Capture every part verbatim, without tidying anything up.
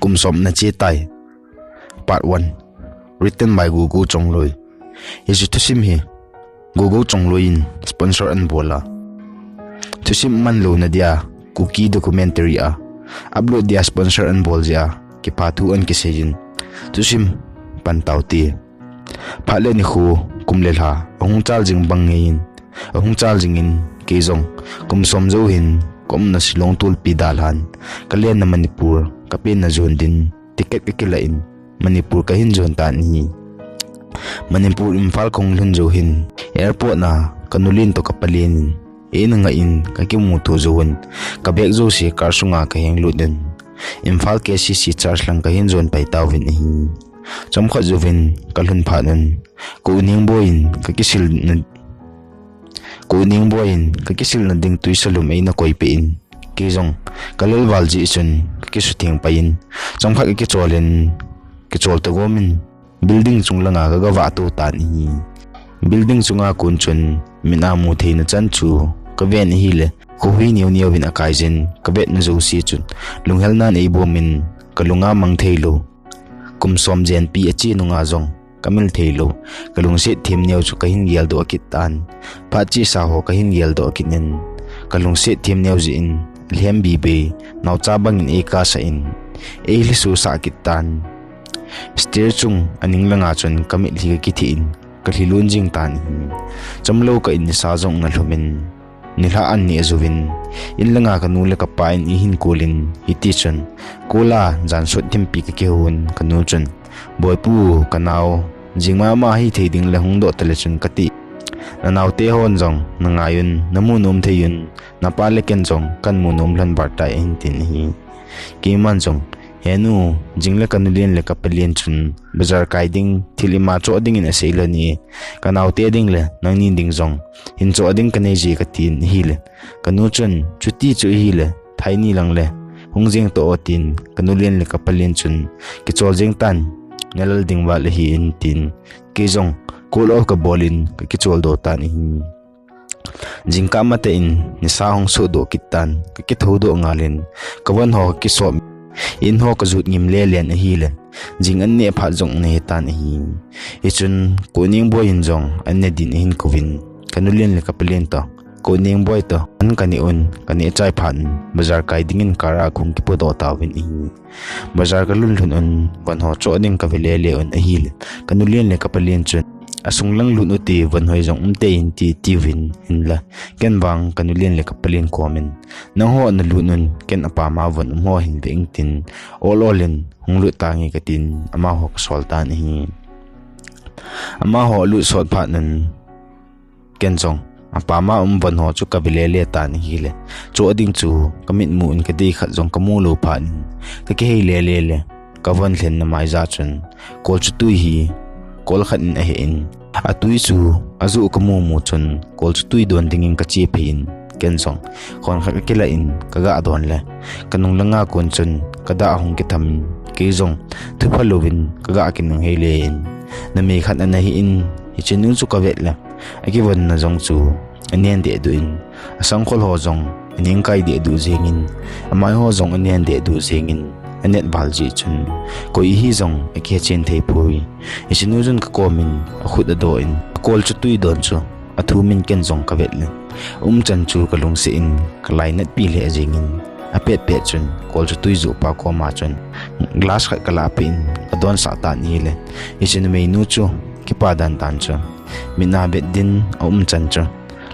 Kum som na che tai. Part one. Written by Gogo Chongloi. Hiche thusim hi Gogo Chongloi in sponsor anabol a. Thusim manlou na dia Kuki documentary a upload dia sponsor anabol jeh a kipathu ana kisei in. Thusim pan tau hite. Phat le nikho, kum le lha ahung chal jing bang ngei in, ahung chal jing in, kei jong kum som jou hin ka umna Shillong tulpi dalhan, ka lenna Manipur, ka penna Jundin, ticket ka kila in Manipur ka hin jon tan ahi. Manipur Imphal ka hung lhun jou hin, airport na ka nulen toh ka palen in, eina ngah in ka kimuto jou in, ka bag jouse car sunga ka henglut in, Imphal K C C church lang ka hin jon pai tauvin ahi. Chomkhat jouvin ka lhun phat un, ka u Ningboi in ka kisil na, ka u Ningboi in ka kisil na ding tuisa lum eina koipeh in, kei jong ka lel val jeh chun ka kisutheng pai in, chomkhat ka kichol in, kichol to gom in, building chung langa ka gavah to tan ahi. Building chunga kon chun mit a mu theina chan chu ka ven ahile, khohui neo neo in akai jin, ka vetna jouse chun lunghelnan eibom in, ka lunga mang thei lou. Kum som jenpi ache nunga jong ka mil thei lou, ka lungset them neo chu ka hin geldoh kit tan. Phat chesa ho ka hin geldoh kit in, ka lungset them neo jeh in, lhem bibe, naocha bang in eikasah in, eilhiso sah kit tan. Stair chung aning langa chun ka mitlhi ka kitheh in, ka lhilun jing tan ahi. Chomlou kah in nisa jong ana lhum in, nilhah ana neh jouvin, in langa ka nu le ka pa in eihin kou in, hiti chun, kou la jan sot thimpi ka kihou in, ka nu chun, Boipu, ka nao, jing mama hithei ding le hung doh tale chun kati. Na naote hon jong na ngai un, na mu nom thei un, na pa le ken jong kan mu nom lhon val tai, ahin tin ahi. Keiman jong, He nu, jing le ka nulen le ka palen chun bazar kai ding, thil ima choh ding in asei lhon e, ka naote ding le nangni ding jong hin choh ding ka nei je, ka tin ahile, ka nu chun, Chuti chu ahile, thai ni lang le hung jeng toh o, tin ka nulen le ka palen chun kichol jeng tan, na lal ding val ahi in, tin kei jong cool off ka bol in ka kichol doh tan ahi. Jingkah matah in nisa hung sohdoh kit tan, ka kithoudoh ngal in, ka von ho ka kisop, in ho ka jut ngim lele in ahile, jing an neh phat jong ana hi tan ahi. Hichun ka u Ningboi in jong an neh din ahin kouvin, ka nulen le ka palen toh, ka u Ningboi toh an ka neh un, ka neh chai phat in bazar kai ding in car a kahung kipodoh tauvin ahi. Bazar ka lhun lhun un, von ho choh ding ka ve lele un ahile, ka nulen le ka palen chun, Asung lang lut ute, von hoi jong um tei in, ti tiuvin, hinla ken vang ka nulen le ka palen kom in, Nangho na lut un, ken apam a von um ho hin ve ing, tin ol ol in hung lut tange, ka tin amaho ka sol tan ahi. Amaho lut sot phat un, ken jong apam a um von ho chu ka ve lele tan ahile, choh ding chu ka mitmu in ka dei khat jong ka mu lou phat in, ka kihei lele le, ka von lhenna mai ja chun, kol chu tui hi kol khat in ahe in, atui chu ajoh ka mu mu chun, kol chu tui don ding in ka che phei in, ken jong khon khat ka kila in ka ga don le, ka nung langa kon chun ka dah ahung kitham in, kei jong thupha louvin ka ga kinung hei le in, numei khat ana hi in, hiche nu chu ka vet le, akivonna jong chu anen deh duh in, asangkhol ho jong aning kai deh duh jeng in, amai ho jong anen deh duh jeng in, anet val jeh chun, koi ihi jong akihe chen thei poi. Hiche nu chun ka kom in akhut adoh in, akol chu tui don chu athum in, ken jong ka vet le, aumchan chu ka lungset in ka lainat pi lheh jeng in, apet pet chun kol chu tui joh pa kom a chun glass khat ka lah peh in ka donsah tan ahile, hiche numei nu chu kipa dan dan chu mit a vet din aumchan chu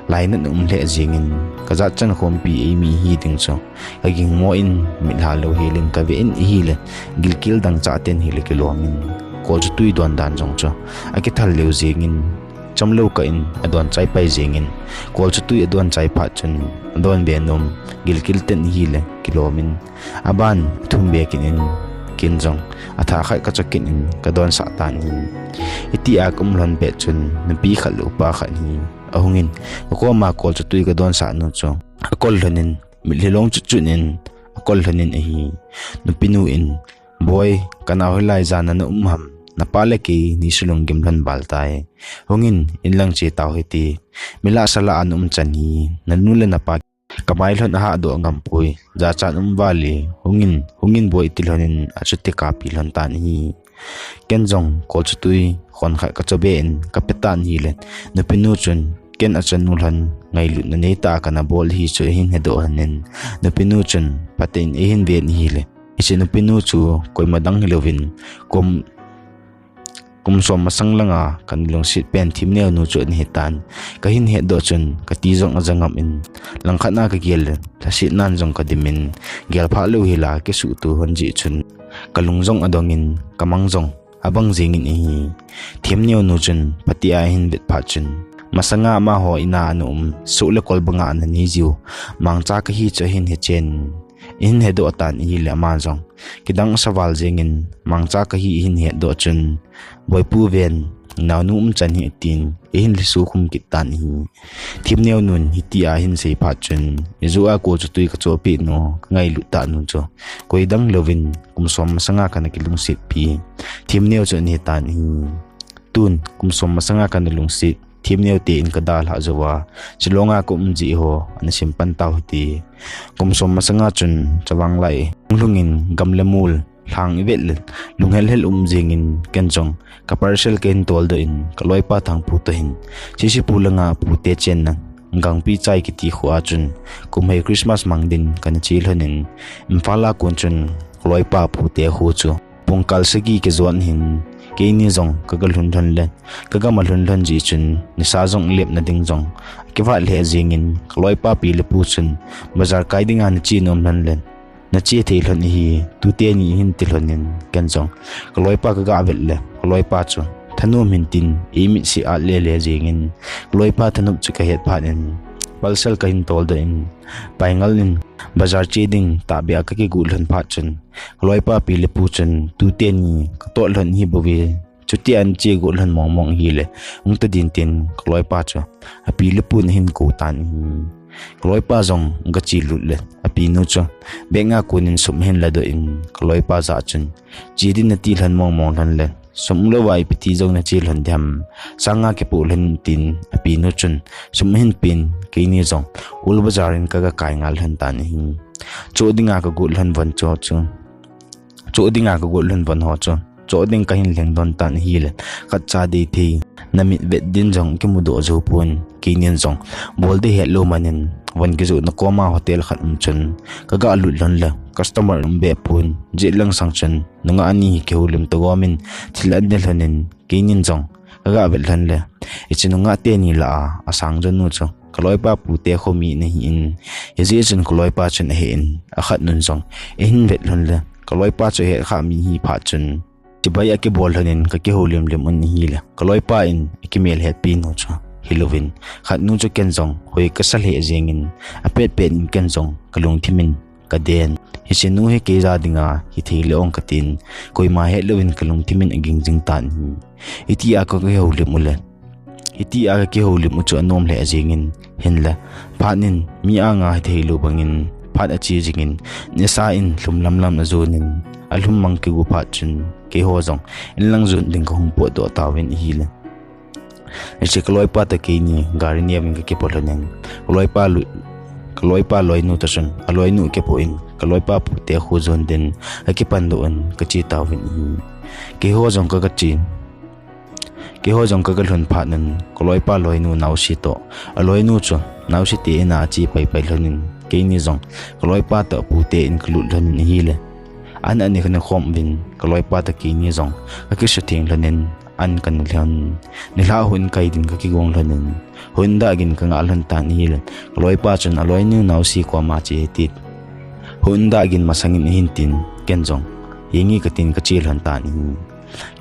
lainat aum lheh jeng in, ka jat chan khompi eimi hi ding chu ka gingmo in, mit lha lou hel in ka ve in ahile, gilkel dangchah ten hile kilom in, kol chu tui don dan jong chu akithal lheh jeng in, chomlou kah in adon chai pai jeng in, kol chu tui adon chai phat chun adon be nom, gilkel ten ahile kilom in, aban athum be kit in, ken jong atha khat ka cho kit in ka donsah tan ahi. Hitia ka um lhon pet chun nupi khat le upa khat hi ahung in, ka kom a kol chu tui ka donsah nu chu akol lhon in, mitlhi long chut chut in akol lhon in ahi. Nupi nu in, Boi, ka nao hilai jan a na um ham, na pa le kei ni sulunggim lhon val tai. Hung in, in lang che tau hite. Mi lah sa lah a na umchan hi na nu le na pa Kamai lhon ahah doh ngam poi. Jachat um vale, hungin, hungin boi iti lhonin achuti kapi lhon tan ahi. Ken jong kolchutui khon khat kachobe in kape tan ahile, nupinu chun ken achanu lhon ngailutna neitah a kana bol ahi chu ahin hedoh lhonin, nupinu chun phaten eihin ven ahile, hiche nupinu chu koima dang hilouvin kum kum som masang langa kana lungset pen themneo nu chu ana hitan. Kahin hetdoh chun kati jong aja ngam in, langkhat na kagel le lhasetnan jong kadim in, gel phah lou hila kisuhto lhon jeh chun kalung jong adong in, kamang jong abang jeng in ahi. Themneo nu chun phatea ahin vet phat chun, masanga amaho ina ana um, soh le kol banga ana nei jiu mangcha kahi chu ahin hechen, ahin hedoh tan ahile, ama jong kidang saval jeng in, mangcha kahi ahin hetdoh chun, boipu ven, naonu umchan hi, atin ahin lhiso khum kit tan ahi. Themneo nun hitia ahin sei phat chun, ijoh a kolchutui kachohpeh nu, kangailut tah nu chu koi dang louvin kum som masanga kana kilungsetpi themneo chu ana hitan ahi. Tun kum som masanga kana lungset themneo te in kadalhah jouva, Shillong a kaum jeh ho ana simpan tau hite. Kum som masanga chun chavang lai hunglhung in gam le mol lhang ivet le lunghel hel um jeng in, ken jong ka parcel kahin toldoh in kaloipa Thangpu toh hin Sisipu langa pute chenna Gangpichai kiti kho a chun kum hei Christmas mang din kana che lhonin, Imphal a kon chun kaloipa pute kho chu pungkal sagi kijon hin, keini jong kaga lhun lhon le, kaga ma lhun lhon jeh chun nisa jong lepna ding jong akivat lheh jeng in, kaloipa pi le pu chun bazar kai dinga nache nom lhon le nache thei lhon ahi, tute ni ahin ti lhonin, ken jong kaloipa kaga vet le kaloipa chu thanom hin tin, eimit se at lele jeng in, kaloipa thanop chu kahet phat in, parcel kahin toldoh in, Paingal in bazar che ding tahbeh a kakigot lhon phat chun, kaloipa pi le pu chun tute ni katot lhon ahi bouve, chutia nache got lhon mong mong ahile hung ta din, tin kaloipa chu api le pun ahin kou tan ahi. Kaloipa jong aga che lut le apinu chu bag a konin sum ahin ladoh in, kaloipa jah chun, che din nati lhon mong mong lhon le sum umlouva ipi ti jong nache lhon diham, sanga kipoh lhon, tin apinu chun sum ahin pen, keini jong Old Bazar in kaga kai ngal lhon tan ahi. Choh dinga kagot lhon von chu chu Choh dinga kagot lhon von ho chu choh ding kahin lheng don tan ahile, khatcha deithei namit vet din jong kimudoh jou pon, keinin jong bol ding hetlou manin, von kijohna koma hotel khat um chun kaga lut lhon le customer um behpon, jet lang sang chun nungah ni hi kihoulim toh gomin thil an ne lhonin, keinin jong kaga vet lhon le, hiche nungah teni lah a asang jonu chu kaloipa pute kho mi ana hin, hijeh chun kaloipa chun ahe in, akhat nun jong eihin vet lhon le, kaloipa chu ahet kha mi ahi phat chun chibai akibol lhonin kakihoulim lim un ahile, kaloipa in akimel hetpi nu chu hilouvin, khat nu chu ken jong hoi kasa lheh jeng in, apet pet in ken jong kalungthim in kaden. Hiche nu hi keija dinga hithei le ong katin, koima hetlouvin kalungthim in aging jing tan ahi. Hitia kakihoulim u le, hitia kakihoulim u chu anom lheh jeng in, hinla phat nin mi anga hithei lou bangin phat ache jingin, nisa in lhum lamlam ajonin, alhum mang kigu phat chun keiho jong inlang jon ding kahung potdoh tauvin ahile, hiche kaloipa toh keini gari neovin kakipo lhonin, kaloipa lu-, kaloipa loinu toh chun aloinu kipoh in, kaloipa pute kho jon din kakipandoh in kache tauvin ahi. Keiho jong kaga che, keiho jong kaga lhun phat nun, kaloipa loinu naosen toh aloinu chu naosen te ina ache paipai lhonin, keini jong kaloipa toh pute in kalut lhonin ahile, an ani khom uvin, kaloipa toh keini jong kakisutheng lhonin, an kana lhon. Nilhah houin kai din kakigong lhonin, houin dah gin kangah lhon tan ahile, kaloipa chun aloinu naosen koma che hite, houin dah gin masangin ahin tin, ken jong henge katin kache lhon tan ahi.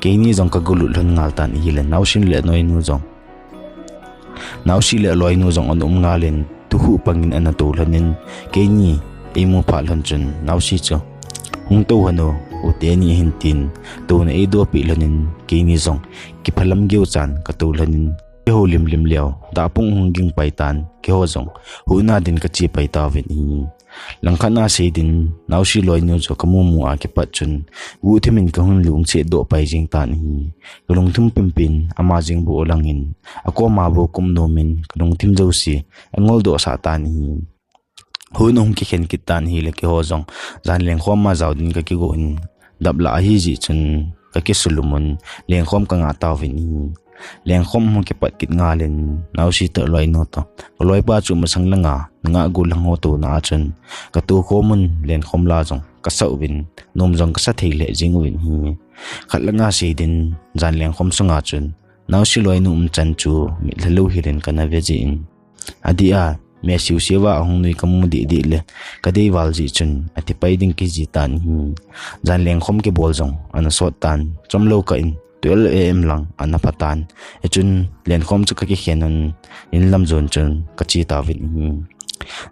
Keini jong kaga lut lhon ngal tan ahile, naosen le aloinu jong, naosen le aloinu jong ana um ngalin, tukhuh pangin ana tou lhonin, keini eimu phat lhon chun naosen chu, hung tou lhon o, u teni ahin tin, touna eidoh peh lhonin, keini jong kiphalam geichan katou lhonin, kihoulim lim leo, dahpung hung ging pai tan, keiho jong houin a din kache pai tauvin ahi. Langkhat na seidin, naosen loinu chu kamu mu a kipat chun, guhthimin kahung lungsetdoh pai jeng tan ahi. Kalungthim pumpin ama jeng bou alangin, akoma bou kaum nomin, kalungthim jouse angoldoh sah tan ahi. Hun ahung kikhen kit tan ahile keiho jong jan lengkhom ma jao din kakigo in dap lah ahi jeh chun kakisulumun lengkhom kangah tauvin ahi. Lengkhom hung kipat kit ngal in naosi toh loinu toh kaloipa chu masang langa nangah gollhang ho touna a chun katoukhomun lengkhom la jong kasah uvin nom jong kasa thei lheh jing uvin ahi. Khat langa seidin jan lengkhom sunga chun naosi loinu umchan chu mitlhi lou hilin kana ve jin. Adeh a, meh siusiu a ahung nui kamu deh deh le, kadei val jeh chun, athi pai ding kiji tan ahi. Jan lengkhom kibol jong, ana sot tan, chomlou kah in, twelve A M lang, ana pha tan. Hichun, lengkhom chu kakikhen un, in lam jon chun, kache tauvin ahi.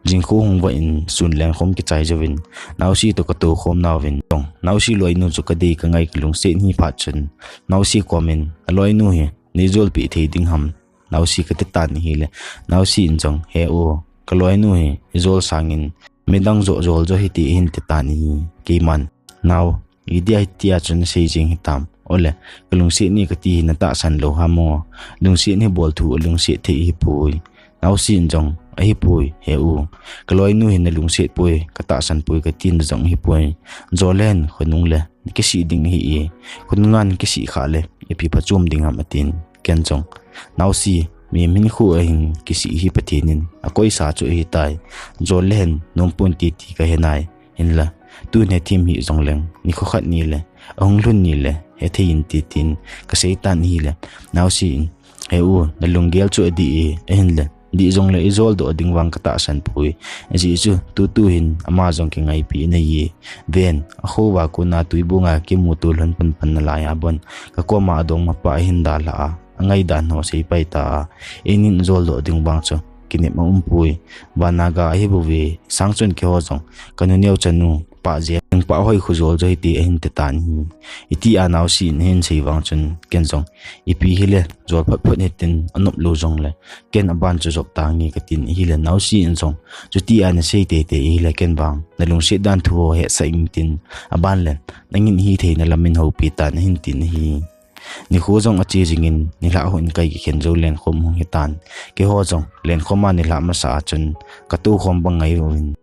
Jingkah hung vah in, sun lengkhom kichai jouvin, naosi toh katoukhom nauvin, tong, naosi loinu chu kadei kangai kalungset ahi phat chun, naosi komin, aloinu hi, neijolpeh thei ding ham, naosi kati tan ahile, naosi in jong, he u, kaloinu hi, ijol sangin, midang joh jol jo hite ahin ti tan ahi, keiman, nao, idia hitia chun nasei jing hitam, ole, kalungset ahi kati hi natahsan lou ham o, lungset hi bol thu alungset thei ahipoi, naosi in jong, ahipoi, he u, kaloinu hi nalungset poi, katahsan poi kati na jong ahipoi, jol hen, khonung le, nakisih ding ahi e, khonunga nakisih khah le, ipi phachom ding ham atin, ken jong, naosi, mi min khu ahin kisih hi Pathen in, akoisa chu ahitai, jol le hen, nompon titi kahe nai, hinla, tun hethem hih jongleng, nikho khat ni le, ahung lhun ni le, hethei in titin, kasei tan ahile, naosi in, he u, nalunggel chu adih e, ahinle, dih jongle ijoldoh ding vang katahsan poi, ajeh chu, tutu hin, ama jong kingaipi in ahi, ven, akhouva kona twibunga kimuto lhon panpan nalai a bon, kakoma adongmapa ahin dalhah a, angaidan ho seipai ta a, einin ijoldoh ding vang chu, kinep aumpoi, vana ga ahibouve, sang chun keiho jong, kanu neo chanu, pah jeng, pah hoi khu jol jo hite ahin ti tan ahi. Itia naosi in ahin sei vang chun, ken jong, ipi hile, jol phot phot hitin, anop lou jongle, ken aban chu jop tange katin ahile, naosi in jong, chutia nasei teitei ahile, ken vang, nalungset dan thu ho hetsah intin, aban le, nangin hitheina lamin houpi tan ahin tin ahi. Nikho jong ache jingin, nilhah hon kai kikhen jou lengkhom hung hitan. Keiho jong, lengkhom a nilhah masa a chun, katoukhom bang ngai uvin.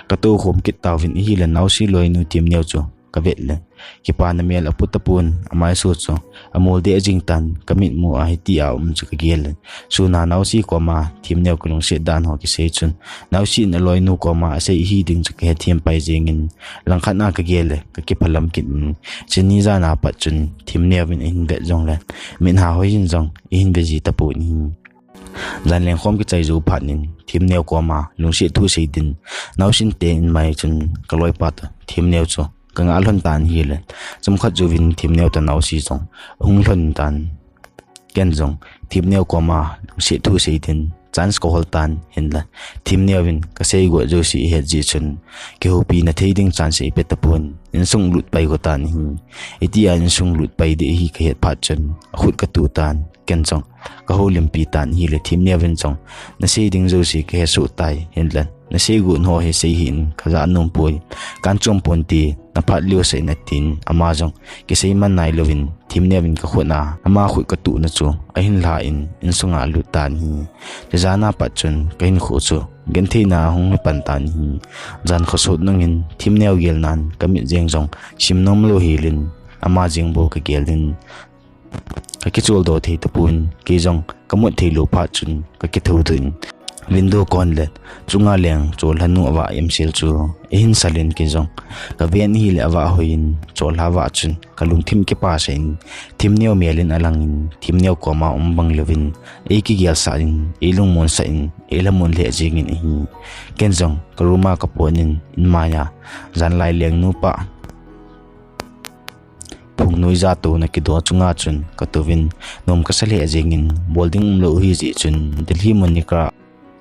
Katoukhom kit tauvin ahile naosi loinu themneo chu, kavet le. Kipana mel apu tapon, amaiso chu, amol deh jing tan, kamitmu a hitia um chu kagel le. Suna naosi koma, themneo kalungset dan ho kisei chun, naosi in aloinu koma, asei ahi ding chu kahethem pai jengin, langkhat a kagel le, kakiphalam kit in, chuni jan a pat chun, themneo in ahin vet jongle, mitha hoiyin jong, ahin ve ji tapon ahi. Jan lengkhom kichai jou phat in, themneo koma, lungset thu sei din, naosi in te in mai chun, kaloipa toh, themneo chu, kangah lhon tan ahile, chomkhat jouvin, themneo toh naosi jong, ahung lhon tan, ken jong, themneo koma, lungset thu sei din, chance kahol tan, hinla, themneo in, kasei got jouse ahet jeh chun, kihoupina thei ding chance eipe tapon, insung lut pai go tan ahi, itia insung lut pai ding ahi kahet phat chun, akhut katuh tan, ken jong, kahoulimpi tan ahile themneo in jong, nasei ding jouse kahesoh tai, hinla, nasei got ho hi sei hih in, kajah nompoi, kanchom ponte, naphat leusah in atin, ama jong, kisei man nailouvin, themneo in kakhut a, ama khut katuhna chu, ahin lhan, insunga alut tan ahi. Chujan a pat chun, kahinkho chu, gentheina ahung pan tan ahi. Jan khosot nungin, themneo gelnan, kamit jeng jong, sim nomlou helin, ama jeng bou kagelin, kakicholdo thei tapon, kei jong, kamut theilou phat chun, kakithoudoh in, window kon le, chunga leng, cholhanu avah emsel chu, ahin salin kei jong, kaven ahile avah hoiyin, cholha vah chun, kalungthim kipasah in, themneo melin alangin, themneo koma um bang louvin, eikigelsah in, eilungmonsah in, eilhamon lheh jengin ahi. Ken jong, karoom a kapotnin, inmaiya, janlai lengnu pa phungnoi jatouna kido chunga chun katouvin, nom kasa lheh jengin, bol ding umlou ahijeh chun, Delhi Monica,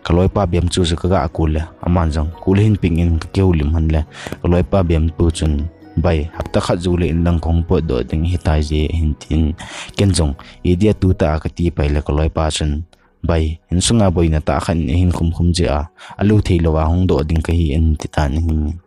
kaloipa bemchu chu kagah kou le, aman jong, kol hin pengin kakihoulim hon le, kaloipa bemtu chun, bai, hapta khat joule inlang kahung potdoh ding ahitaije ahin tin, ken jong, idea tutah a kati pai le kaloipa chun, bai, insunga boina tah khat in ahin khumkhum jeh a, alou theilou a hungdoh ding kahi ahin titan ahi.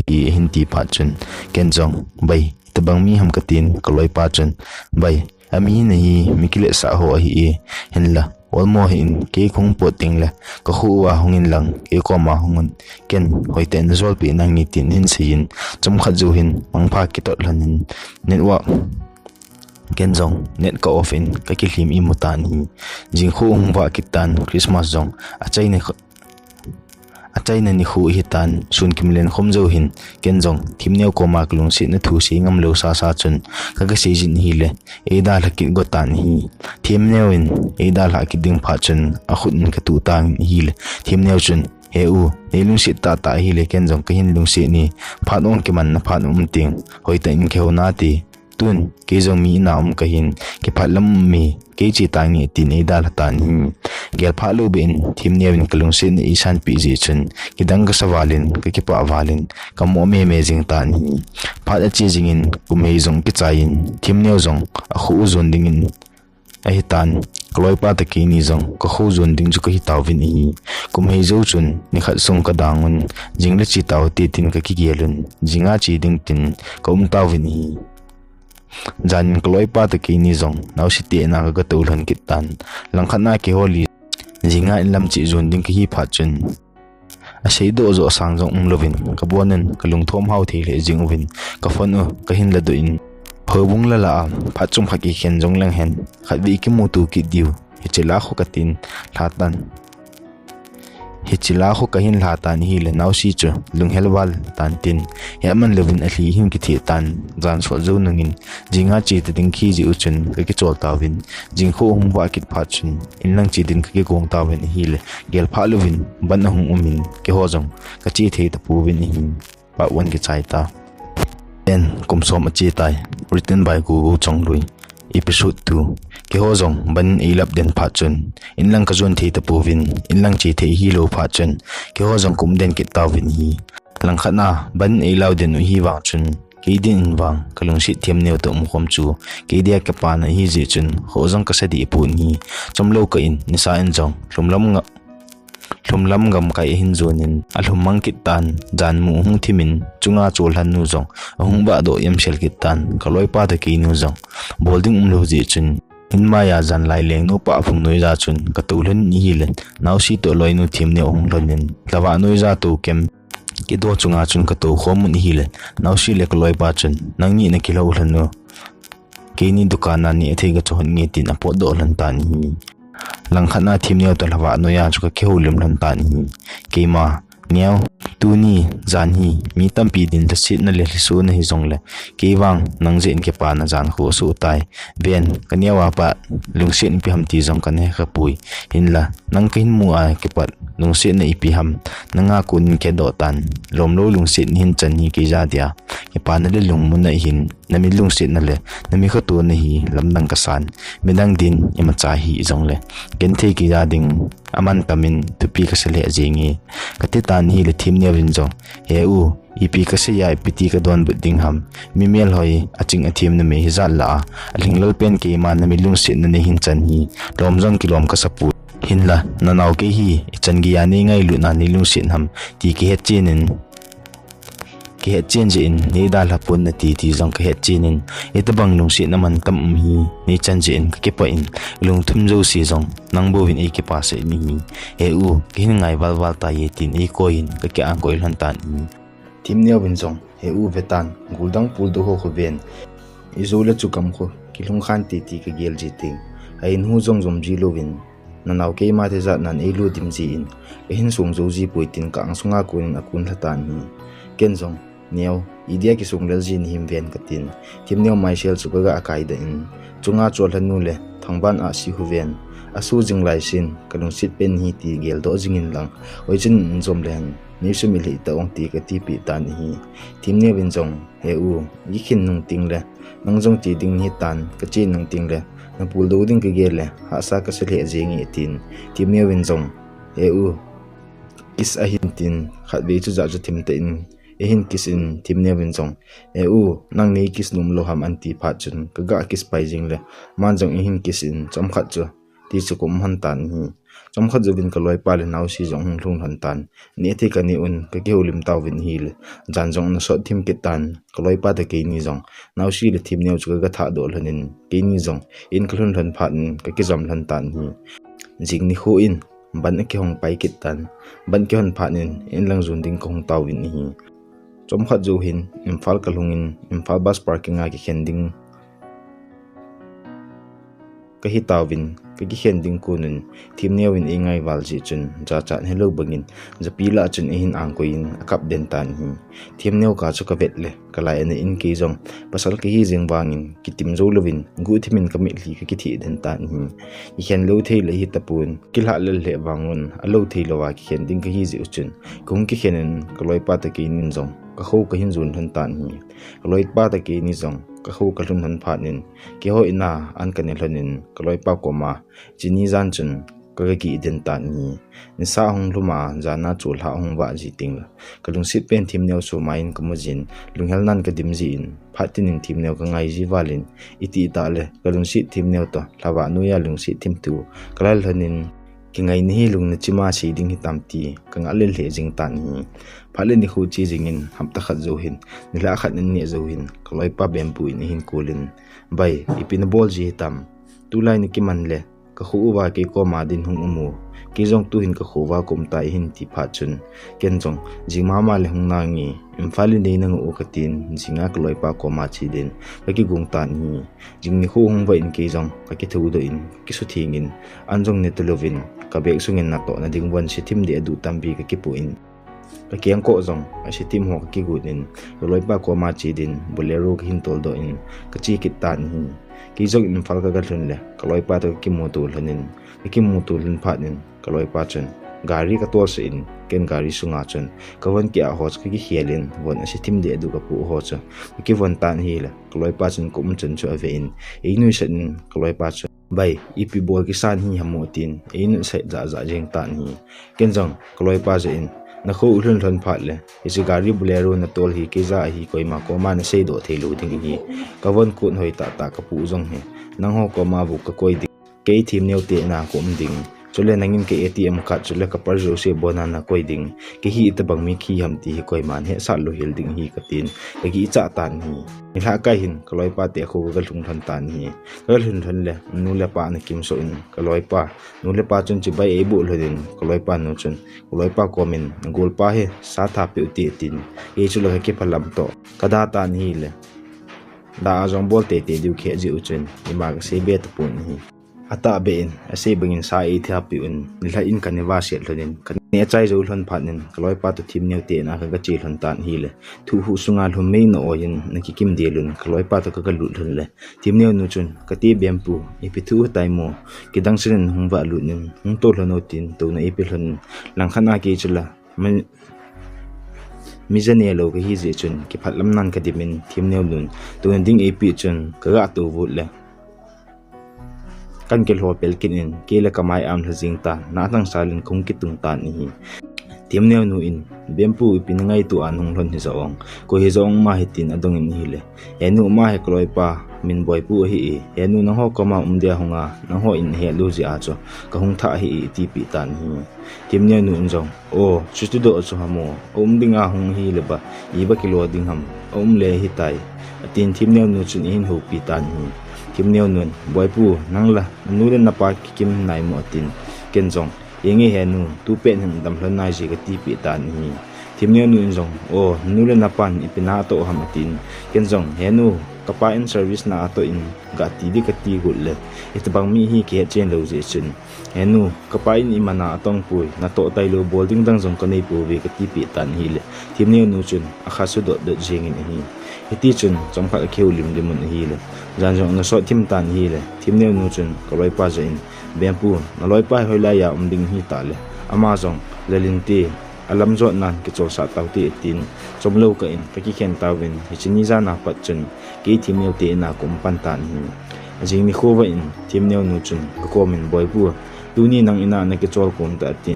Ahin ti phat chun, ken jong, bai, itobang mi ham katin, kaloipa chun, bai, Ami nahi, mi kiletsah ho ahi e, hinla olmo hih in, kei kahung pot teng le, kakho uva hung in lang, kei koma hung un, ken hoitah in najolpeh nange tin ahin seiyin, chomkhat jou hin mangpha kitot lhon in, network, ken jong net ka off in, kakilhem imu tan ahi. Jingkho ahung vah kit tan, Christmas jong achaina kho, achaina nikho ahitan, sun kimlen khom jou hin, ken jong Themneo koma kalungsetna thu sei ngam lou sasa chun, ka, kasei jin ahile, eidalha kit go tan ahi. Themneo in eidalhah kit ding phat chun, akhut in katuh tangin ahile, Themneo chun, he u, neilungset tahtah ahile, ken jong kahin lungset e, phat ong kimanna phat um teng, hoitah in kihou nate. Tun, kei jong mi ina um kahin, kipah lam um e, kei che tange tin eidalha tan ahi. Gel phah lou beh in, Themneo in kalungsetna eisanpeh jeh chun, kidang kasa val in, kakipah val in, kamo meme jing tan ahi. Phat ache jingin, kum hei jong kichai in, Themneo jong akho u jon dingin ahitan, kaloipa toh keini jong kakho jon ding chu kahi tauvin ahi. Kum hei jou chun, nikhat sung kadang un, jing le che taute tin kakigel un, jinga che ding tin kaum tauvin ahi. Jan in kaloipa toh keini jong naosetena kagatou lhon kit tan. Langkhat na kihol in, jinga inlam che jon ding kahi phat chun, aseidoh joh sang jong umlouvin, kabon un kalungthom hao thei lheh jeng uvin, ka phone u kahin ladoh in, houbung lala a phat chomkhat kikhen jong leng hen, khatvei kimuto kit diu, hiche la kho katin lha tan. Hiche la kho kahin lha tan ahile, naosen chu lunghel val tan tin, hetman louvin alhi ahin kitheh tan. Jan sot jou nungin, jinga che ta ding kahi jeh u chun kakichol tauvin, jingkho ahung vah kit phat chun, inlang che din kakigong tauvin ahile, gel phah louvin ban ahung umin, keiho jong kache thei tapouvin ahi. Part one kichai ta. Pen kum som ache tai. Written by Gogo Chongloi. Episode two. Keiho jong ban in eilap den phat chun, inlang kajon thei tapouvin, inlang che thei hilou phat chun, keiho jong kaum den kit tauvin ahi. Langkhat na ban in eilao den u ahivang chun, kei din in vang kalungset Themneo toh umkhom chu, kei dia kipana ahi jeh chun, kho jong kasa deh pon ahi. Chomlou kah in, nisa in jong lhumlam nga lhumlam gamkai ahin jon in, alhum mang kit tan, jan mu ahung thim in, chunga cholhon nu jong ahung vahdoh yamsel kit tan, kaloipa toh keini jong bol ding umlou jeh chun, in maiya janlai lengnu Paphung noija chun katou lhon in ahile, naosen toh loinu Themneo ahung lhon in, lhavah noija tou kem kido chunga chun katou khom un ahile, naosen le kaloipa chun, nangni nakilhou lhon u, keini dukan a neh thei gachoh hon nge tin apotdoh lhon tan ahi. Langkhat na Themneo toh lhavah noiya chu kakihoulim lhon tan ahi. Keima, Neo, tuni jan hi mi tampi din lhasetna le lhisona hijongle, kei vang nang jeh in kipana jan khu asoh tai. Ven, kaneo a pat lungset ipi ham ti jong kana hekha poi. Hinla, nang kahin mu a kipat lungsetna ipi ham nanga kon in kadoh tan. Lomlou lungset nahin chan hi kei ja dia, kipana le lungmonna ahin, nami lungsetna le nami khatona hi lamdang kasan. Midang din imacha hijongle, genthei kei ja ding amantam in thupi kasa lheh jenge, kati tan ahile, Themneo vin jong, he u, ipi kasei a ipi ti kadonbut ding ham, mi melhoi aching athem numei hijat lah a, alhinglel pen keima nami lungsetna nahin chan hi, lom jong kilom kasa poi. Hinla, nanao kei hi ichan geiya nei ngailutna nei lungset ham ti kihetchen in, kihetchen jeh in nei dalha pon nati ti jong kahetchen in, itobang lungsetna mantam um hi nei chan jeh in kakipah in, lungthim jouse jong nang bouvin eikipah sah in ahi. He u, kahin ngai valval tai e tin eikoi in kaki-angkoi lhon tan ahi. Themneo vin jong, he u, vetan, goldang puldou ho khu ven, ijou le chukam khu kilhung khante ti kagel ji teng, a-in hu jong jom ji louvin, nanao keima thejat nan eilut dim jin, kahin song jou ji poi tin ka-angsunga kon in akon lha tan ahi. Ken jong, Neo, idia kisong lel ji nahim ven katin, Themneo maisel chu kaga kaidoh in, chunga cholhon nu le Thangban ahsi khu ven, aso jing laisin kalungset pen hi ti geldoh jing in lang, hoichun in jom lehen, nei sumil hih ta ong ti katipeh tan ahi. Themneo vin jong, he u, ikhin nung tengle nang jong che ding nahitan, kache nung tengle napuldou ding kagel le hahsa kasa lheh jenge tin, Themneo vin jong, he u, kiss ahin tin, khatvei chu ja chu thim tah in eihin kiss in, Themneo vin jong, he u, nang nei kiss nom lou ham anti phat chun kaga kiss pai jeng le, aman jong eihin kiss in, chomkhat chu ti chu kaum lhon tan ahi. Chomkhat jouvin kaloipa le naosi jong hung lhung lhon tan. Neh thei kaneh un kakihoulim tauvin ahile, jan jong ana sot thim kit tan. Kaloipa toh keini jong naosi le themneo chu kaga thahdoh lhonin, keini jong in kalhun lhon phat in kakijam lhon tan ahi. Jing nikho in ban akihong pai kit tan. Ban kihon phat in in lang jon ding kahung tauvin ahi. Chomkhat jou hin Imphal kalhungin, Imphal bus parking a kikhen ding kahi tauvin, kakikhen ding konun, themneo in eingai val jeh chun, jachat helou bangin, japi lah chun eihin angkoi in akap den tan ahi. Themneo kah chu kavet le, kalai ana in, kei jong pasal kahi jeng vangin, kitim jou louvin, guhthim in kamitlhi kakitheh den tan ahi. Kikhen lou thei le hitapon, kilhah lel lheh vangun, alou thei louva kikhen ding kahi jeh u chun, kahung kikhen in kaloipa toh keinin jong kakho kahin jon lhon tan ahi. Kaloipa toh keini jong kakho kalhun lhon phat in, keiho in a an kane lhonin, kaloipa koma chini jan chun kaga kigin tan ahi. Nisa ahung lhum a, jan a cholha ahung vah ji tengle, kalungset pen themneo soma in kamu jin, lunghel nan kadim jin, phat tin in themneo kangai ji valin, itih tah le kalungset themneo toh lhavah noiya lungset thim thu kalhal lhonin, kingaina hi lungna chima sei ding hitam ti kangah lel lheh jeng tan ahi. Phat le nikho che jingin, hapta khat jou hin, nilhah khat in neh jou hin, kaloipa Bempu in ahin kolin, Bai, ipi nabol ji hitam? Tulai nakiman le, kakho uva kei koma din hung um u, kei jong tuhin kakho uva kaum tai, ahin ti phat chun, ken jong, jing mama le hung nange, Imphal in nei nangoh u katin, jinga kaloipa koma che din kakigong tan ahi. Jing nikho hung vah in kei jong kakithoudoh in, kisuthengin, an jong ne talouvin, kabag sungin natohna ding von sethim deh aduh tampi kakipoh in, kakengkoh jong asethim ho kakigot in, kaloipa koma che din Bolero kahin toldoh in, kache kit tan ahi. Kei jong Imphal kaga lhun le, kaloipa toh kakimuto lhonin, kakimuto lhon phat in, kaloipa chun gari katolsah in, ken gari sunga chun kavon kiah ho chu kakikhel in, von asethim deh aduh kapoh ho chu kakivon tan ahile, kaloipa chun kaum chan chu ave in, einuisat in, kaloipa chun, Bai, ipi bol kisan hi ham o, tin einuisat jahjah jeng tan ahi. Ken jong kaloipa jah in, nakho ulhun lhon phat le, hiche gari Bolero natol hi keija ahi, koima koma naseidoh theilou ding ahi. Kavon kot hoi tahtah kapoh jong hi, nangho koma bou kakoi ding, kei themneo te in a kaum ding, chule nangin ka ATM card chule kapar jouse bon a nakoi ding, kei hi itobang mi kahi ham ti hi koiman hesah lou hel ding ahi katin, kagihchah tan ahi. Nilhah kai hin kaloipa te kho kaga lhung lhon tan ahi. Kaga lhun lhon le, nu le pa ana kimsoh in, kaloipa nu le pa chun chibai eiboh lhonin, kaloipa nu chun kaloipa komin, nagolpa hi sa thapeh u te, tin, kei chule kakiphalam toh kada tan ahile, dah a jong bol teitei diu kahet jeh u chun, ima kaseibe tapon ahi. Atahbeh in asei bangin sa eithapeh un, nilhah in kana vaset lhonin, kaneh achai jou lhon phat in, kaloipa toh themneo te in a kaga che lhon tan ahile, thuhuh sunga lhum mei na oi in, nakikim del un, kaloipa toh kaga lut lhon le, themneo nu chun, Kati Bempu, ipi thu hitai mo, kidang chan in hung vah lut in, hung to lhon o, tin touna eipe lhonin, langkhat a kei chule mi, mi ja nelou kahi jeh chun, kiphatlam nan kadimin, themneo nun touna ding eipeh chun, kaga to vut le, kan kilho pel kit in, kei le kamai am lha jeng tan, na thangsal in kahung kitung tan ahi. Themneo nu in, Bempu, ipi nangaito a nahung lhon hija ong, koi hija ong ama hi, tin adongin ahile, Henu, ama hi kaloipa min Boipu ahi e, Henu, nangho koma um dia hunga, nangho in ahet lou jeh a chu kahung thah ahi e, atipeh tan ahi. Themneo nu in jong, O, chuti doh chu ham o, aum dinga hung ahile ba, iba kilo ding ham, aum le ahitai, atin themneo nu chun eihin houpi tan ahi. Themneo nun, Boipu, nang la nanu le napa kikim nai mo, atin, ken jong, Henge Henu, tupet hin dam lhon nai je, katipeh tan ahi. Themneo nu in jong, O, nanu le napan ipi na atoh ham, atin, ken jong, Henu, kapa in service na atoh in, gati ding kati got le, hitobang mi hi kihet chen lou jeh chun, Henu, kapa in iman a atong poi, natoh tailou bol ding dang jong kanei pouve, katipeh tan ahile, themneo nu chun akha sudot dot jengin ahi. Hitichun chomkhat akihoulim lim un ahile, jan jong ana sot thim tan ahile, themneo nu chun kaloipa jah in, Bempu, naloipa hi hoilai a um ding ahitah le, ama jong lalin te, alamjot nan kicholsah taute, atin, chomlou kah in kakikhen tauvin, hiche ni jan a pat chun kei themneo te in a kaum pan tan ahi. Ajing nikho vah in themneo nu chun kakomin, Boipu, tuni nang in a nakichol kom tah, atin,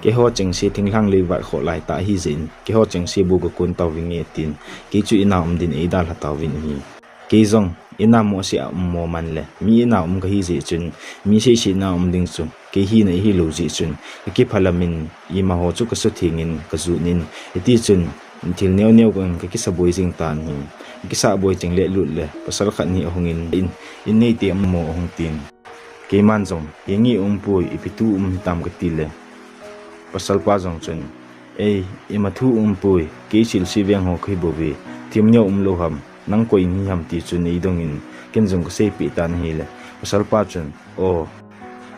keiho chengse thinglhang lei vat khoh lai tah ahijeh in, keiho chengse bou kakon tauvinge, atin, kei chu in a um din eidalha tauvin ahi. Kei jong, ina mo se a um mo man le, mi ina um kahi jeh chun, mi sei sei na um ding chu, kei hina ihi lou jeh chun, ka kiphalam in, ima ho chu ka sutheng in, ka jun in, hiti chun, thil neo neo ka, ka kisa boi jing tan hi, ka kisa boi cheng le lut le, pasal khat ni ahung in, in, in nei te um mo ahung tin. Keiman jong, "Hi nge um pui, ipi thu um hitam?" ka ti le. Pasal pa jong chun, "Ei, ima thu um pui, kei sil si veng ho kahi bou ve, thim neo um lou ham, nang koi ni ham ti chu nei dong in, ken jong ka sei pi tan hi le." Pasal pa chun, "O,"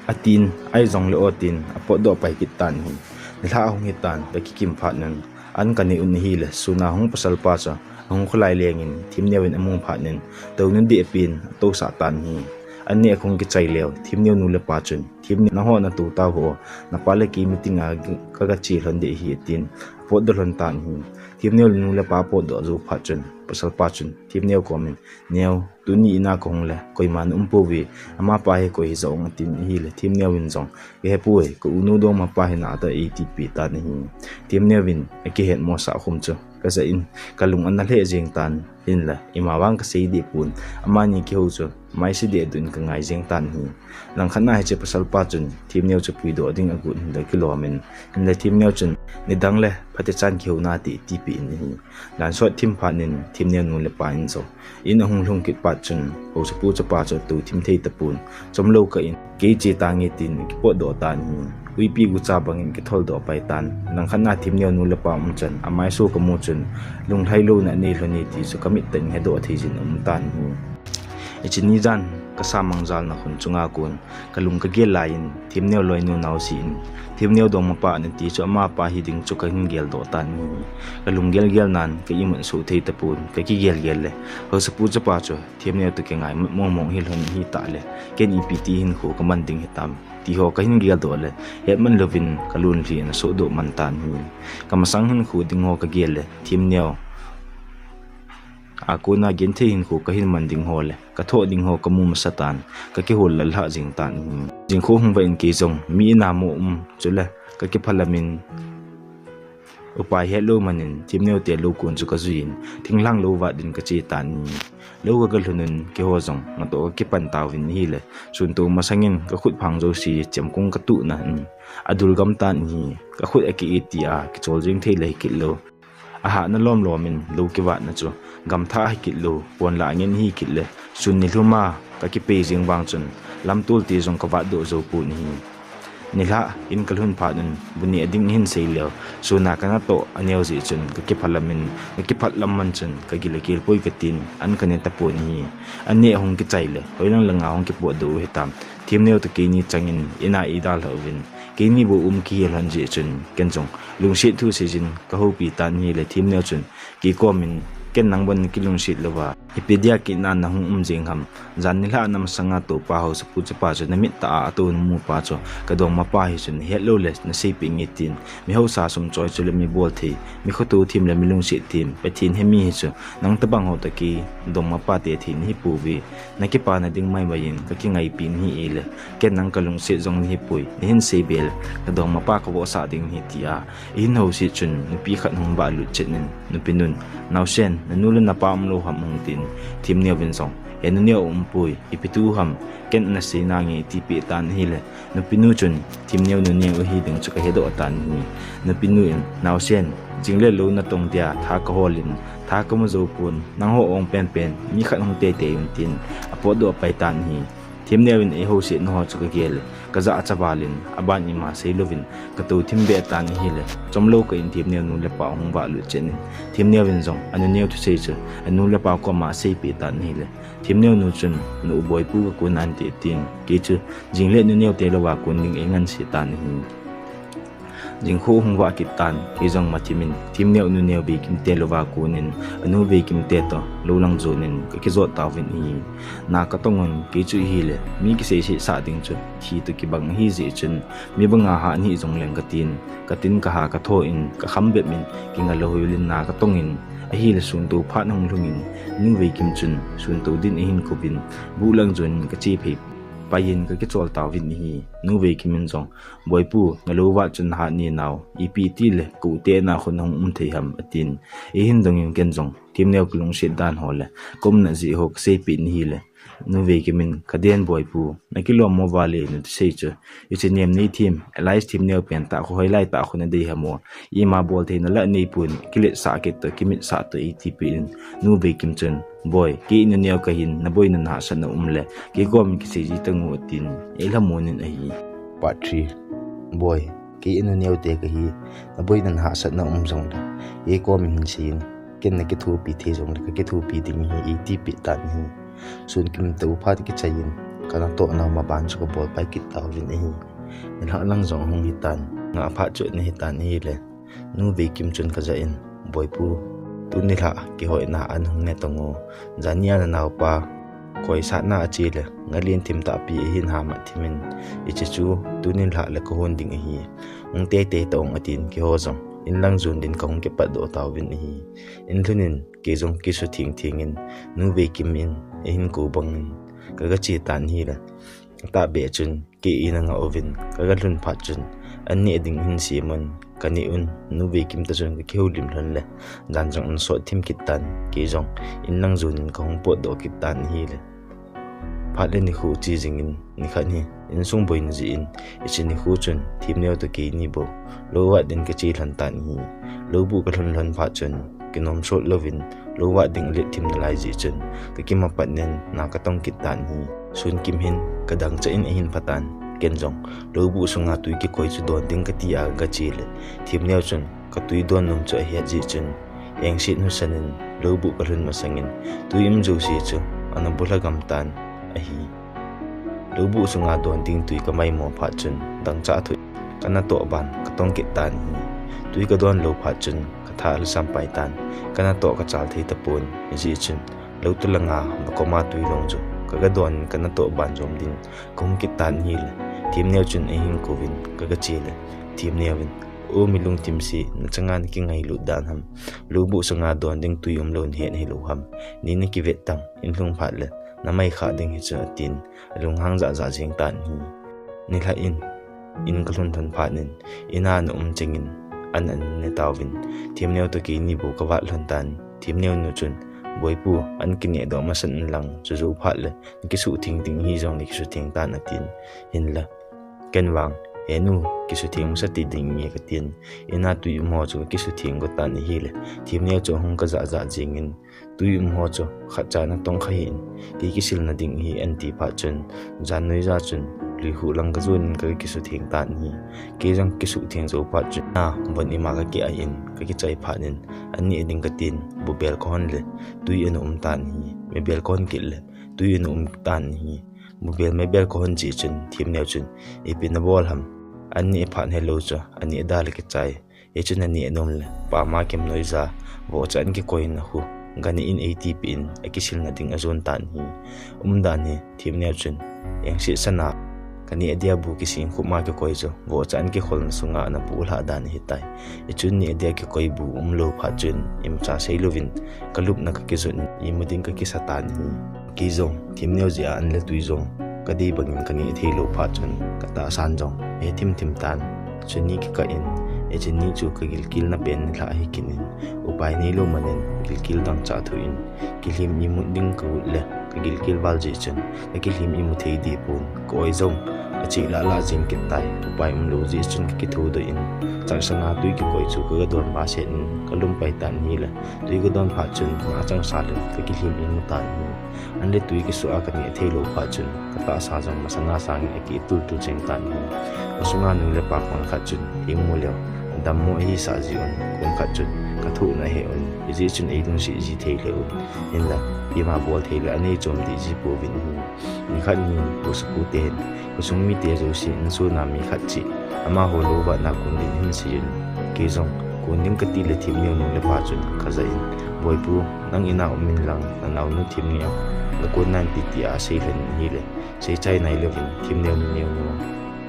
a tin, ai jong le o tin, a potdoh pai kit tan hi. Nilhah ahung hi tan, ka kikim phat nun, an ka nei un hi le, suna hung pasal pa chu, ahung kholai leng in, thim neo in amu phat nun, to nun di apin, a to sa tan hi. An ni a kong kichai leo, thim neo nu le pa chun, "Thim neo, nangho na tu tau ho, na pa le kei meeting a ka, ka che lhon di hi," tin, a potdoh lhon tan hi. Thim neo nu le pa potdoh jou phat chun, pasal pa chun, thim neo kom in, "Neo, tuni ina ka hung le, koima na um poi ve, ama pa hi koi hi jong," a tin hi le, thim neo in jong, "Ka he poi, ka u nu dongma pa hi na ta," a ti pi tan hi. Thim neo in, a kihet mo sa khum chu, ka ja in, ka lung ana lheh jeng tan, hin le, ima vang ka sei di pun, amani kihou chu, mai si di dun ka ngai jeng tan hi. Langkhat na hiche pasal pa chun, thim neo chu puidoh ding a gun hin le kilom in, hin le thim neo chun, "Nidang le, phatecha kihou na ti," ti pi in hi. Lansot thim phat nin, thim neo nu le pa in jong, in ahung lhung kit phat chun, haosapu chapa chu tou thim thei tapon, "Chom lou ka in, kei che tange," tin kipotdoh tan hi. Uipi gucha bang in kitholdoh pai tan, langkhat na thim neo nu le pa um chan, amai so ka mu chun, lunglhai louna nei lhon e ti chu ka mit tah in hedoh thei jin um tan hi. Hiche ni jan, ka sa mang jal na khun chunga kon, ka lung ka gel lai in, thim neo loi nu nao si in, thim neo dongma pa ana ti chu ama pa hi ding chu ka hin geldoh tan hi. Ka lung gel gel nan, ka imut so thei tapon, ka kigel gel le, haosapu chapa chu, thim neo toh kingai mong mong hi lhon hi ta le, ken ipi ti hinkho ka man ding hitam, ti ho ka hin geldoh le, het man louvin ka lunglhi ana sohdoh man tan hi. Ka masang hinkho ding ho ka gel le, thim neo a kona genthei hinkho ka hin man ding ho le, ka thoh ding ho ka mu masa tan, ka kihol lal lhah jing tan hi. Jingkho hung vah in kei jong, mi ina mo um, chule, ka kiphalam in, upai het lou man in, thim neo te lou kon chu ka jui in, thinglhang lou vat din ka che tan hi. Lou ka ga lhun un, keiho jong, natoh ka kipan tauvin hi le, sun to masang in, ka khut phang jouse, chemkung ka tuh na in, a dul gam tan hi, ka khut a ki-it ti a, kichol jing thei le hi kit lou. A hahna lom lom in, lou kivat na chu, gam thah hi kit lou, pon la ngen hi kit le, sun ni lhum a, ka kipei jing vang chun, lamtol te jong ka vat doh jou pon hi. Nilhah in ka lhun phat un, bu neh ding hin sei leo, suna ka natoh a neo jeh chun, ka kiphalam in, ka kiphalam man chun, ka gil a gel poi ka tin, an ka ne tapon hi. An ni ahung kichai le, hoilang langa hung kipotdoh u hitam, thim neo toh keini chang in, ina eidalha uvin, keini bou um kihil lhon jeh chun, ken jong, lungset thu sei jin, ka houpi tan hi le thim neo chun, kei kom in, ken nang bon na kilungset louva, ipi dia kei na na hung um jing ham, jan nilhah na masanga toupa haosapu chapa chu na mit tah a atou na mu pa chu, ka dongma pa hi chu na het lou le na seipeh nge tin, mi haosa sum choi chu le mi bol thei, mi khoto thim le mi lungset thim, Pathen he mi hi chu, nang tabang ho toh kei, dongma pa te thei na hi pouve, na kipa na ding mai mai in, ka kingaipi na hi e le, ken nang ka lungset jong na hi poi, na hin sei be le, ka dongma pa ka vohsah ding hi ti a, i hin houset chun, nupi khat hung vah lut chet in, nupi nun, naosen, na nu le na pa um lou ham hung tin, thim neo vin jong, he nu neo um poi, ipi thu ham, ken na sei nange ti peh tan hi le, nupi nu chun, thim neo nu neo ahi ding chu ka hedoh tan hi, nupi nu in, naosen, jing le lou na tong dia, tha ka hol in, tha ka mu jou pon, nangho ong pen pen, mi khat hung tei tei un tin, a potdoh pai tan hi. Thim neo in ei houset na ho chu ka gel le, ka jah a chaval in, aban ima sei louvin, ka tou thim be tan hi le, chom lou ka in thim neo nu le pa hung vah lut chet in, thim neo in jong, a nu neo thusei chu, a nu le pa koma a seipeh tan hi le, thim neo nu chun, nu boi pu ka kon nante tin, kei chu, jing le nu neo te louva kon ding ei nganse tan hi. Jingkho hung vah kit tan, kei jong mathim in, thim neo nu neo vei kim te louva kon in, a nu vei kim te toh, lou lang jon in, ka kijot tauvin hi. Na ka tong un, kei chu hi le, mi kisei sei sah ding chu, thi toh kibang hi jeh chun, mi banga ha ni jong leng ka tin, ka tin ka ha ka tho in, ka kham bep in, kinga lou hoi lin na ka tong in, ahi le sun to phat hung lhung in, nu vei kim chun, sun to din a hin kop in, bu lang jon in ka che phei. paiyin kakichol tauvin ahi. Nu Veikim in jong, Boipu, nalou vat chun nahat ni nau, ipi tile, ka u te na khun hung um thei ham, atin. Eihin dongin ken jong, Themneo kilungset dan ho le, ka umna jeh ho kaseipeh in ahile, Nu Veikim in, kaden Boipu, nakilom mo vale, nati sei chu. Hiche nem nei them, Alice Themneo pen tah khu hoilai tah khu nadei ham o. Ima bol theina la neipon, kiletsah kit toh, kimitsah toh, eiti peh in. Nu Veikim chun, Boi, kei inu neo kahin, naboina nahahsatna um le, kei komin kisei ji tangu, atin, eilhamon in ahi. Part three. Boi, kei inu neo te kahi, naboina nahahsatna um jongle, kei komin hin seiyin, ken nakithopi thei jongle, kakithopi ding ahi, eiti peh tan ahi. Sun kim tah u phat kichaiyin, kanatoh nau maban chu kabol pai kit tauvin ahi. Nilhah lang jong ahung hitan, nga phat chu ana hitan ahile, Nu Veikim chun kajah in, Boipu, tuni nilhah kihoina an hung ne tong o, jania nanaopa koi satna ache le, ngalin thim tahpi ahin hamat thimin, hiche chu tuni nilhah le kahon ding ahi. Hung teitei tong, atin, keiho jong inlang jon din kahung kipatdoh tauvin ahi. In lhun in kei jong kisutheng theng in, Nu Veikim in eihin kou bangin, kaga che tan ahile, atahbeh chun kei in angah uvin, kaga lhun phat chun, an neh ding ahin semun, kaneh un, Nu Veikim toh chun kakihoulim lhon le, jan jong ana sot thim kit tan, kei jong inlang jon in kahung potdoh kit tan ahile, phat le nikho che jingin, nikhat hi insung boina jeh in, hiche nikho chun Themneo toh keini bou lou vat din kache lhon tan ahi. Loubuh kalhun lhon phat chun, kinom sot louvin, lou vat ding alet thim nalai jeh chun, kakimapat nen na katong kit tan ahi. Sun kim hin kadangchah in ahin phatan, ken jong loubuh sunga tui kikoi chu don ding kati a kache le, Themneo chun katui don nom chu ahet jeh chun, engset husan in loubuh kalhun masangin, tui um jouse chu ana bulha gam tan ahi. Loubuh sunga don ding tui kamaimo phat chun, dangchah thoh in, kanatoh ban katong kit tan ahi. Tui kadon lou phat chun, katha alhasam pai tan, kanatoh kachal thei tapon, hijeh chun, lou tolanga vakoma tui long chu kaga don in, kanatoh ban jom din kahung kit tan ahile, Themneo chun eihin kouvin, kaga che le, Themneo in, O mi lungthim se, nachanga nakingailut dan ham, loubuh sunga don ding tui umlou nahet hilou ham, ni nakivet tam, in lhung phat le namai khah ding hi chu, atin, alunghang jahjah jeng tan ahi. Nilhah in, in kalhun lhon phat in, ina ana um chengin, an ana ne tauvin, Themneo toh keini bou kavat lhon tan, Themneo nu chun, Boipu, an kinehdoh masat in lang, chujou phat le nakisutheng ding ahi jongle kisutheng tan, atin, hinla, ken vang, He nu, kisutheng masat ding nge, katin, ina tui um ho chu kakisutheng got tan ahile, Themneo chu ahung kajahjah jengin, tui um ho chu khatcha natong kha hih in, kei kisilna ding ahi, anti phat chun, jan noija chun, luikhuh lang kajon in kakisutheng tan ahi. Kei jong kisutheng jou phat chun, a, von ima kakiah in, kakichai phat in, an neh ding katin, bubel kahon le, tui ana um tan ahi, mebel kahon kit le, tui ana um tan ahi. Bubel mebel kahon jeh chun, Themneo chun, Ipi nabol ham, an neh phat helou chu, an neh da le kichai. Hichun aneh nom le, pama kim noija, vohcha an kikoina khu, ganeh in eiti peh in, akisilna ding ajon tan ahi. Umdan hi, Themneo chun, engset sana, kaneh dia bu kising khuma kikoi chu, vohcha an kikholna sunga ana bulhah dan ahitai. Hichun neh dia kikoi bu umlou phat chun, imacha seilouvin, kalupna kakijot in, imu ding kakisa tan ahi. Kei jong, Themneo jeh a an le tui jong, kadei bangin kaneh theilou phat chun, katahsan jong, he thimthim tan. Chuni kikah in, hiche ni chu kagilkel na pen nilhah ahi kit in, upai neilou manin, gilkel dangchah thoh in, kilhem imut ding kagot le, kagilkel val jeh chun, kakilhem imu thei deh pon, ka-oi jong, acheh lahlah jeng kit tai, upai umlou jeh chun kakithoudoh in, changsanga tui kikoi chu kaga don baset in, kalum pai tan ahile, tui kadon phat chun, nga changsa le, kakilhem imu tan ahi. An le tui kisuh a kaneh theilou phat chun, katahsa jong masanga sangin akitultul jeng tan ahi. Kasunga nu le pa khon khat chun, imu leu, dammo ahisah ji un, khon khat chun, kathohna ahe un, hijeh chun eilungset ji thei lheh un, hinla, ima bol thei le anei chom deh ji pouvin ahi. Nikhat ni, pu Supu te hin, khosung mite jouse insona mi khat cheh, amaho lou vatna kon ding ahin seiyin, kei jong, kon ding kati le Themneo nu le pa chun, kajah in, Boipu, nang ina um in lang, nanaonu Themneo, nakonna in ti tia asei lhon in ahile, seichai nailouvin, Themneo nu neo nu,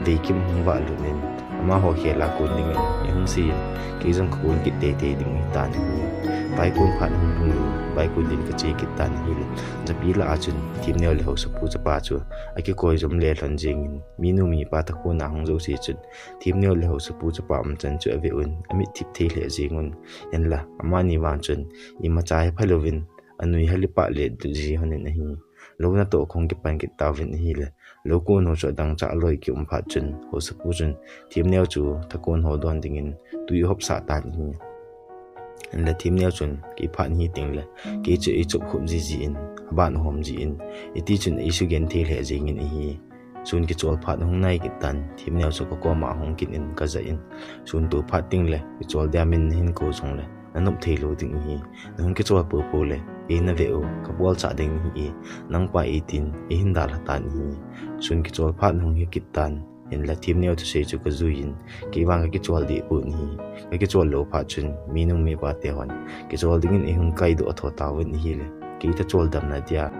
Veikim hung vahlut in, amaho khel a kon dingin, eihung seiyin, kei jong kakon kit teitei ding ahitan ahi. Vaikon phat hung lhung in, vaikon din kache kit tan ahile, japi lah a chun Themneo le Haosapu chapa chu akikoi jom le lhon jeng in, minu mipa thakon a hung jouse chun Themneo le Haosapu chapa umchan chu ave un, amit thip thei lheh jeng un, hinla amani vang chun imacha hepha louvin, anui hal ipah le ji lhon in ahi. Lou natoh khong kipan kit tauvin ahile, lou kon ho chu adangchah aloi kium phat chun, Haosapu chun Themneo chu thakon ho don dingin tui ahopsah tan ahi. Hinla Themneo chun, kei phat hi tengle kei chu eichop khup jiji in, aban ahom ji in, hiti chun eisugenthei lheh jeng in ahi. Sun kichol phat hung nai kit tan, Themneo chu kakoma hung kit in kaja in, sun to phat tengle kichol dia min nahin kou jongle nanop thei lou ding ahi. Nahung kichol poupou le kei nave u, kabolchah ding ahi e, nangpa eitin eihin dalha tan ahi. Sun kichol phat hung hi kit tan, hinla Themneo thusei chu kajui in, kei vang kakichol deh pon ahi. Kakichol lou phat chun minu mipa te hon kichol dingin eihung kaidoh tho tauvin ahile, kei tachol damna dia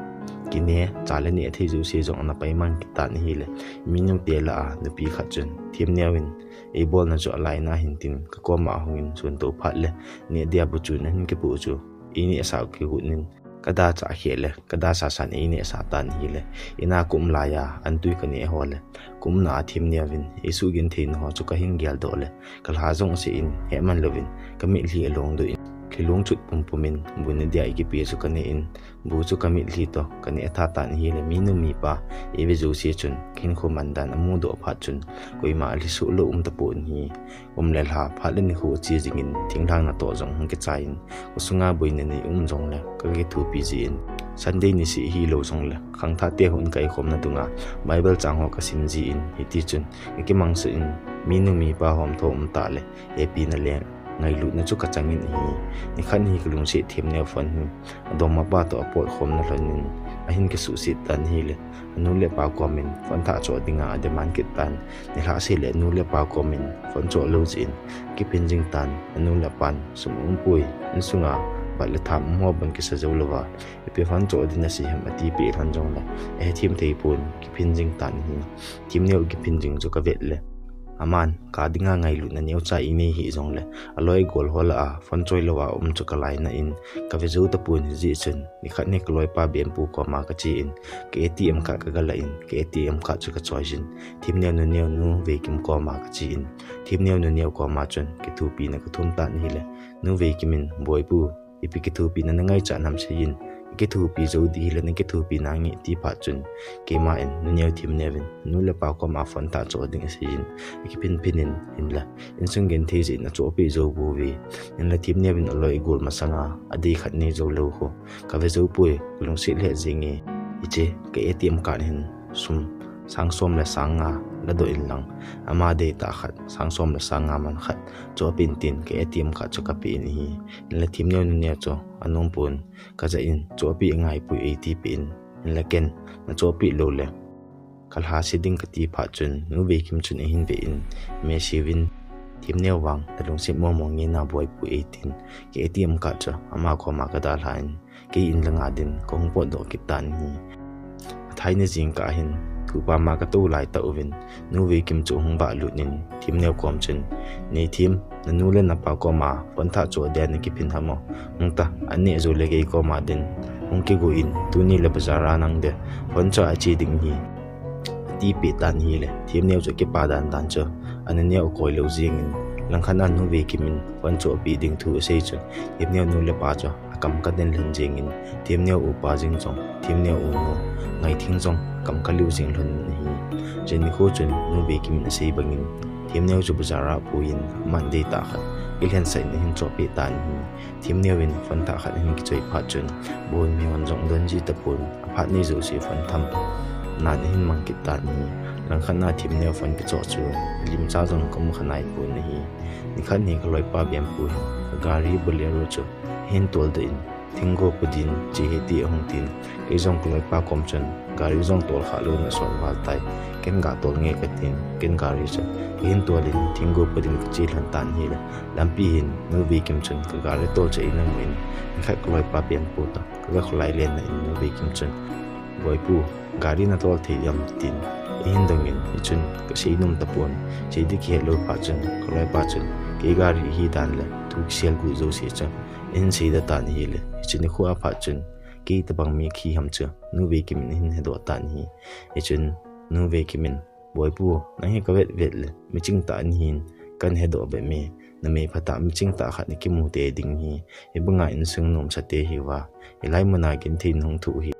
kine, cha le neh thei jouse jong ana paimang kit tan ahile, minu te lah a nupi khat chun Themneo in eibolna chu alaina hintin kakoma ahungin, sun to phat le neh dia bu chu nahin kipoh chu einehsah u kigotnin, kadachah kheh le kadasasan einehsah tan ahile, ina kaum laiya antui kaneh ho le kaumna a Themneo vin eisugentheina ho chu kahin geldoh le kalha jong aseh in, hehman louvin kamitlhi alongdoh in, lhilung chut pumpum in bu ne dia eikipe chu kaneh in, bu chu kamitlhi toh kaneh tha tan ahile, minu mipa eive jouse chun kahinkho mandan amudoh phat chun koima alhisoh lou umtapon ahi. Kum le lha, phat le nikho ache jingin, thinglhang natoh jong hung kichai in, khosunga boina nei um jongle kakithopi ji in, Sunday niseh hilou jongle khangthah te hung kaikhomna dunga Bible chang ho kasim ji in, hiti chun kakimangcha in, minu mipa homtho umtah le hepina le ngailutna chu kachangin ahi. Nikhat hi kalungset Themneo phone hi adongmapa toh apotkhomna lhonin, ahin kisuhset tan ahile, anu le apa komin phone thah choh dinga ademand kit tan. Nilhah seh le anu le apa komin phone choh lou jeh in akiphin jing tan, anu le apan sum umpoi, insunga bat le tham um ho bon kisa jou louva, ipi phone choh ding nasei ham atipeh lhon jongle ahethem thei pon, kiphin jing tan ahi. Themneo kiphin jing chu kavet le, aman ka dinga ngailutna neocha einei hih jongle, aloi agol ho lah a phone choi louva um chu kalainat in, kave jou tapon, hijeh chun nikhat hi kaloipa Bempu koma kache in, ka ATM card kagalah in, ka ATM card chu kachoijin, Themneo nuneo Nu Veikim koma kache in, Themneo nuneo koma chun kithopina kathum tan ahile, Nu Veikim in, Boipu, ipi kithopina nangaichat ham seijin, ikithopi jou ding hile nakithopi nange, ati phat chun, keima in, nuneo Themneo vin anu le apa koma phone thah choh ding aseijin, akiphin phin in, hinla insung genthei jeh in achohpeh jou bouve. Hinla Themneo vin aloi agol masanga adei khat nei jou lou khu kave jou poi, kalungset lheh jenge. Hiche ka ATM card hin sum sang som le sang nga ladoh inlang, ama deitah khat sang som le sang nga man khat chohpeh in tin, ka ATM card chu kapeh in ahi. Hinla Themneo nuneo chu anompon, kajah in, chohpeh ingaipoi eitipeh in, hinla ken, nachohpeh loule kalhase ding kati phat chun, Nu Veikim chun ahin ve in, message uvin, Themneo vang nalungset momo nge na Boipu eitin, ka ATM card chu ama koma kadalhan, kei in langa din kahung potdoh kit tan ahi. Athaina jingkah hin, thupama katou laitah uvin, Nu Veikim chu ahung vahlut in, Themneo kom chun, Nei Them, nanu le napa koma phone thah choh dia nakiphin ham o? Hungta, aneh joule kei koma din hung kigo in, tuni le bazar a nang de phone choh a che ding ahi, atipeh tan ahile, Themneo chu akipa dandan chu, anuneo akoi lou jengin, langkhat a Nu Veikim in phone chohpeh ding thu asei chun, Themneo nu le pa chu akam kadin lhon jengin, Themneo upa jeng jong, Themneo unu Ngaithing jong akam kaliu jeng lhon in ahi. Jen nikho chun Nu Veikim in asei bangin, Themneo chu bazar a apuiyin, aman deitah khat kilhensah in ahin chohpeh tan ahi. Themneo in phone thah khat ahin kichoi phat chun, Boipu hon jong donji tapon, aphat nei jouse phone tham nan ahin mang kit tan ahi. Langkhat a Themneo phone kichoh chu, alimcha jong kamu kha naipon ahi. Nikhat hi kaloipa Bempu hin kagari Bolero chu ahin toldoh in, Thinggo pu din che hite ahung tin, kei jong kaloipa kom chun gari jong tolkhah louna asot val tai, ken gatol nge katin, ken gari chu kahin tolin Thinggo pu din kache lhon tan ahile, lampi hin Nu Veikim chun kagari tol chu eina mu in, nikhat kaloipa Bempu toh kaga kholai lenna in Nu Veikim chun, Boipu, gari natol thei dem? tin eihin dongin, hichun kasei nom tapon, sei ding kihet lou phat chun kaloipa chun, kei gari ahi dan le Pu kisel gu jouse chu ahin seida tan ahile, hiche nikho a phat chun kei tabang mi kahi ham chu Nu Veikim in ahin hedoh tan ahi. Hichun Nu Veikim in, Boipu, nang hi kavet vet le miching tah nahin, kahin hedoh bep e. Namei phatah miching tah khat nakimu tei ding ahi. Hibanga insung nomsa te hiuva, hilai muna genthei nahung thoh hi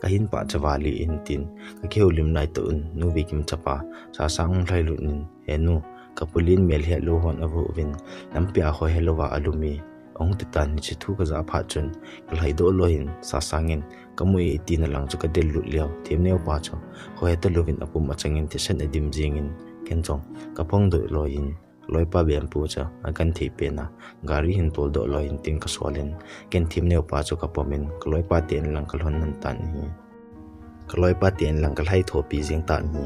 kahin pachat val e, ahin tin, kakihoulim lai tah un Nu Veikim chapa Sasang ahung lhailut in, He nu, kapu len melhetlou hon avoh uvin, lampi a khohe louva alum e, ahung ti tan. Hiche thu kajah phat chun kalhaidoh loi in, Sasang in, Kamu e, ati na lang chu kadel lut leu, Themneo pa chu khohe talouvin apum achangin thisan adim jengin, ken jong kaphongdoh loi in, kaloipa Bempu chu agenthei pen a gari hin toldoh loi in tin kasol in, ken Themneo pa chu kapom in, kaloipa te in lang kalhon lhon tan ahi. Kaloipa te in lang kalhai thopi jeng tan ahi.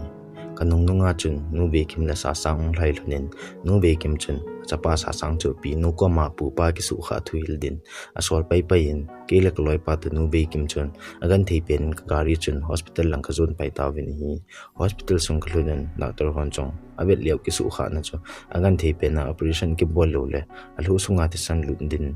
Kanung nunga chun Nu Veikim le Sasang ahung lhai lhon in, Nu Veikim chun achapa Sasang chu pinu koma pupa kisuhkhah thu hil din asol pai pai in, kei le kaloipa toh Nu Veikim chun agenthei pen in kagari chun hospital lang kajon pai tauvin ahi. Hospital sung kalhun in doctor hon jong avet leu kisuhkhahna chu agenthei pen a operation kibol lou le alhu sunga thisan lut din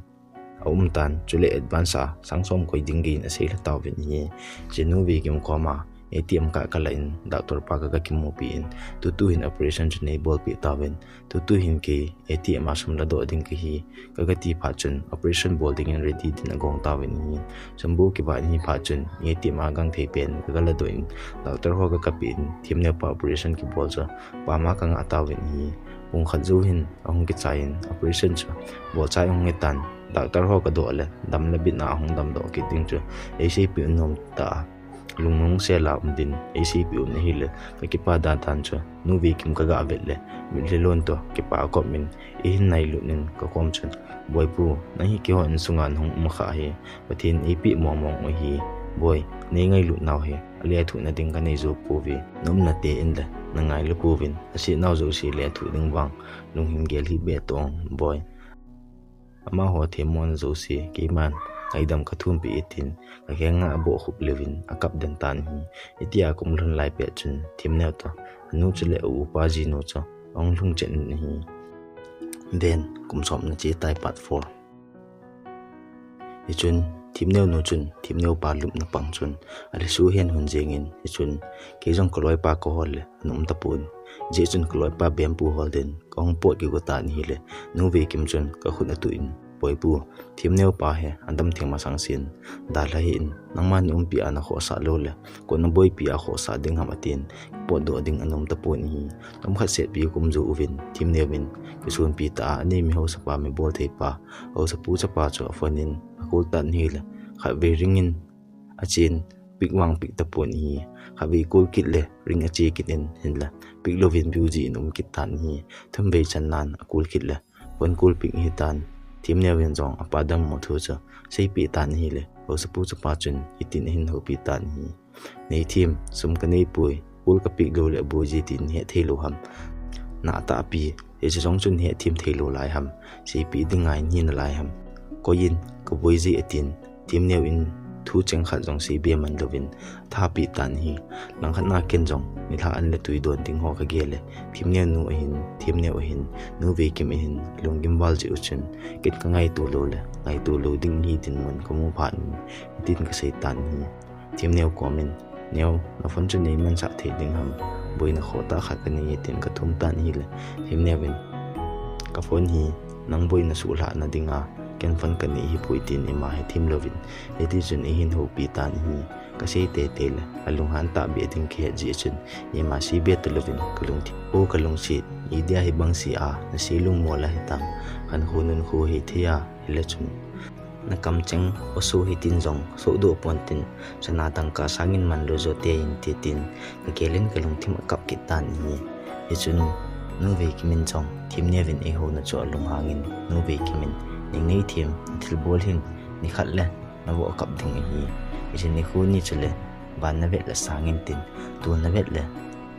aum tan, chule advance a sang som koi ding geiyin asei lha tauvin ahi. Hiche Nu Veikim koma A T M card kalah in, doctor pa kaga kimupi in, tutu hin operation chu neibolpeh tauvin, tutu hin kei A T M a sum ladoh ding kahi, kaga ti phat chun operation bol dingin ready din agong tauvin ahi. Sum bu kivah in ahi phat chun A T M a gangthei pen kaga ladoh in, doctor ho kaga peh in, Themneo pa operation kibol chu pam a kangah tauvin ahi. Pung khat jou hin ahung kichai in, operation chu bolchai ahung hitan, doctor ho kadoh le dam le bit a ahung damdoh kit ding chu eiseipeh un, nom tah a lungnung sel a um din eiseipeh un ahile, kakipa dan dan chu Nu Veikim kaga vet le mitlhi lon toh kipa akop in, eihin nailut in kakom chun, Boipu, nang hi keiho insunga nahung um khah hi Pathen in eipeh mong mong u ahi. Boi, neingailut nau hi alethuhna ding kanei jou pouve. Naumna te in le nangailu pouvin, asetnau jouse lethuh ding vang lunghing gel hih beh tong, Boi. Amaho themmona jouse keiman ngaidam kathumpeh e tin, kakhenga abohkhup leuvin akap den tan ahi. Hitia kum lhun lai pet chun Themneo toh anu chule a upa jinu chu ahung lhung chet in ahi. Ven, kum som na che tai, part four. Hichun Themneo nu chun Themneo pa lupna pang chun alhisu hen hun jengin, hichun kei jong kaloipa kahol le ana um tapon. Hijeh chun kaloipa Bempu hol din kahung pot kigo tan ahile, Nu Veikim chun kakhut atuh in, Boipu, Themneo pa hi adam theng masang sen dalha hih in, nangma na umpi a nakhohsah lou le koi naboipi a khohsah ding ham atin, potdoh ding anom tapon ahi. Tomkhat setpi kum jou uvin Themneo vin kisonpi tah a anei mi haosapa mi bolthei pa, haosapu chapa chu aphone in akol tan ahile, khatvei ring in achen, pick vang pick tapon ahi. Khatvei kol kit le ring ache kit in, hinla pick louvin busy in um kit tan ahi. Thumvei channan akol kit le phone call pick ahitan. Themneo vin jong apa dammo thu chu seipeh tan ahile, haosapu chapa chun hitin ahin houpi tan ahi. Nei Them, sum kaneipoi, call ka pick lou le aboi ji tin hetthei lou ham? Natahpi, hiche jong chun hetthem thei lou lai ham? Seipeh ding ngai hina lai ham? Koiyin kaboi ji atin, Themneo in thu cheng khat jong seibe man louvin athapeh tan ahi. Langkhat na ken jong nilhah an le tui don ding ho kagel le, Themneo nu ahin, Themneo ahin, Nu Veikim ahin lunggim val jeh u chun, ken kangaito lou le ngaito lou ding ahi dinmun kamu phat in, hitin kasei tan ahi. Themneo kom in, Neo, na phone chu nei mansah thei ding ham? Boina khohtah khat kanei e tin kathum tan ahile, Themneo vin, ka phone hi nang boina suhlhahna dinga ken phone kanei ahipoi tin ima hethem louvin, hitichun eihin houpi tan ahi. Kasei teitei le alunghan tahbeh ding kahet jeh chun ima seibe talouvin kalungthim, O kalungset, idia hibang se a nasei lungmol ahitam? Khankho nunkho hithei a hile chun, nakamcheng oso hitin jong sohdoh pontin, sana dangka sangin manlou jote inte tin kagel in kalungthim akap kit tan ahi. Hichun Nu Veikim in jong Themneo vin eihouna chu alunghangin, Nu Veikim in, Ningnei Them, nathilbol hin nikhat le navoh kap ding ahi. Hiche nikho ni chule van navet le sang intin, tol navet le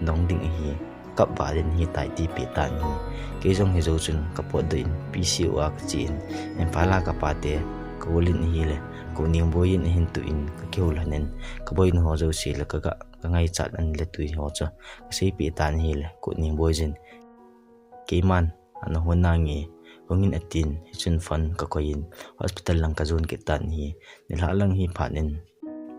dong ding ahi. Kap val in ahitai tipeh tan ahi. Kei jong hijou chun kapotdoh in P C U a kache in, Imphal a kapate kaol in ahile, Kotningboi in ahin tuh in kakihou lhon in, kaboina ho jouse le kaga, kangaichat an le tui ho chu kaseipeh tan ahile, Kotningboi jin, Keiman ana hon nange, Hungin atin, hichun phone kakoi in hospital lang kajon kit tan ahi. Nilhah lang hi phat in,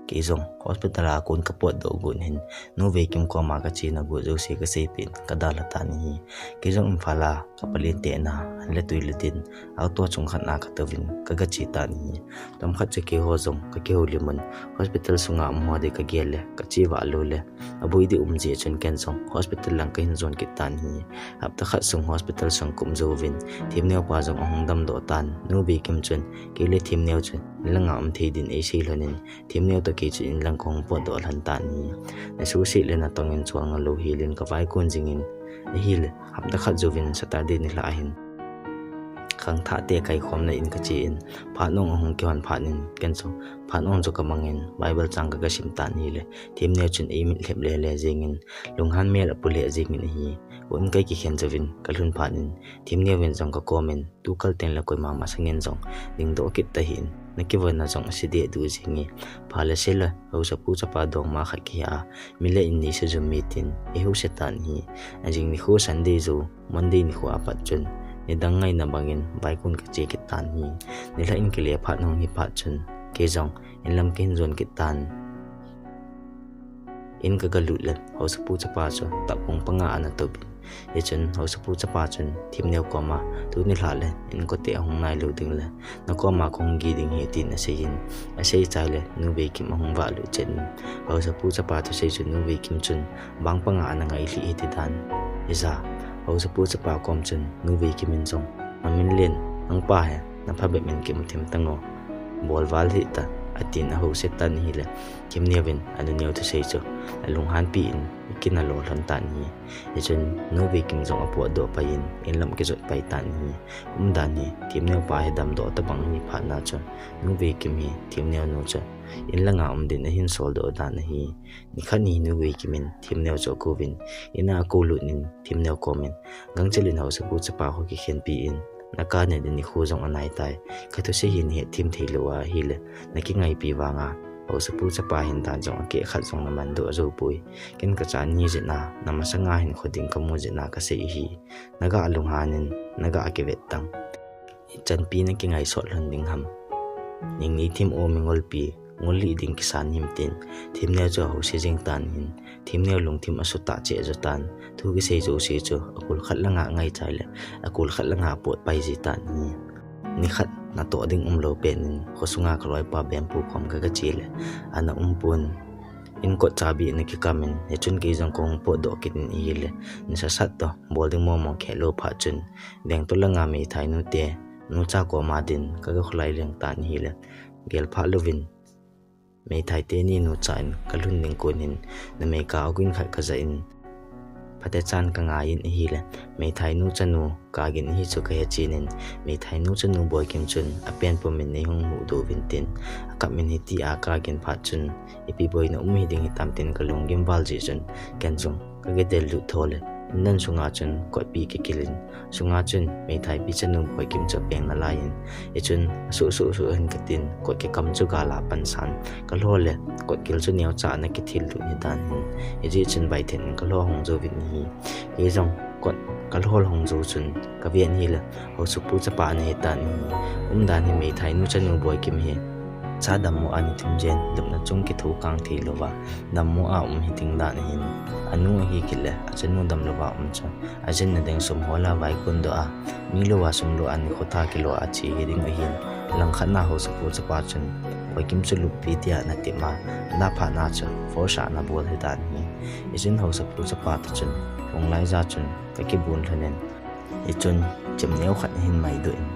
kei jong hospital a kon kapotdoh got hin, Nu Veikim koma kachena got jouse kaseipeh in kadalha tan ahi. Kei jong Imphal a kapalen te na, an le tui le din, auto chung khat na katouvin kagache tan ahi. Tomkhat chu keiho jong kakihoulim un, hospital sunga umho ding kagel le, kache vah lou le, aboi ding um jeh chun ken jong hospital lang kahin jon kit tan ahi. Hapta khat sung hospital sung kaum jouvin, Themneo pa jong ahung damdoh tan, Nu Veikim chun, kei le Themneo chu in langa um thei din eisei lhonin, Themneo toh kei chu in lang kahung potdoh lhon tan ahi. Nasuhset le natong in cholngah lou helin kavaikon jingin, ahile hapta khat jouvin Saturday nilhah hin khangthah te kaikhomna in kache in, phat nung ahung kihon phat in, ken chu phat nung chu kamangin Bible chang kagasim tan ahile, Themneo chun eimit lhep lele jengin, lunghan mel apu lheh jengin ahi. Houin kaikikhen jouvin kalhun phat in, Themneo in jong kakom in, tukal tengle koima masangin jong dingdoh kit tahih in, nakivon na jong ase dehduh jenge. Pha le se le, haosapu chapa dongma khat kihi a, mi le in neisujum mi tin, eihouse tan ahi. Ajing nikho Sunday jou, Monday nikho apat chun, nidang ngaina bangin vaikon kache kit tan ahi. Nilhah in kile phat nung hi phat chun, kei jong inlam kahin jon kit tan. In kagalut le, haosapu chapa chu tapkong panga ana touvin. Hichun haosapu chapa chun Themneo koma, tuni nilhah le inkote ahung nailou ding le, nakoma kahung geh ding ahi tin aseiyin, asei chai le Nu Veikim ahung vahlut chen in, haosapu chapa thusei chu Nu Veikim chun bang panga ana ngailhih hiti dan. Hijeh a haosapu chapa kom chun Nu Veikim in jong, Maminlen, nangpa hi naphabep in kimu thim tan o, bol val hih tan, atin ahouse tan ahile, Themneo in anuneo thusei chu alunghanpi in akin alo lhon tan ahi. Hichun Nu Veikim jong apotdoh pai in, inlam akijot pai tan ahi. Umdan hi, Themneo pa hi damdoh tabang ahi phat na chu, Nu Veikim hi Themneo nu chu in langa um din ahin soldoh dan ahi. Nikhat hi Nu Veikim in Themneo chu akouvin, in a akoulut in Themneo kom in, gangchel in haosapu chapa ho kikhenpi in, nakap nading nikho jong anaitai. Kathusei hi nahet them theilou ahile, nakingaipi vanga haosapu chapa hin dan jong akeh khat jong namandoh joupoi. Ken kacha ni jeh a, namasanga hinkho ding kamu jeh a kasei ahi. Naga lunghan in, naga kivet tan. Ichanpi nakingaisot lhon ding ham? Ning neithem o mingolpi, ngol lih ding kisan him tin, Themneo chu ahouse jeng tan ahin, Themneo lungthim asutah cheh jo tan, thu kisei jouse chu akol khat langa angai chai le, akol khat langa apot pai ji tan ahi. Nikhat natoh ding umlou pen in, khosunga kaloipa Bempu kom kagache le, ana umpon, inkot chabi ana kikam in, hichun kei jong kahung potdoh kit in ahile, nisasat toh bol ding mongmong khelou phat chun, veng toh langa meithainu te, nucha koma din kagakholai leng tan ahile, gel phah louvin, meithai teni nucha in kalhun ding kon hin, numei kah ogin khat kajah in, phatechan kangaiyin ahile, meithainu chanu kagin ahi chu kahechen in, meithainu chanu Boikim chun apen pumin eihung huhdoh uvin tin, akap in hitia kagin phat chun, ipi boina um hiding hitam tin kalunggim val jeh chun, ken jong kagidel lut tho le, in nan sunga chun kotpi kikil in, sunga chun meithaipi chanu Boikim chu apeng nalai in, hichun asuh suh suh hin katin, kot kikam chu gal a pansan, kalho le, kotkil chu neocha ana kithil lut hitan hin, hijeh chun baithen in kalho hung jouvin ahi. Kei jong kot kalho hung jou chun kaven ahile, haosapu chapa ana hitan ahi. Umdan hi meithainu chanu Boikim hi, cha dammo a ni thum jen, lupna chung kitho kang theilouva, dammo a um hiding dan ahin, anu ahi kit le, achanu damlouva um chu, ajinna ding sum hol a vaikon doh a, mi lou a sum lou a nikho tha kilo a che hiding ahin, langkhat na haosapu chapa chun, Boikim chu luppi tia ana tem a, ana phat na chu force a ana bol hitan ahi. Hichun haosapu chapa toh chun, lunglai ja chun kakibon lhonin, hichun chemneo khat ahin maidoh in,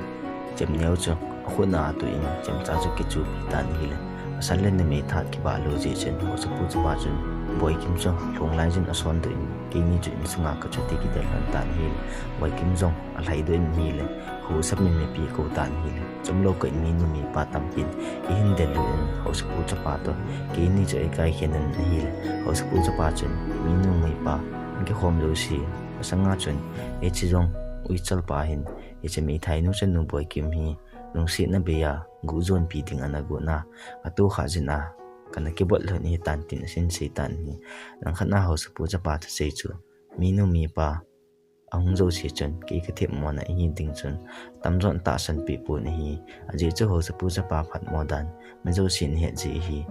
chemneo chu akhut na atuh in, chemcha chu kichupi tan ahile, pasal le numei that kibah lou jeh chun haosapu chapa chun, Boikim chu lunglai jin asondoh in, keini chu insunga kachu tin kidel lhon tan ahile, Boikim jong alhaidoh in ahile, khohsap in mipi akou tan ahile, chomlou kah in minu mipa tampin eihin del lut in, haosapu chapa toh keini chu eikaikhen in ahile, haosapu chapa chun, minu mipa, nakikhom jouse masanga chun, hiche jong uichal pa hin, hiche meithainu chanu Boikim hi lungsetna bei a guhjonpi ding ana gotna, atohkhah jin a kana kibot lhon ahitan tin ahin sei tan ahi. Langkhat na haosapu chapa thusei chu, minu mipa ahung jouse chun, kei kathemmona ahi ding chun, tamjon tahsan peh pon ahi. Ajeh chu haosapu chapa phatmo dan, mi jousen ahet jeh ahi.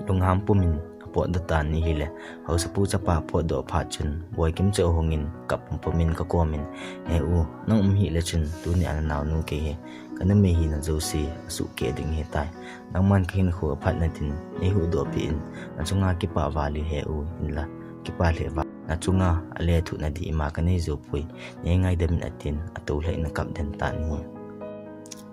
Lungham pumin apotdoh tan ahile, haosapu chapa apotdoh phat chun, Boikim chu ahungin, kap pumpum in kakomin, He u, nang um hih le chun, tunia nanaonu kei hi, kanumei hina jouse asuhkeh ding ahitai. Nangman kahinkho aphatna din neihuhdoh peh in, nachunga kipah val in he u, hinla kipah lheh val. Nachunga alethuhna ding ima kanei joupoi, neingaidam in atin, atoulhah in akap den tan ahi.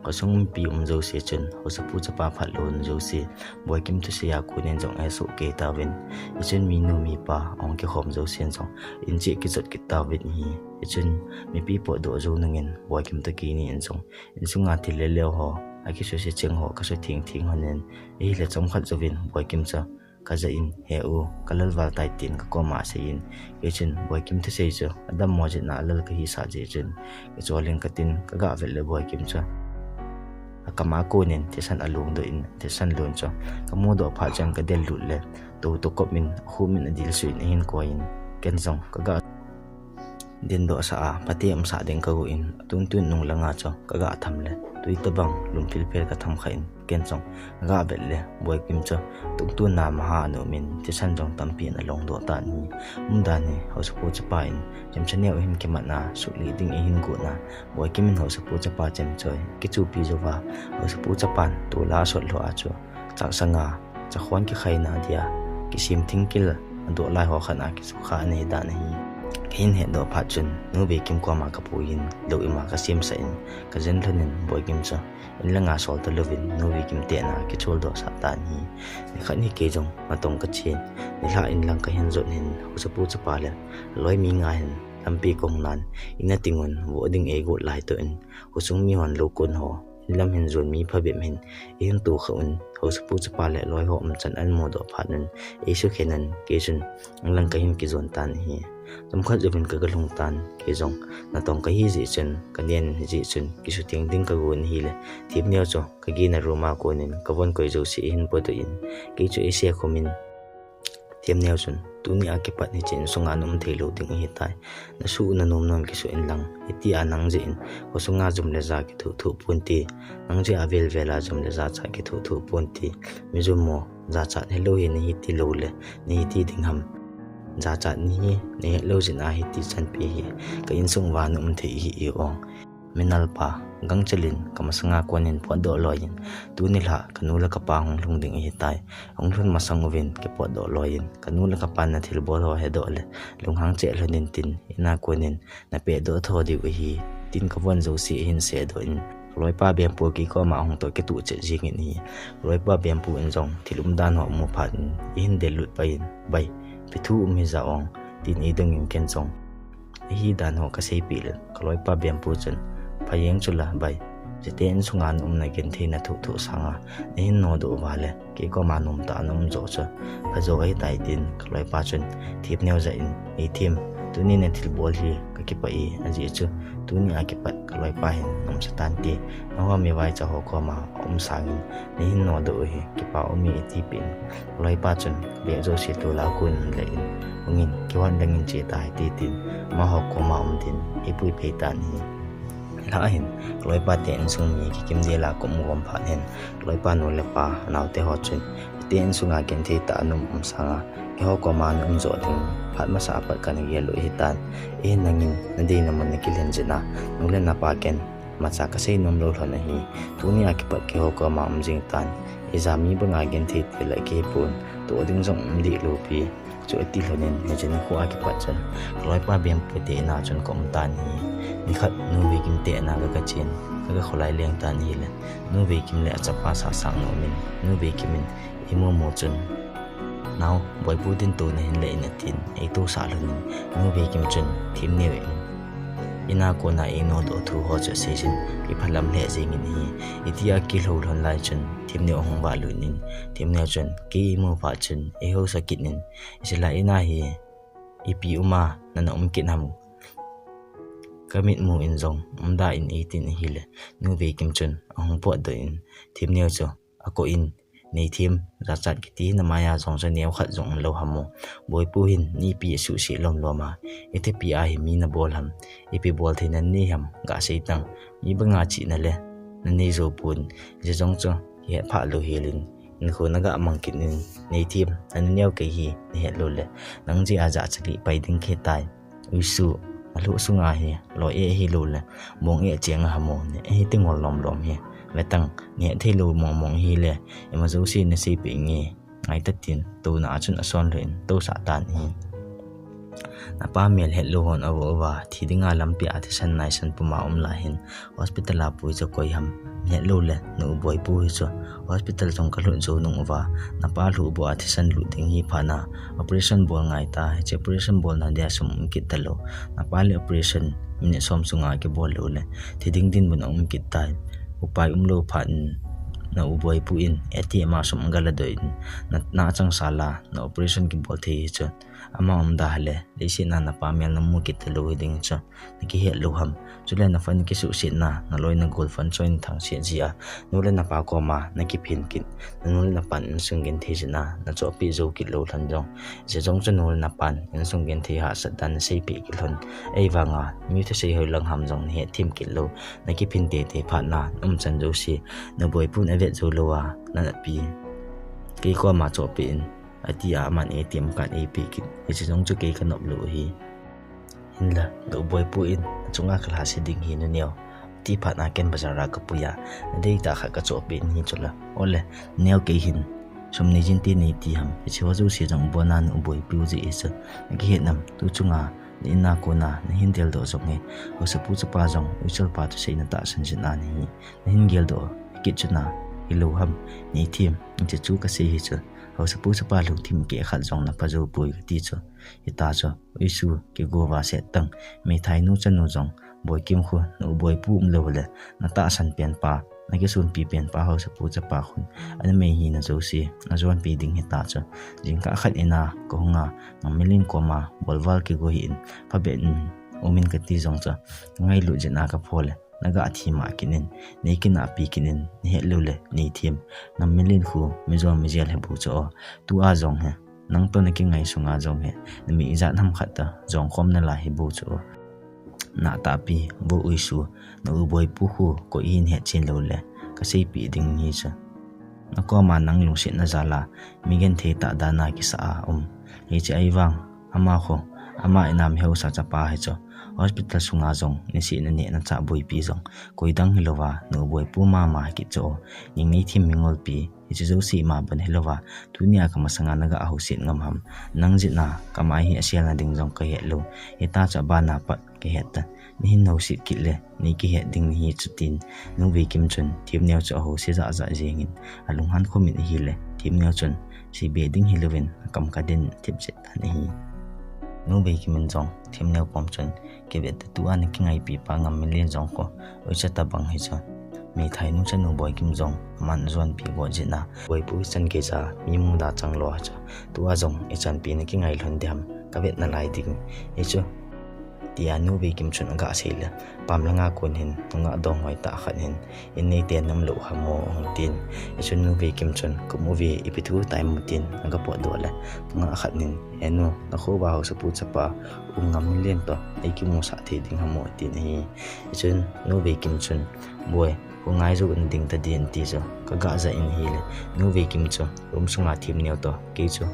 Khosung mipi um jouse chun, haosapu chapa phatlou jouse, Boikim thusei a konin jong ahesoh kei tauvin. Hichun minu mipa ahung kikhom jousen jong, in cheh kichot kit tauvin ahi. Hichun mipi potdoh jou nungin, Boikim toh keinin jong, insunga thil leleu ho, akisuse cheng ho, kasu thengtheng lhonin, ahile chomkhat jouvin, Boikim chu kajah in, He u, kalal val tai, tin kakoma aseiyin, kei chun Boikim thusei chu adammo jeh a alal kahisah jeh chun, kicholin katin, kagah vet le Boikim chu akama konin thisan alongdoh in, thisan lon chu kamudoh phat chun kadel lut le, tou toh kop in, akhup in adilsuh in ahin koiyin, ken jong kagah dindohsah a, pate umsah ding kagon, atuntun nung langa chu kagah tham le, twi tobang lum philphil katham khah in, ken jong kagah vet le, Boikim chu tungtun a maha ana umin, thisan jong tampi in alongdoh tan ahi. Umdan hi, haosapu chapa in, chemcha neo ahin kimatna, suhlih ding ahin gotna, Boikim in haosapu chapa chemcha hi akichupi jouva, haosapu chapan tola asot lhou a chu, chaksanga chakhon kikhaina dia kisem thingkil adoh lai ho khat a kisukha ana hidan ahi. Kahin hetdoh phat chun, Nu Veikim koma kapuiyin, lou ima kasemsah in, kajen lhonin, Boikim chu inlanga sol talouvin, Nu Veikim tehna a kicholdohsah tan ahi. Nikhat hi kei jong natong kachen, nilhah inlang kahin jot hin, haosapu chapa le aloi mi nga hin lampi kahung nan, in a tingun voh ding eigot lai toh in, khosung mihon lou kon ho, inlam hin jon mi phabep hin eihin tokhah un, haosapu chapa le aloi ho umchan ahin mudoh phat un, eisukhen un, kei chun inlang kahin kijon tan ahi. Chomkhat jouvin kagalhung tan, kei jong natong kahi jeh chun, kanen hijeh chun, kisutheng ding kagon ahile, themneo chu kagehna room a konin kavon koi jouse eihin podoh in, kei chu eise khomin, themneo chun, Tunia kipat hiche insunga naum theilou ding ahitai. Nasuh nanom nom kisuh inlang, hitia nang jeh in khosunga jum le ja kithoh thoh ponte, nang jeh a velvel a jum le jachat kithoh thoh ponte. Mi jummo, jachat hilou hi nahi tilou le, nahi ti ding ham? Jachat nahi, nahet lou jeh a hiti chanpi hi ka insung uva naum thei ahi e ong. Minalpa, gangchel in kamasanga konin potdoh loiyin, tuni lhah kanu le kapa hung lhung ding ahitai. Hung lhun masang uvin kipotdoh loiyin, kanu le kapan nathilbol ho hedoh le, lunghang cheh lhonin tin, ina konin napehdoh tho diu ahi, tin kavon jouse ahin sedoh in, kaloipa Bempu kei koma ahung toh kituh chet jengin ahi. Kaloipa Bempu in jong thil umdan ho amu phat in, eihin dellut pai in, Bai, ipi thu um hija ong, tin eidongin ken jong ahidan ho kaseipeh le, kaloipa Bempu chun, Phajeng chula bai, chute insunga naumna gentheina thoh thoh sanga nahin nodoh uva le, kei koma nomtah a naum joh chu phajo ahitai, tin kaloipa chun themneo jah in, Ei them, tuni nathilbol hi kakipah e, ajeh chu tunia kipat kaloipa hin nomsa tante, nangho mi vaicha ho koma aum sangin nahin nodoh u hi kipa aume, atipeh in, kaloipa chun bag jouse tola konin le in, Hungin, kihon lengin che tahite, tin amaho koma um din eipui phei tan ahi. Lhah ahin, kaloipa te insung mi kikim dela kaum gom phat hin, kaloipa nu le pa, anaote ho chun, Hite insunga genthei tah a naum um sanga, keiho koma naum joh ding phat masa a pat kana gel u ahitan, eihin nangin nadei namun nakilhen jeh a, nu le napa ken imacha kasei nomlou lhon ahi. Tunia kipat keiho koma um jing tan, ija mi banga genthei tile kihipon, toh ding jong um deh lou pi. Chu ati lhonin, hiche nikho a kipat chun, kaloipa Bempu te ina chun kaum tan ahi. Nikhat Nu Veikim te ina kaga chen, kaga kholai leng tan ahile, Nu Veikim le achapa sahsang na umin, Nu Veikim in eimu mu chun, Nao, Boipu dinto nahin le in, atin, eitousah lhonin, Nu Veikim chun themneo in ina kona einodoh thu ho chu aseiyin, eiphalam lheh jengin ahi. Hitia kilhou lhon lai chun themneo ahung vahlut in, themneo chun kei eimu phat chun eihousah kit in, Hiche la ina hi ipi uma nana um kit ham? Kamitmu in jong umda in, eitin ahile, Nu Veikim chun ahung potdoh in, themneo chu akoh in, Neithem, jachat kiti na maiya jong chu neo khat jong lou ham o. Boipu hin, nipi asuhset lom lom a. Itihpi a hi mi nabol ham. Ipi bol thei nanei ham, gasei tang. Mi banga chihna le nanei jou pon. Hijong chu, kihet phah lou helin. Hinkho naga mang kit in, Neithem, nanu neo kei hi, nahet lou le. Nang jeh a jachat pai ding kahi tai. Uisu, alhu sunga hi, loi e hilou le, bong e cheng a ham o, ne, e hi tingol lom lom hi. Vetang, ne thei lou mong mong hi le, ima jouse na seipeh inge, ngai tatin, touna a chun ason lheh in, tousah tan hi. Napa mel hetlou hon avo ava, thi dinga lampi a thisan naisan puma um lai hin, hospital a pui chu koi ham, hetlou le, nu Boipu hi chu, hospital jong kalhun jou nung uva, napa lhuh bua thisan lut ding hi phat na, operation bol ngai ta, hiche operation bolna dia sum um kit talou. Napa le operation minute som sunga kibol lou le, thi ding dinmun aum kit tai. Upai umlou phat in, nu Boipu in A T M a sum aga ladoh in, na, na changseh la, na operation kibol thei hi chu. Ama umda le, leiset a napa mel namu kit talou hi ding chu. Nakihet lou ham. Chule na fund kisuhsetna, naloi nagol fund choi nathangset jeh a, nu le napa koma nakiphin kit, nanu le napan insung genthei jeh a, nachohpeh jou kit lou lhon jong. Hijong chu nu le napan insung genthei hahsat dan naseipeh kit lhon. Ahivanga, mi thusei hoilang ham jong nahet them kit lou. Nakiphin teitei phat na, umchan jouse, nu Boipu in avet jou lou a, nanapi. Kei koma chohpeh in, ati a aman A T M card eipeh kit. Hijong chu kei kanop lou hi. Hinla, nu Boipu in, achunga kalhahse ding hi nu neo. Ti phat na ken bazar a kapui a, nadei tah khat kachohpeh in hi chula. Ole, neo kei hin, sum nei jin te nei ti ham, hiche ho jouse jong abon a nu Boipu jeh hi chu. Nakihet nam, tu chunga, na in a kona, nahin deldoh jong hi. Haosapu chapa jong, uichal pa thusei natahsan jeh a nahi. Nahin geldoh, kit chu na, hilou ham, Neithem, hiche chu kasei hi chu. Haosapu chapa lungthim keh khat jong napha jou poi kati chu. Hita chu, uisu, kigo va set tang, meithai nu chanu jong, Boikim khu, nu Boipu umlou le, natahsan pen pa, nakisunpi pen pa Haosapu chapa khun, ana mei hina jouse, ajonpi ding hita chu. Jingkah khat in a, kahung a, Ngammilen koma, bolval kigo hih in, phabep in, um in kati jong chu, ngailut jeh a kapho le. Naga thi ma kit in, nei kinahpi kit in, nahet lou le, Neithem. Ngammilen khu, mi jol mi jel hi bou chu o. Tua jong hi, nang toh nakingai sunga jong hi, nameh ijat ham khat toh, jong khom nalai hi bou chu o. Natahpi, vo uisu, nu Boipu khu, koi hin hetchen lou le, kaseipeh ding hi chu. Nakoma nang lungsetna jal a, mi genthei tah dan a kisa a um. Hiche ahivang, ama khu, ama in a mi haosa chapa hi chu. Hospital sunga jong, niseh naneh nachah boipi jong. Koi dang hilouva, nu Boipu mama hi kit chu. Ning Neithem mi ngolpi, hiche jouse ima ban hilouva. Tunia kamasanga naga houset ngam ham. Nang jeh a, kamai hi aselna ding jong kahet lou. Hita chu abana pat kahet tan. Nahin houset kit le, nei kihet ding nahi chu tin, nu Veikim chun, Themneo chu ahouset jahjah jengin, alunghan khomin ahile, Themneo chun, seibe ding hilouvin, akam kadin, thip chet tan ahi. Nu Veikim in jong, Themneo kom chun, kivet ta tua nakingaipi pa Ngammilen jong khu, uicha tabang hi chu. Meithai nu chanu Boikim jong, aman ajonpi got jeh a, Boipu ichan geija, mi muda changlou chu. Tua jong, ichanpi nakingai lhon diham, kavet nalai ding, hichu. Tia nu Veikim chun aga sei le, pam langa kon hin, nungah donghoi tah khat hin, in neite nam lou ham o, hung tin. Hichun nu Veikim chun, kamu ve, ipi thu tai mu tin, aga potdoh le, nungah khat hin, he nu, nakhoh uva haosapu chapa, u Ngammilen toh, eikimusah thei ding ham o, tin ahi. Hichun nu Veikim chun, Boi, kho ngai jou nading tadin ti chu, kaga ja in ahile, nu Veikim chu, room sunga Themneo toh, kei chu,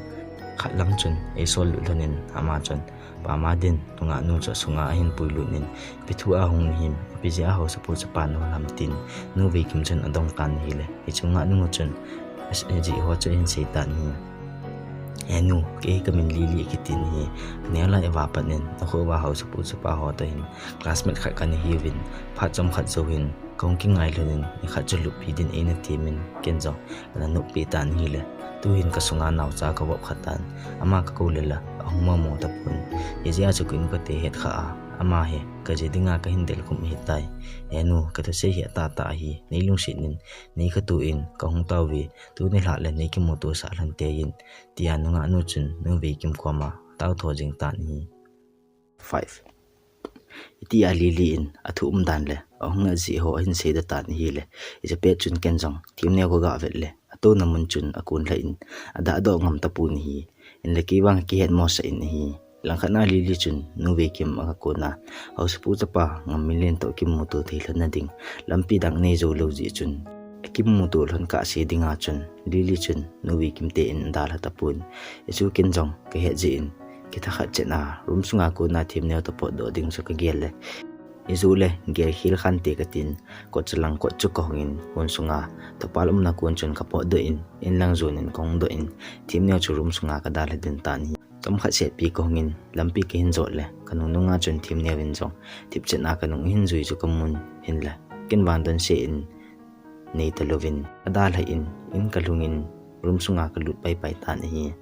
khat lang chun, eisol lut lhonin, ama chun, Pama din, nungah nu chu sunga ahin puilut in, ipi thu a hung nahim, ipi jeh a haosapu chapa nahol ham tin, nu Veikim chun adong tan ahile, hichu nungah nu chun, ajeh ho chu ahin sei tan ahi. He nu, kei hi kamin Lily kiti ahi, neo lai uva pat in, nakhoh uva haosapu chapa ho toh hin, classmate khat kana hiuvin, phat chomkhat jou hin, kahung kingai lhonin, nikhat chu luppi din eina temin, ken jong, kana noppi tan ahile, tuhin kasunga naocha kavop kha tan, ama kakou le la, ahung mong mong tapon, hijeh a chu ka in kate het kha a, ama hi, kaji dinga kahin del khum ahitai, he nu, kathusei hi atahtah ahi, neilungset in, nei katoh in, kahung taove, tuni lhah le neikimuto sah lhon tein, tia nungah nu chun, nu Veikim koma, ataotho jing tan ahi. Five. Hitia Lily in athu umdan le, ahung ajeh ho ahin seidoh tan ahile, hiche pet chun ken jong, Themneo kaga vet le, touna mun chun akon lhah in, adahdoh ngam tapon ahi. Hinlah kei vang kihet mosah in ahi. Langkhat na Lily chun Nu Veikim aga kona, Haosapu chapa Ngamminlen in toh kimuto thei lhon na ding lampi dang nei jou lou jeh chun, akimuto lhon kahse dinga chun Lily chun Nu Veikim te in adalha tapon. Hichu ken jong kahet jeh in kithakhat chet a room sunga kona themneo toh potdoh ding chu kagel le, ijou le gel khel khante katin, kot chalang kot chu kahong in, hon sunga thupal umna kon chun kapotdoh in, inlang jon in kahung doh in, themneo chu room sunga kadalha den tan ahi. Chomkhat setpi kahung in, lampi kahin jot le, kanung nunga chun themneo in jong thipchet a kanung ahin jui chu kamun, hinlah ken vang donse in nei talouvin, kadalha in, in kalhung in, room sunga kalut paipai tan ahi.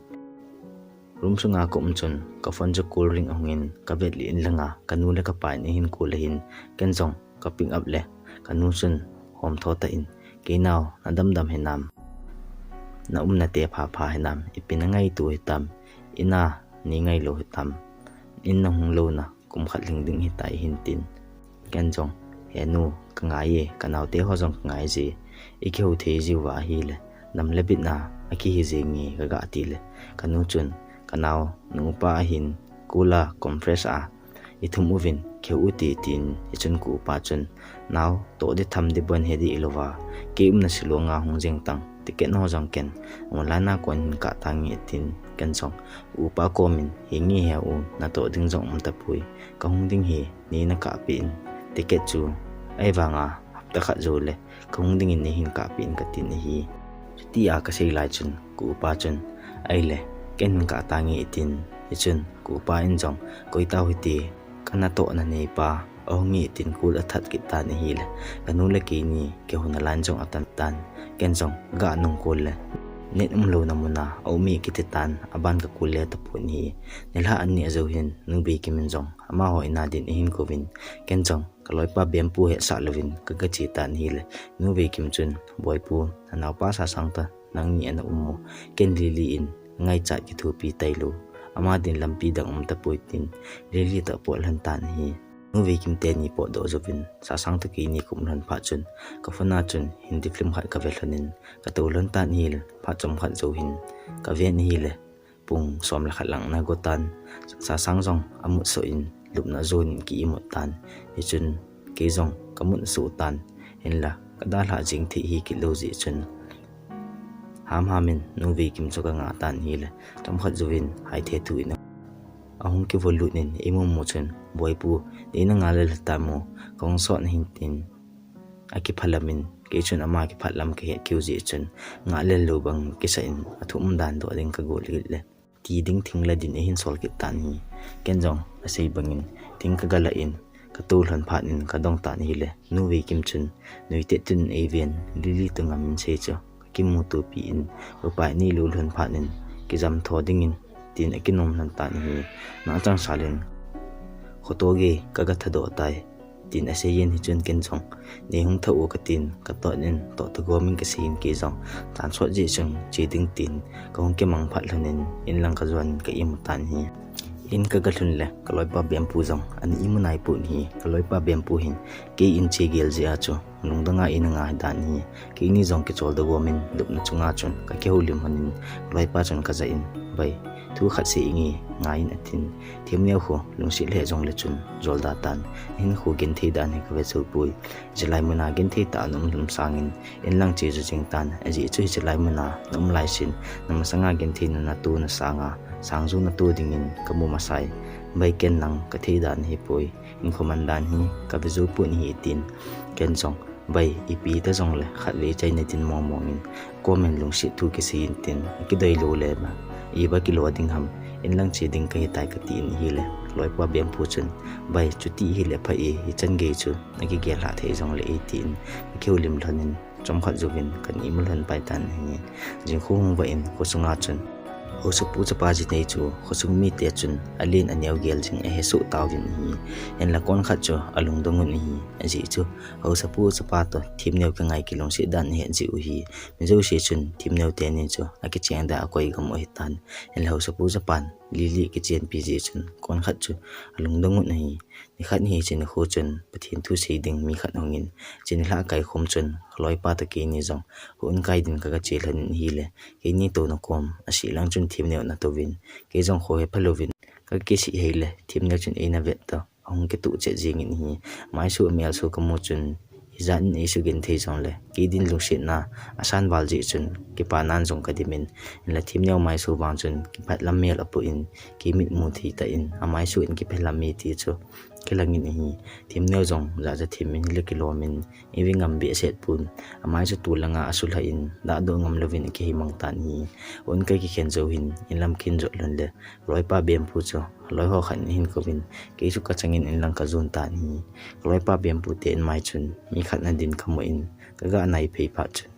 Room sunga kaum chun ka phone chu call ring ahung in, kavet lih in langa kanu le kapa in ahin call ahin, ken jong ka pick up le, kanu chun homtho tah in, Kei nao, nadamdam hinam? Na umna te phapha hinam? Ipi nangaito hitam? Ina nei ngailou hitam? In nahung louna kum khat lhing ding hitai, ahin tin. Ken jong, He nu, kangai e, kanaote ho jong kangai je. Ikihou thei jiuva ahile, nam le bit na akihi jenge, kaga ti le, kanu chun, Kanao, na upa ahin, cooler, compress a ithum uvin, kihou ute, tin, hichun ka upa chun, Nao, toh ding tham ding bon he ding ilouva, kei umna Shillong a hung jeng tang, ticket ho jong ken online a kon hin kah tange, tin, ken jong ka upa komin, Henge he u, natoh ding jong umtapoi, kahung ding hi, nei nakahpeh in, ticket chu ahivanga hapta khat joule kahung dingin neihin kahpeh in, katin ahi. Chutia kasei lai chun ka upa chun, Ahile, ken hin kah tange, tin, hichun ka upa in jong, Koi tao hite, kanatohna neipa ahunge, tin call athat kit tan ahile, kanu le keini kihouna line jong atam tan, ken jong ga nung call le, net umlouna muna aume kiti tan, aban ka call le tapon ahi. Nilhah ani ajou hin Nu Veikim in jong amaho in a din ahin kouvin, ken jong kaloipa Bempu hetsah louvin kaga che tan ahile, Nu Veikim chun, Boipu, nanaopa Sasang toh nangni ana um mo? Ken Lily in ngaichat kithopi tailou, ama din lampi dang umtapoi, tin, Lily toh apot lhon tan ahi. Nu Veikim teni potdoh jouvin, Sasang toh keini kaum lhon phat chun, ka phone a chun Hindi film khat kave lhonin, katou lhon tan ahile, phat chomkhat jou hin kaven ahile, pung som le khat lang ana go tan, Sasang jong amut soh in, lupna a jonin ki imut tan, hichun kei jong kamut asoh tan, hinla kadalhah jeng thei hikit lou jeh chun, hamham in Nu Veikim chu kanga tan ahile, chomkhat jouvin haithe thu in ahung kivolut in eimumu chun, Boipu, nei nanga lel hitam u, kahung sot nahin, tin, akiphalam in, kei chun ama kiphat lam kahet keu jeh chun, ngahlel lou bang kisah in, athum dan doh ding kago kit le, ti ding thing la din ahin sol kit tan ahi. Ken jong asei bangin thing kaga lah in, katou lhon phat in kadong tan ahile, Nu Veikim chun, Nuitet tin eiven, Lily toh Ngamin sei chu kakimutopi in, upai neilou lhon phat in, kijam tho dingin, tin akinom lhon tan ahi. Nangchang salin, Khoto gei kaga thadoh tai, tin aseiyin, hichun ken jong, Neihung tha u, katin, katoh in, toh tha gomin kaseiyin, kei jong tansot jeh chun che ding tin kahung kimang phat lhonin, inlang kajon ka imu tan ahi. In kaga lhun le, kaloipa Bempu jong ana imu naipon ahi. Kaloipa Bempu hin kei in che gel jeh a chu lungdong a eina nga hidan ahi. Keini jong kicholdo gomin lupna chunga chun kakihoulim lhonin, kaloipa chun kajah in, Bai, thu khat sei inge, ngaiyin, atin. Themneo khu lungset lheh jongle chun jolda tan, hinkho genthei dan hi kave jou poi. Hichelai muna genthei tah a naum lhon sangin, inlang che jou jeng tan, ajeh chu hichelai muna naum laisen, namasanga genthei na nato na sanga, sang jou nato dingin kamu masai. Bai, ken nang kathei dan ahipoi, hinkho man dan hi kave jou pon ahi, tin. Ken jong, Bai, ipi ta jongle khatvei chaina din mongmong in, komin lungset thu kiseiyin, tin, akidei lou le ba, iba kilo ding ham, inlang che ding kahitai, katin ahile, kaloipa Bempu chun, Bai, chuti hile pha e, hichan gei chu nakigel lhah thei jongle e, tin, akihoulim lhonin, chomkhat jouvin kana imu lhon pai tan ahi. Jingkho hung vah in khosunga chun, Haosapu chapa jinei chu khosung mite chun alen aneo gel jing ahesoh tauvin ahi. Hinla konkhat chu alungdong un ahi, ajeh chu Haosapu chapa toh themneo kingai kilungset dan ahet jeh u ahi. Mi jouse chun themneo teni chu akicheng da akoi gam u ahitan. Hinla Haosapu chapan Lily kichenpi jeh chun konkhat chu alungdong un ahi. Nikhat hi hiche nikho chun Pathen thu sei ding mi khat ahungin, hiche nilhah kai khom chun kaloipa toh keini jong houin kai din kaga che lhon in ahile, keini touna kom asih lang chun Themneo in atouvin, kei jong kho hepha louvin kaga kisih hei le Themneo chun eina vet toh ahung kituh chet jengin ahi. Amaisu amel su kamu chun, ijat in eisugenthei jongle kei din lungsetna asan val jeh chun kipanan jong kadimin, hinla Themneo maisu vang chun kiphat lam mel apoh in, kei mitmu thei tah in amaisu in kiphe lam e ti chu kilangin ahi. Themneo jong jahcha them in le kilomin, eive ngam behseh pon, amai chu tol langa asulhah in dahdoh ngam louvin akihei mang tan ahi. Houin kai kikhen jou hin inlam kahin jot lhon le, kaloipa Bempu chu aloi ho khat in ahin kouvin, kei chu kachangin inlang kajon tan ahi. Kaloipa Bempu te inmai chun mi khat nadin kamu in, kaga nai phei phat chun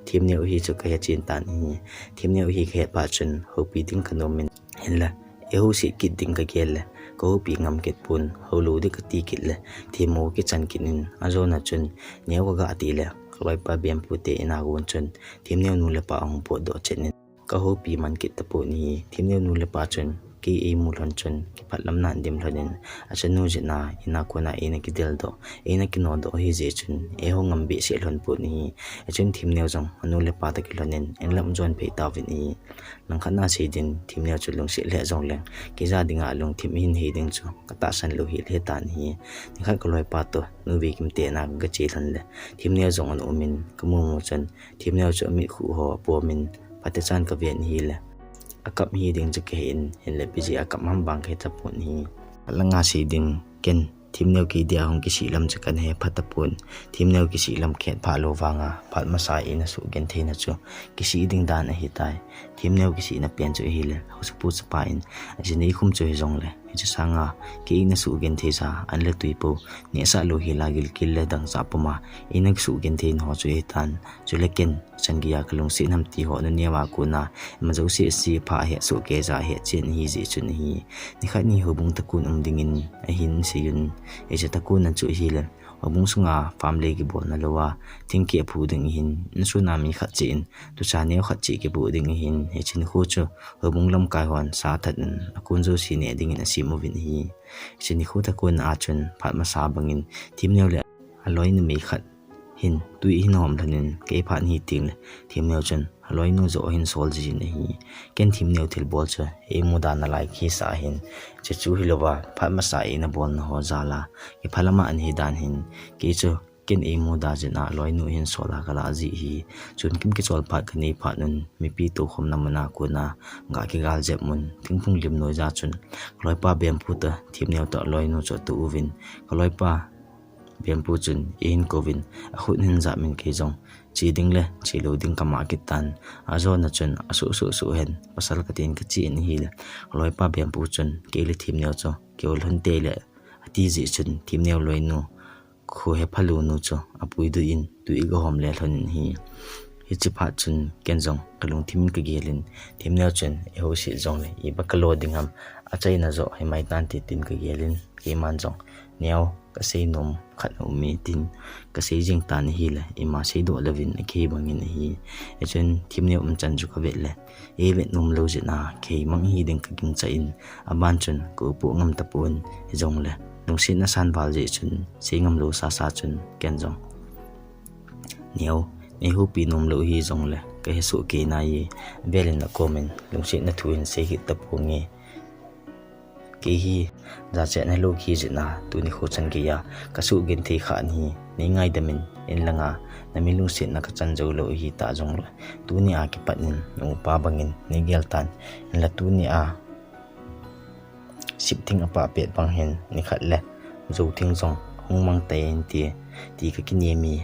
Themneo hi chu kahe chen tan ahi. Themneo hi kahet phat chun houpi ding kanomin, hinla eihouset kit ding kagel le kahoupi ngam kit pon, houlou ding kati kit le themmo kichan kit in, ajona chun Neo kaga ti le kaloipa Bempu te ina gon chun Themneo nu le pa ahung potdoh chet in, kahoupi man kit tapon ahi. Themneo nu le pa chun kei eimu lhon chun kiphat lam nan adim lhon in, achanu jeh a ina kona eina kideldoh, eina kinodoh ahijeh chun eihou ngam behseh lhon pon ahi. Hichun Themneo jong anu le apa toh kilhon in inlam ajon phei tauvin ahi. Langkhat na sei din Themneo chu lungset lheh jongleng, keija dinga lungthim ahin hei ding chu katahsan lou hel tan ahi. Nikhat kaloipa toh Nu Veikim te ina kaga che lhon le, Themneo jong ana umin kamu mu chun Themneo chu amit khu ho apomin, phatechan kaven ahile, akap hiding chu kahe in, hinle ipi jeh a akap ham vang kahe tapon ahi. Langa sei din ken Themneo kei dia hung kisih lam chu kana hepha tapon. Themneo kisih lam kahet phah lou vanga phat masa eina sugentheina chu kisih ding dan ahitai. Themneo kisihna pen chu ahile, haosapu chapa in ajinei khum chu hijongle, hiche sanga kei eina sugentheisa an le tui pou, nehsah lou hel a gilkel le dangchah puma eina kisugentheina ho chu ahitan. Chule ken chan geiya kalungset ham ti ho nuneo a kona ima jouse ase pha ahet soh keija ahet chen ahijeh chun ahi. Nikhat hi houbung thakon um dingin ahin seiyun, hiche thakon a chu ahile, houbung sunga farm lei kibolna louva thingkeh aphu ding ahin, insung a mi khat cheh in tucha neo khat cheh kipoh ding ahin, hiche nikho chu houbung lamkai hon sa that in akon jouse neh dingin asem uvin ahi. Hiche nikho thakon a chun phat masa bangin Themneo le aloi numei khat hin tui ahin hom lhon in, kei phat ahi tengle Themneo chun aloinu joh ahin sol jin ahi. Ken Themneo thilbol chu eimuda nalai kisa ahin, chuchu hilouva phat masa eina bolna ho jal a kiphalam a ana hidan ahin, kei chu ken eimuda jeh a aloinu ahin sol a kalah jeh ahi. Chun kin kichol phat kanei phat un mipi toukhomna mun a kona ga kigal jep mun thingphung lim noija chun kaloipa Bempu toh Themneo toh aloinu chu atoh uvin, kaloipa Bempu chun eihin kouvin, akhut ahin jamin kei jong che ding le chelou ding kama kit tan. Ajona chun asuh suh suh hen, pasal katin kache in ahile, kaloipa Bempu chun kei le Themneo chu kihou lhon teile ati jeh chun Themneo loinu, kho hepha lounu chu apuidoh in tui aga hom le lhon in ahi. Hiche phat chun ken jong kalungthim in kagelin, Themneo chun eihouset jongle iba kalo ding ham, achaina joh himai tante tin kagelin, keiman jong, Neo, kasei nom khat aume tin kasei jing tan ahile, ima seidoh louvin akihei bangin ahi. Hichun Themneo umchan chu kavet le, eivet nom lou jeh a kihei mang hiding kagingcha in, aban chun ka upoh ngam tapon, hijongle lungsetna san val jeh chun sei ngam lou sasa chun ken jong, Neo, neihoupi nom lou hijongle kahesoh kei nai e, avelin akomin lungsetna thu hin sei hih taponge. Kei hi jachat helou hijeh a tuni kho chan geiya kasugenthei kha ahi, neingaidam in, inlanga nami lungsetna kachan joulou ahitah jongle, tunia kipat in na upa bangin neigel tan, hinla tunia sipthing apah pet bang hin nikhat le jouthing jong hung mang tai inte, ti kakinem e.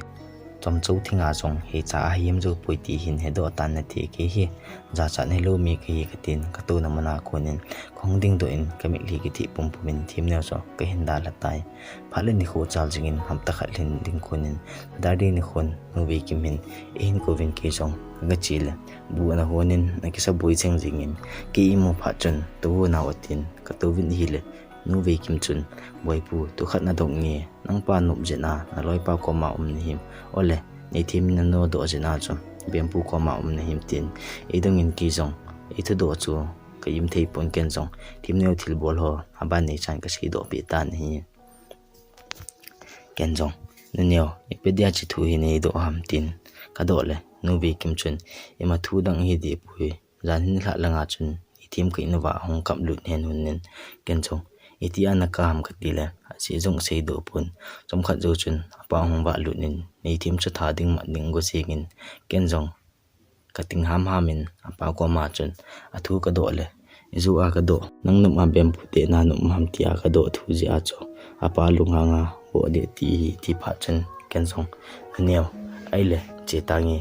Chomchou thinga jong heicha ahem joupoi ti hin hedoh tan nate, kei hi jachat helou mi kahi katin, katouna muna konin kahung dingdoh in kamitlhi kithih pumpum in Themneo chu kahin dalha tai. Phat le nikho chal jingin hapta khat lhin ding konin, Saturday nikhon Nu Veikim hin eihin kouvin kei jong kaga che le, bu ana honin akisa boi cheng jingin, kei eimu phat chun tou ho nao atin, katouvin ahile, Nu Veikim chun, Boipu, tukhat nadong nge, nangpa nop jeh a naloipa koma um nahim? Ole, neithem in nanodoh jeh a chu Bempu koma um nahim, tin eidongin kei jong eithudoh chu kaim thei pon, ken jong Themneo thilbol ho aban neichan kaseidoh peh tan ahi. Ken jong, "Naneo, ipi dia hiche thu hi neidoh ham?" tin kadoh le, Nu Veikim chun, "Ima thu dang hi dehpoi, jan hin lhah langa chun ithem kei nauva ahung kap lut hen," hon in, ken jong, "Itia nakap ham?" kati le, "Ajeh jong seidoh pon, chomkhat jou chun apa hung vah lut in, neithem chu tha ding mat ding go jeng in," ken jong kating hamham in apa koma chun athu kadoh le, "Ijeh a kadoh, nang nop a bempu te na nop ham tia kadoh thu jeh a chu apa lunghang a boh deh ti hi," ti phat chun ken jong, "Naneo, ahile che tange,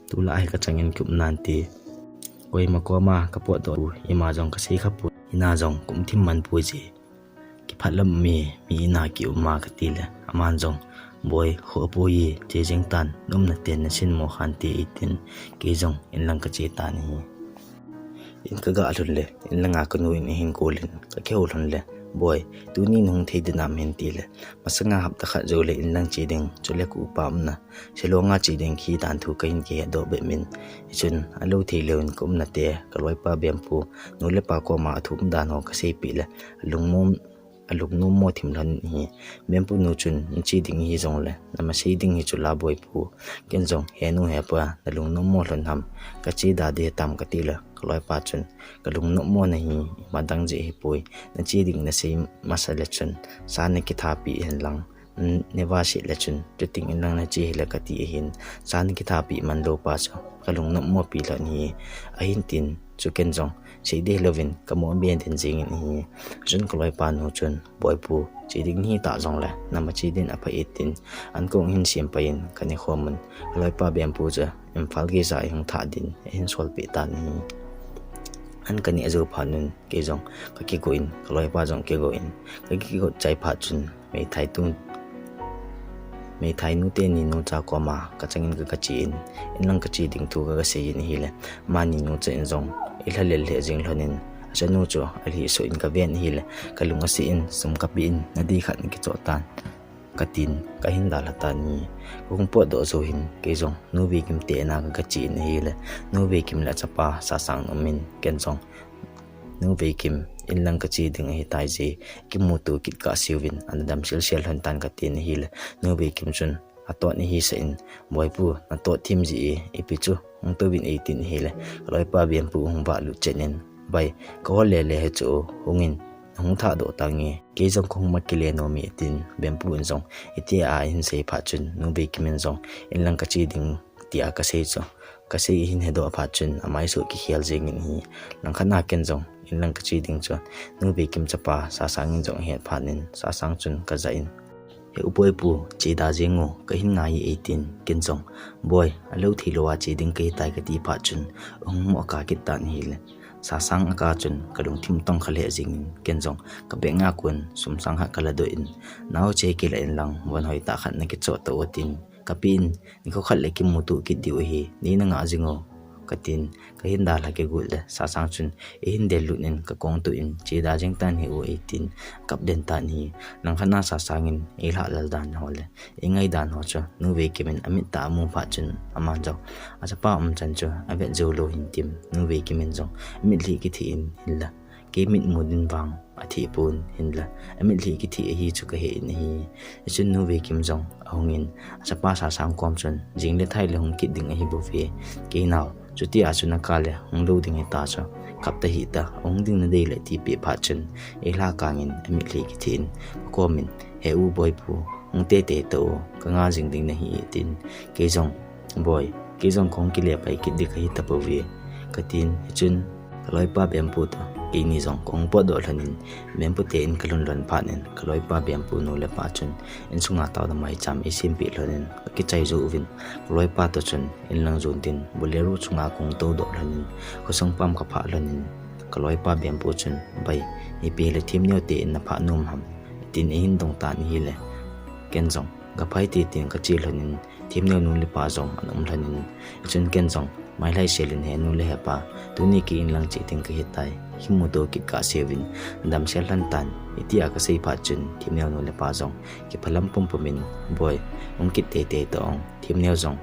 tulai hi kachang in kium nante, koima koma kapotdoh, ima jong kasei khapoi, ina jong kum thim man poi je, kiphat lam mi, mi ina kium a," kati le, aman jong, "Boi, khoh poi, che jeng tan, na umna ten nasin mo khante," eitin, kei jong inlang kache tan ahi. In kaga lhun le, inlanga kanu in ahin kou in, kakihou lhun le, "Boi, tuni nahung thei dinam?" hin ti le, "Masanga hapta khat jou le inlang che ding, chule ka upa umna Shillong a che ding kahi dan thu kahin kihedoh bep in, hichun alou thei lou in ka umna te, kaloipa bempu, nu le pa koma athum dan ho kaseipeh le, alungnom, alungnom mo thim lhon in ahi. Bempu nu chun, nache ding ahi jongle, nama sei ding hi chu la boi pu. Ken jong, he nu he pa, nalungnom mo lhon ham, kache da ding ahitam kati le, kaloipa chun, kalungnom mo nahi, ima dang jeh ahipoi, nache ding nasei masa le chun, sa nakitha peh hen lang, n-, neva sei le chun, chuteng inlang nache hile kati ahin, sa nakitha peh man lou pa chu, kalungnom mo pi lhon ahi, ahin tin, chu ken jong, sei ding louvin, kamo be den jeng in ahi. Chun kaloipa nu chun, "Boi pu, che ding nahi ta jongle, nama che ding apha e," tin, an kong hin sem pai in, kane khom un, kaloipa bempu chu, Imphal gei ja a hung thah din, ahin sol peh tan ahi. An kane jou phat un, kei jong, kakigo in, kaloipa jong kigo in, kakigo chai phat chun, meithai tu, meithai nu teni nu cha koma, kachang in ka, kache in, inlang kache ding thu ka, kasei in ahile, amani nu cha in jong, eilha lel lheh jeng lhon in, achanu chu, alhi so in kaven ahile, kalung ase in, sum kapeh in, nadei khat nakichoh tan, katin, kahin dalha tan ahi. Kahung potdoh jou hin, kei jong, Nu Veikim te na ka, kache in ahile, Nu Veikim le achapa, Sasang um in, ken jong, Nu Veikim, inlang kache ding ahitai je, kimuto kit kah seuvin, ana dam sel sel lhon tan katin ahile, Nu Veikim chun, atot in ahi sah in, "Boi pu, natot thim ji e, ipi chu, hung touvin," eitin ahile, kaloipa bempu hung vah lut chen in, "Bai, kahol lele hi chu, hung in, nahung thah doh tange, kei jong kahung mat kile nom e," tin, bempu in jong, itia ahin sei phat chun, Nu Veikim in jong, inlang kache ding, tia kasei chu, kasei ahin hedoh phat chun, amaisoh kikhel jeng in ahi, langkhat na ken jong, inlang kache ding chu, Nu Veikim chapa, Sasang in jong ahet phat in, Sasang chun kaja in, "He u Boi pu, che da jeng o, kahin ngai e," eitin, ken jong, "Boi, alou thei lou a che ding kahitai," kati phat chun, ahung mo akap kit tan ahile, Sasang akap chun, kalungthim tongkha lheh jeng in, ken jong, kabeng a kon, sum sang khat kaladoh in, "Nao che kila inlang, von hoitah khat nakichoh tao o," tin, "Kapeh in, nikho khat le kimuto kit diu ahi, nei nangah jing o," katin, kahin dalha kigot le, Sasang chun, eihin del lut in, kakong tuh in, "Che da jeng tan hih u," eitin, kap den tan ahi, langkhat na Sasang in, eilhah lal dan ho le, eingai dan ho chu, Nu Veikim in amit tah a amu phat chun, aman jong, achapa umchan chu, avet jou lou hin tin, Nu Veikim in jong, amitlhi kithih in, hinla, kei mitmu din vang, athipon, hinla, amitlhi kithih ahi chu kahe in ahi. Hichun Nu Veikim jong, ahung in, achapa Sasang kom chun, jing le thai le hung kit ding ahi bouve, kei nao, chutia chu nakap le, hung lou ding hita chu, kap tahih ta, hung ding nadei le tipeh phat chun, eilha kang in, amitlhi kithih in, akom in, "He u Boi pu, hung teitei tao, kanga jing ding nahi e," tin, kei jong, "Boi, kei jong kahung kile pai kit ding kahi tapouve," katin, hichun, kaloipa bempu toh, keini jong kahung potdoh lhon in, bempu te in kalhun lhon phat in, kaloipa bempu nu le pa chun, insunga taona maicham eisempeh lhon in, kakichai jou uvin, kaloipa toh chun, inlang jon tin, Bolero chunga kahung toudoh lhon in, khosung pam kaphah lhon in, kaloipa bempu chun, "Bai, ipi le themneo te in naphah nom ham?" tin eihin dong tan ahile, ken jong, kaphai tei tin kache lhon in, themneo nu le pa jong ana um lhon in, hichun ken jong, mailhai sel in, "He nu le he pa, tuni kei inlang che ding kahitai, kimuto kit kah seuvin, nadam sel lhon tan," itia kasei phat chun, themneo nu le pa jong, kiphalam pumpum in, "Boi, hung kit teitei tao, themneo jong,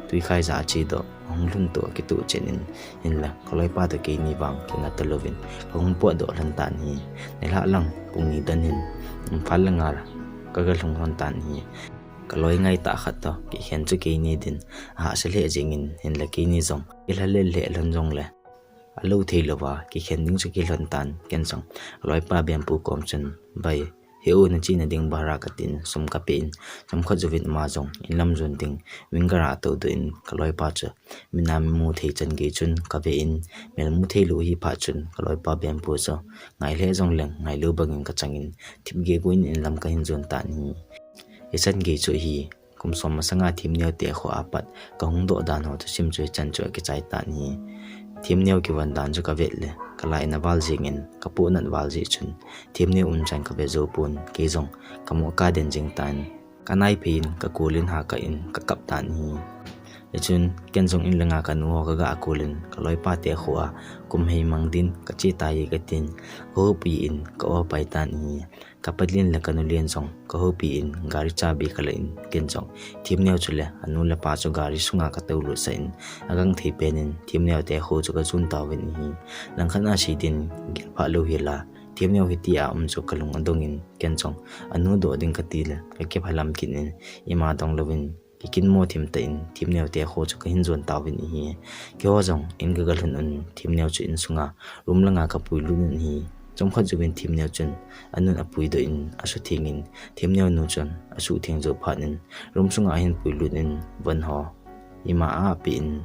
twikhai ja a chedoh, ahung lhun toh, akitoh chen in, hinla, kaloipa toh keini vang, kinga talouvin, kahung potdoh lhon tan ahi, nilhah lang, pung ni don hin, Imphal langa, kaga lhung lhon tan ahi. Kaloi ngai tah khat toh kikhen chu keini din ahahsa lheh jengin, hinlah keini jong kilha lel lheh lhon jongle alou thei louva kikhen ding chu kilhon tan. Ken jong kaloipa Bempu kom chun, "Bai, he u, nachena ding bhara katin sum kapeh in, chomkhat jouvin ama jong inlam jon ding Winger a toudoh in," kaloipa chu mina mu thei chan gei chun kave in, mel mu thei lou ahi phat chun kaloipa Bempu chu ngai lheh jongleng ngailou bangin kachangin thipgegu in inlam kahin jon tan ahi. Hichan gei chu ahi, kum som masanga Themneo te kho a pat kahung doh dan ho thusim chu hichan chu akichai tan ahi. Themneo kivon dan chu kavet le kalai na val jengin, kapohnat val jeh chun Themneo umchan kave jou pon, kei jong kamoh kaden jeng tan, kanai phei in kakolin hakah in kakap tan ahi. Hichun ken jong in langa kanu ho kaga kolin, kaloipa te kho a kum hei mang din kache tai katin, kahoupi in ka-o pai tan ahi. Kapa len le kanu len jong kahoupi in gari chabi kala in, ken jong Themneo chule anu le apa chu gari sunga katou lutsah in, agangthei pen in Themneo te kho chu kajon tauvin ahi. Langkhat a sei din gelphah lou hila, Themneo hitia um chu kalung adong in, ken jong anu doh ding kati le kakiphalam kit in, ima dong louvin kikinmo thim tah in Themneo te kho chu kahin jon tauvin ahi. Keiho jong in kaga lhun un, Themneo chu insunga room langa kapuilut un ahi. Chomkhat jouvin Themneo chun anun apuidoh in asuthengin, Themneo nu chun asuhtheng jou phat in room sunga ahin puilut in, von ho ima a apeh in,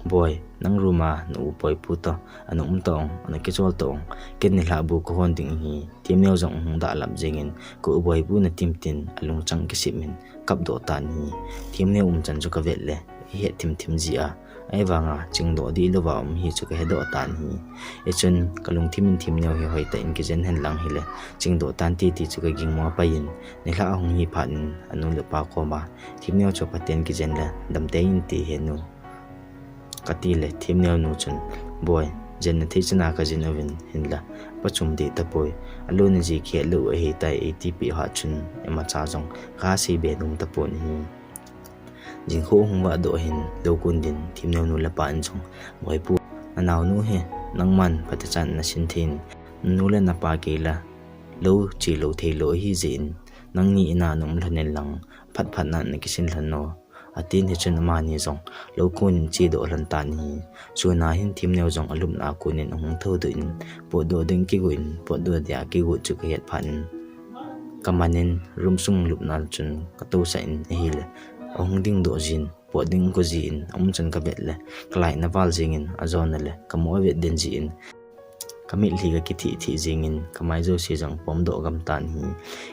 "Boi, nang room a na u Boipu toh, ana um tong, ana kichol tong, ken nilhah bu kahon ding ahi." Themneo jong ahung dalhap jengin, "Ka u Boipu na tim tin," alungchang kisem in kapdoh tan ahi. Themneo umchan chu kavet le ihet thimthim jia, ahivanga chingdoh dih louva um hi chu kahedoh tan ahi. Hichun kalungthim in Themneo hi hoitah in kijen hen lang hile chingdoh tan ti ti chu kagingmo pai in, nilhah ahung hi phat in anu le apa koma Themneo chu phaten kijen le damtei inte henu, kati le Themneo nu chun, "Boi, jenna thei chana kajen uvin, hinla pachum deh tapoi. Alou naji kihet lou ahitai," eitipeh phat chun imacha jong kasei be nom tapon ahi. Jingkho hung vahdoh hin lou kon din Themneo nu le pa in jong, "Boipu, nanaonu hi nangman phatechan nasin thei in, nanu le napa kei la lou che lou thei lou ahi jeh in, nangni in a na um lhon in lang, phatphat na nakisin lhon o," atin. Hichun amani jong lou kon in chedoh lhon tan ahi. Suna hin Themneo jong alupna a kon in ahung thoudoh in, potdoh ding kigo in, potdoh dia kigo chu kahet phat in, kaman in room sung lupna chun katousah in ahile, ahung dingdoh jin, pot ding kago jin, aumchan kavet le kalai na val jengin ajona le kamoh avet den jin, kamitlhi kakithih thih jengin, kamai jouse jong pomdoh gam tan ahi.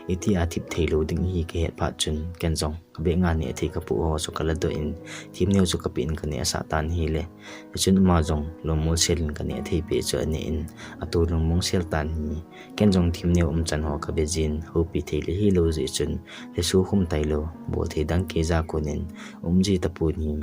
Itia thip thei lou ding ahi kahet phat chun, ken jong kabeh nga neh thei kapoh ho chu kaladoh in, Themneo chu kapeh in kanehsah tan ahile, hichun ama jong lungmolsel in kaneh thei peh chu aneh in, atu lungmongsel tan ahi. Ken jong Themneo umchan ho kave jin, houpi thei le hilou jeh chun, lhesu khum tailou, bol thei dang keija kon in um ji tapon ahi.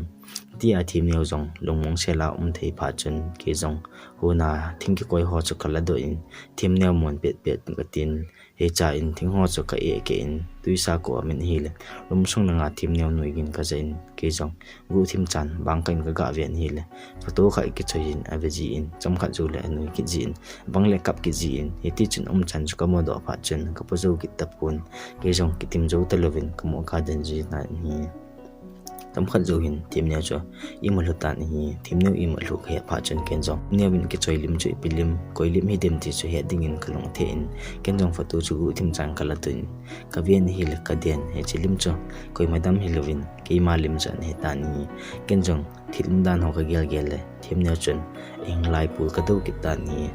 Tia Themneo jong lungmongsel a um thei phat chun, kei jong hona thing kikoi ho chu kaladoh in, Themneo mon petpet katin, hicha in thing ho chu ka-eh keh in, tuisa koma amin ahile, room sung langa Themneo nu gin kaja in, kei jong guhthim chan bangkah in kaga ven ahile, photo khat kichoi in ave jin, chomkhat jou le anui kit jin, bang le kap kit jin, hitichun umchan chu kamodoh phat chun kapo jou kit tapon, kei jong kitim jou talouvin kamoh kaden ji tan ahi. Chomkhat jou hin Themneo chu ima lhu tan ahi. Themneo ima lhu kahet phat chun ken jong Themneo in kichoi lim chu ipi lim, koi lim hidem ti chu het dingin kalung atheh in, ken jong photo chu guhthim chan kaladoh in, kaven ahile kaden, hiche lim chu koima dam hilouvin keima lim chu ana hitan ahi. Ken jong thil umdan ho kagelgel le Themneo chun ahinglai pul kadou kit tan ahi.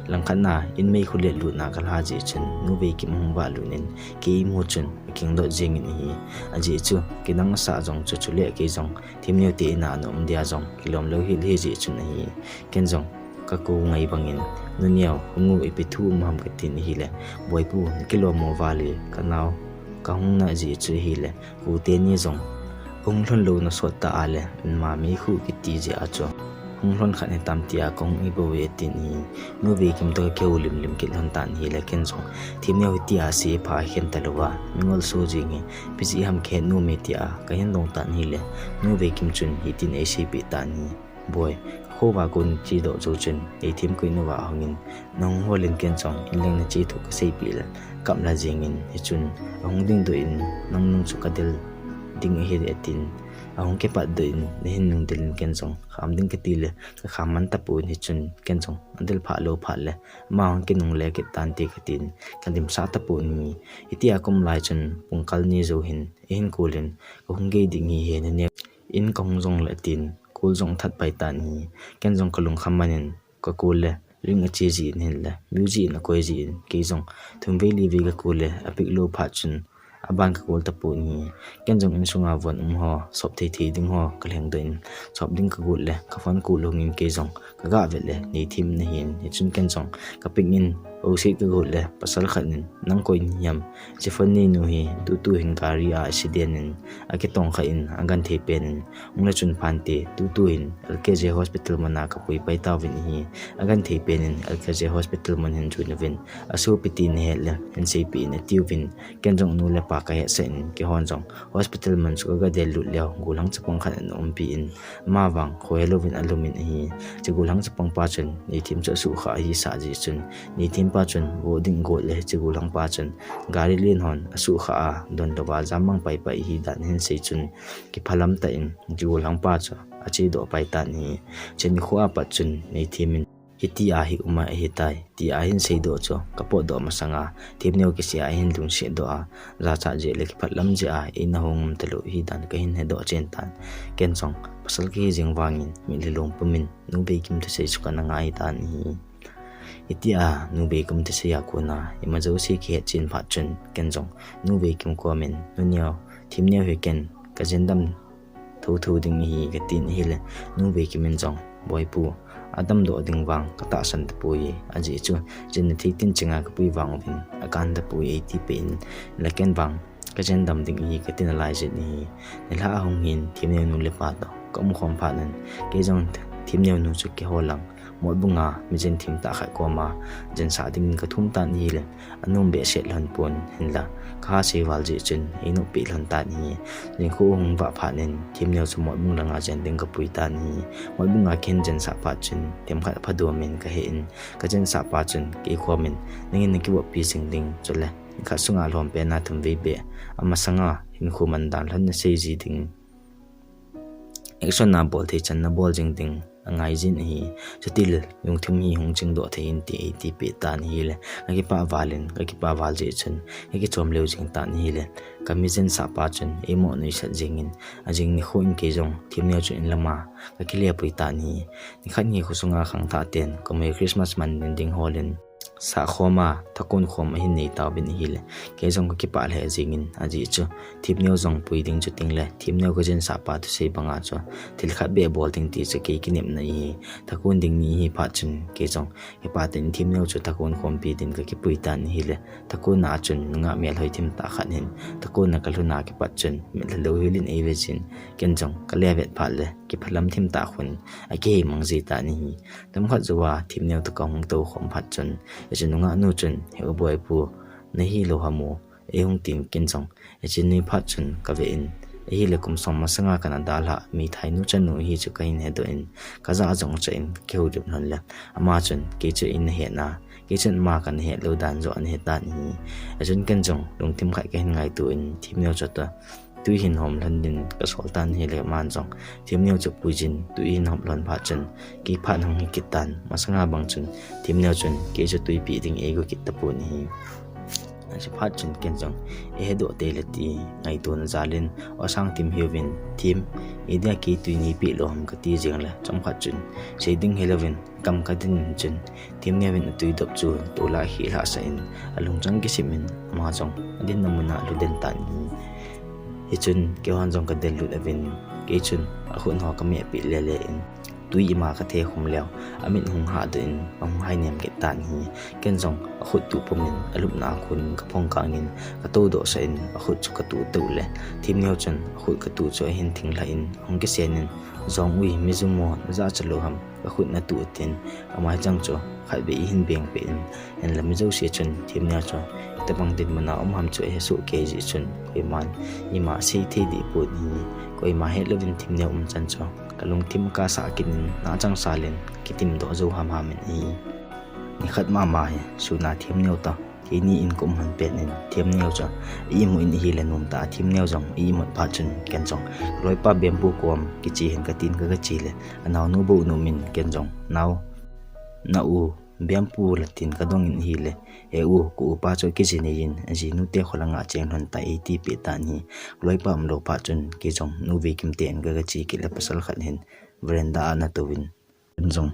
Langkhat na in meikhu let lutna kalha jeh chun Nu Veikim ahung vahlut in, kei imu chun akingdoh jengin ahi. Ajeh chu kidang asah jong chu, chule kei jong Themneo te in a ana um dia jong kilom lou hel ahi jeh chun ahi. Ken jong kakou ngai bangin, "Nu Neo, hung u, ipi thu um ham?" katin ahile, "Boipu, nakilom mo vale, kanao kahung na jeh chu ahile, kou teni jong hung lhon lou nasot ta a le, ama meikhu kiti jeh a chu hung lhon khat hitam tia kahung ibouve," atin ahi. Nu Veikim toh kakihoulim lim kit lhon tan ahile, ken jong Themneo hitia asei pha khen talouva, mingol so jeng hi ipi jeh ham kahet nom e tia kahin dong tan ahile, Nu Veikim chun hitin eiseipeh tan ahi. Boi, kho va kon che doh chu chun, Neithem koi in uva ahung in, nahung hol in ken jong, in leng nache thu kasei peh le, kap la jeng in, hichun, ahung ding doh in, nang nung chu kadel ding ahi atin, ahung kipat doh in, nahin nung del in ken jong, kham ding kati le, kakham man tapon, hichun, ken jong, adel pha lou phat le, ama ahung kinungle kit tan te katin, kalimsah tapon ahi. Hitia kaum lai chun, pungkal ni jou hin, eihin call in, kahung gei ding ahi, he naneo in kahung jong le tin, call jong athat pai tan ahi. Ken jong kalungkham man in, ka call le, ring ache jin hinle, music in akoi jin, kei jong, thum vei li vei ka call le, apick lou phat chun, aban ka call tapon ahi. Ken jong insunga von um ho, sop thei thei ding ho, kalheng doh in, sop ding kagot le, ka phone call hung in kei jong, kaga vet le, Neithem in ahin, hichun ken jong, kapick in, o sei kagot le, pasal khat in, nang koi in ham, Stephanie nu hi, tutu hin gari a accident in, akitong kha in, agenthei pen in, hung le chun phante, tutu hin, L K J Hospital mun a kapui pai tauvin ahi, agenthei pen in, L K J Hospital mun hin chun uvin, asopi ti nahet le, hin seipeh in, atiuvin, ken jong nu le pa kahetsah in, keihon jong, hospital mun chu kaga del lut leu, gollhang chapang khat ana umpi in, ama vang, khohe louvin alum in ahi, hiche gollhang chapang pa chun, Neithem chu asuhkhah ahi sah jeh chun, Neithem pa chun, vo ding got le, hiche gollhang pa chun, gari len hon, asuhkhah a, donlou va, jam mang pai pai ahi dan ahin sei chun, kiphalam tah in, hiche gollhang pa chu, ache doh pai tan ahi, hiche nikho a pat chun, Neithem in, hitia hi um ahitai, tia ahin sei doh chu, kapot doh masanga, Themneo kisih a eihin lungset doh a, jachat jeh le kiphalam jeh a, eina hung um talou ahi dan kahin hedoh chen tan, ken jong, pasal kahi jeng vangin, mitlhi lungpum in, Nu Veikim thusei chu kana ngai tan ahi. Hitia, Nu Veikim thusei a kona, ima jouse kihet chen phat chun, ken jong, Nu Veikim kom in, Nu Neo, Themneo hi ken, kajen dam thotho ding ahi, katin ahile, Nu Veikim in jong, Boipu, adamdoh ding vang, katahsan tapoi, ajeh chu, jen nathei tin chenga kapui vang uvin, akan tapoi, eitipeh in, la ken vang, kajen dam ding ahi, katin alai jin ahi. Nilhah ahung hin, Themneo nu le pa toh, kaumkhom phat in, kei jong, Themneo nu chu keiho lang, motbung a, mijen themtah khat koma, jensah dingin kathum tan ahile, anom behseh lhon pon, hinla, kaha sei val jeh chun, einop peh lhon tan ahi. Jingkah ahung vah phat in, Themneo chu motbung langa jen ding kapui tan ahi. Motbung a kahin jensah phat chun, themkhat aphadom in kahe in, kajensah pa chun, keikhom in, nangin nakivoppi jing ding, chule, nikhat sunga lhompen a thum vei beh, amasanga, hinkho man dan lhon nasei ji ding, action a bol thei chan nabol jing ding, angai jin ahi, chutile, lungthim hi hung chingdoh thei inte, eitipeh tan ahile, kakipah val in, kakipah val jeh chun, kakichom leu jing tan ahile, kami jensah pa chun, eimo nuisat jengin, ajing nikho in kei jong, Themneo chu in lama, kakilepui tan ahi, nikhat hi khosunga khangthah ten, kamui Christmas man ding ding holin, sahkhom a, thakon khom ahin nei tauvin ahile, kei jong kakipah lheh jengin, ajeh chu, Themneo jong pui ding chu ting le, Themneo kajensah pa thusei banga chu, thil khat beh bol ding ti chu kei kinepna ahi, thakon ding ni ahi phat chun, kei jong, kipah tah in Themneo chu thakon khompi din kakipui tan ahile, thakon a chun, nungah melhoi themtah khat hin, thakon a kalhun a kipat chun, mitlhi louhel in eive jin, ken jong, kale vet phat le, kiphalam themtah khun, akihei mang ji tan ahi. Themkhat jouva, Themneo toh kahung tou khom phat chun, hiche nungah nu chun, He u Boipu, nahilou ham u, eihung tin ken jong, hiche nui phat chun kave in, ahile kum som masanga kana dalhah, meithai nu chanu ahi chu kahin hedoh in, kajah jong chah in, kihoulim lhon le, ama chun, kei chu eina hetna, kei chun ama kana het lou dan joh ana hetan ahi. Hichun ken jong, lungthim khat kahin ngaito in, Themneo chu toh, twi hin hom lhon din kasol tan ahile aman jong, Themneo chu pui jin, twi hin hom lhon phat chun, kei phat hung hi kit tan, masanga bang chun, Themneo chun, kei chu twi peh ding eigo kit tapon ahi. Hiche phat chun ken jong, eihedoh tei le ti, ngaitona jal in, O Sangtim hiuvin, Them, idea kei twi neipeh lou ham kati jeng le, chomkhat chun, sei ding hilouvin, kam kadin chun, Themneo in atwi dop chu, tola khilhah sah in, alungchang kisim in, ama jong, adinna mun a alhu den tan ahi. Hichun, keihon jong kadel lut uvin, kei chun, akhut ho kameh peh lele in, twi ima kathe khum leu, amit hung hahdoh in, ahung hainem kit tan ahi. Ken jong, akhut tuh pum in, alupna a kon in, kaphong kang in, katoudoh sah in, akhut chu katuh tou le, Themneo chun, akhut katuh chu ahin thinglhah in, ahung kisen in, Jong ui, mi jum mo, najahcha lou ham, kakhut natuh tin, ama hichang chu, khatvei eihin bengpeh in, hinla mi jouse chun, Themneo chu, itobang dinmun a um ham chu ahesoh kei jeh chun, koiman, ima sei thei dehpon ahi, koima hetlouvin Themneo umchan chu, Kalungthim kasah kit in, nachang sal in kitim doh jou hamham in ahi. Nikhat mama hi, sun a Themneo toh keini in kaum lhon pet in, Themneo chu a imut in ahile, nomtah a Themneo jong a imut phat chun, ken jong kaloipa Bempu kom kiche hen katin kaga che le, anaonu bou nom in, ken jong, nao, na u Bempu la tin kadong in ahile, he u, ka upa chu akijinei in, ajinu te kho langa acheng lhon tai, eiti peh tan ahi. Kaloipa umlou phat chun, kei jong Nu Veikim te in kaga che kit le, pasal khat hin veranda a ana tou in, ken jong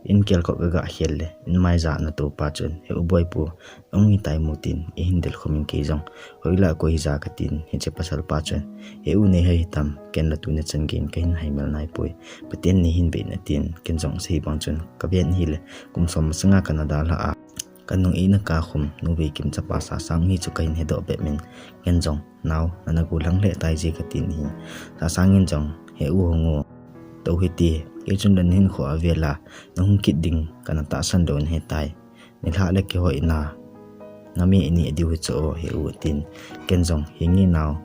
in kelkot kaga khel le, in maija ana tou phat chun, he u Boipu, ahung hitai mo tin eihin delkhum in, kei jong, hoilai koi hija katin, hiche pasal pa chun, he u, nei hai hitam, ken la tuni chan geiyin kahin haimil naipoi, Pathen in neihin veh in atin, ken jong asei bang chun kaven ahile, kum som masanga kana dalha a, kanung eina kakhum Nu Veikim chapa Sasang hi chu kahin hedoh bep in, ken jong, nao, nana gollhang lheh tai je katin ahi. Sasang in jong, he u, hung o, tou hite, kei chun la nahinkho a vel a nahung kit ding kana tahsan lou nahitai. Nilhah le kihoi na, nami ini adiu hi chu o, he u, atin, ken jong, he nge nao,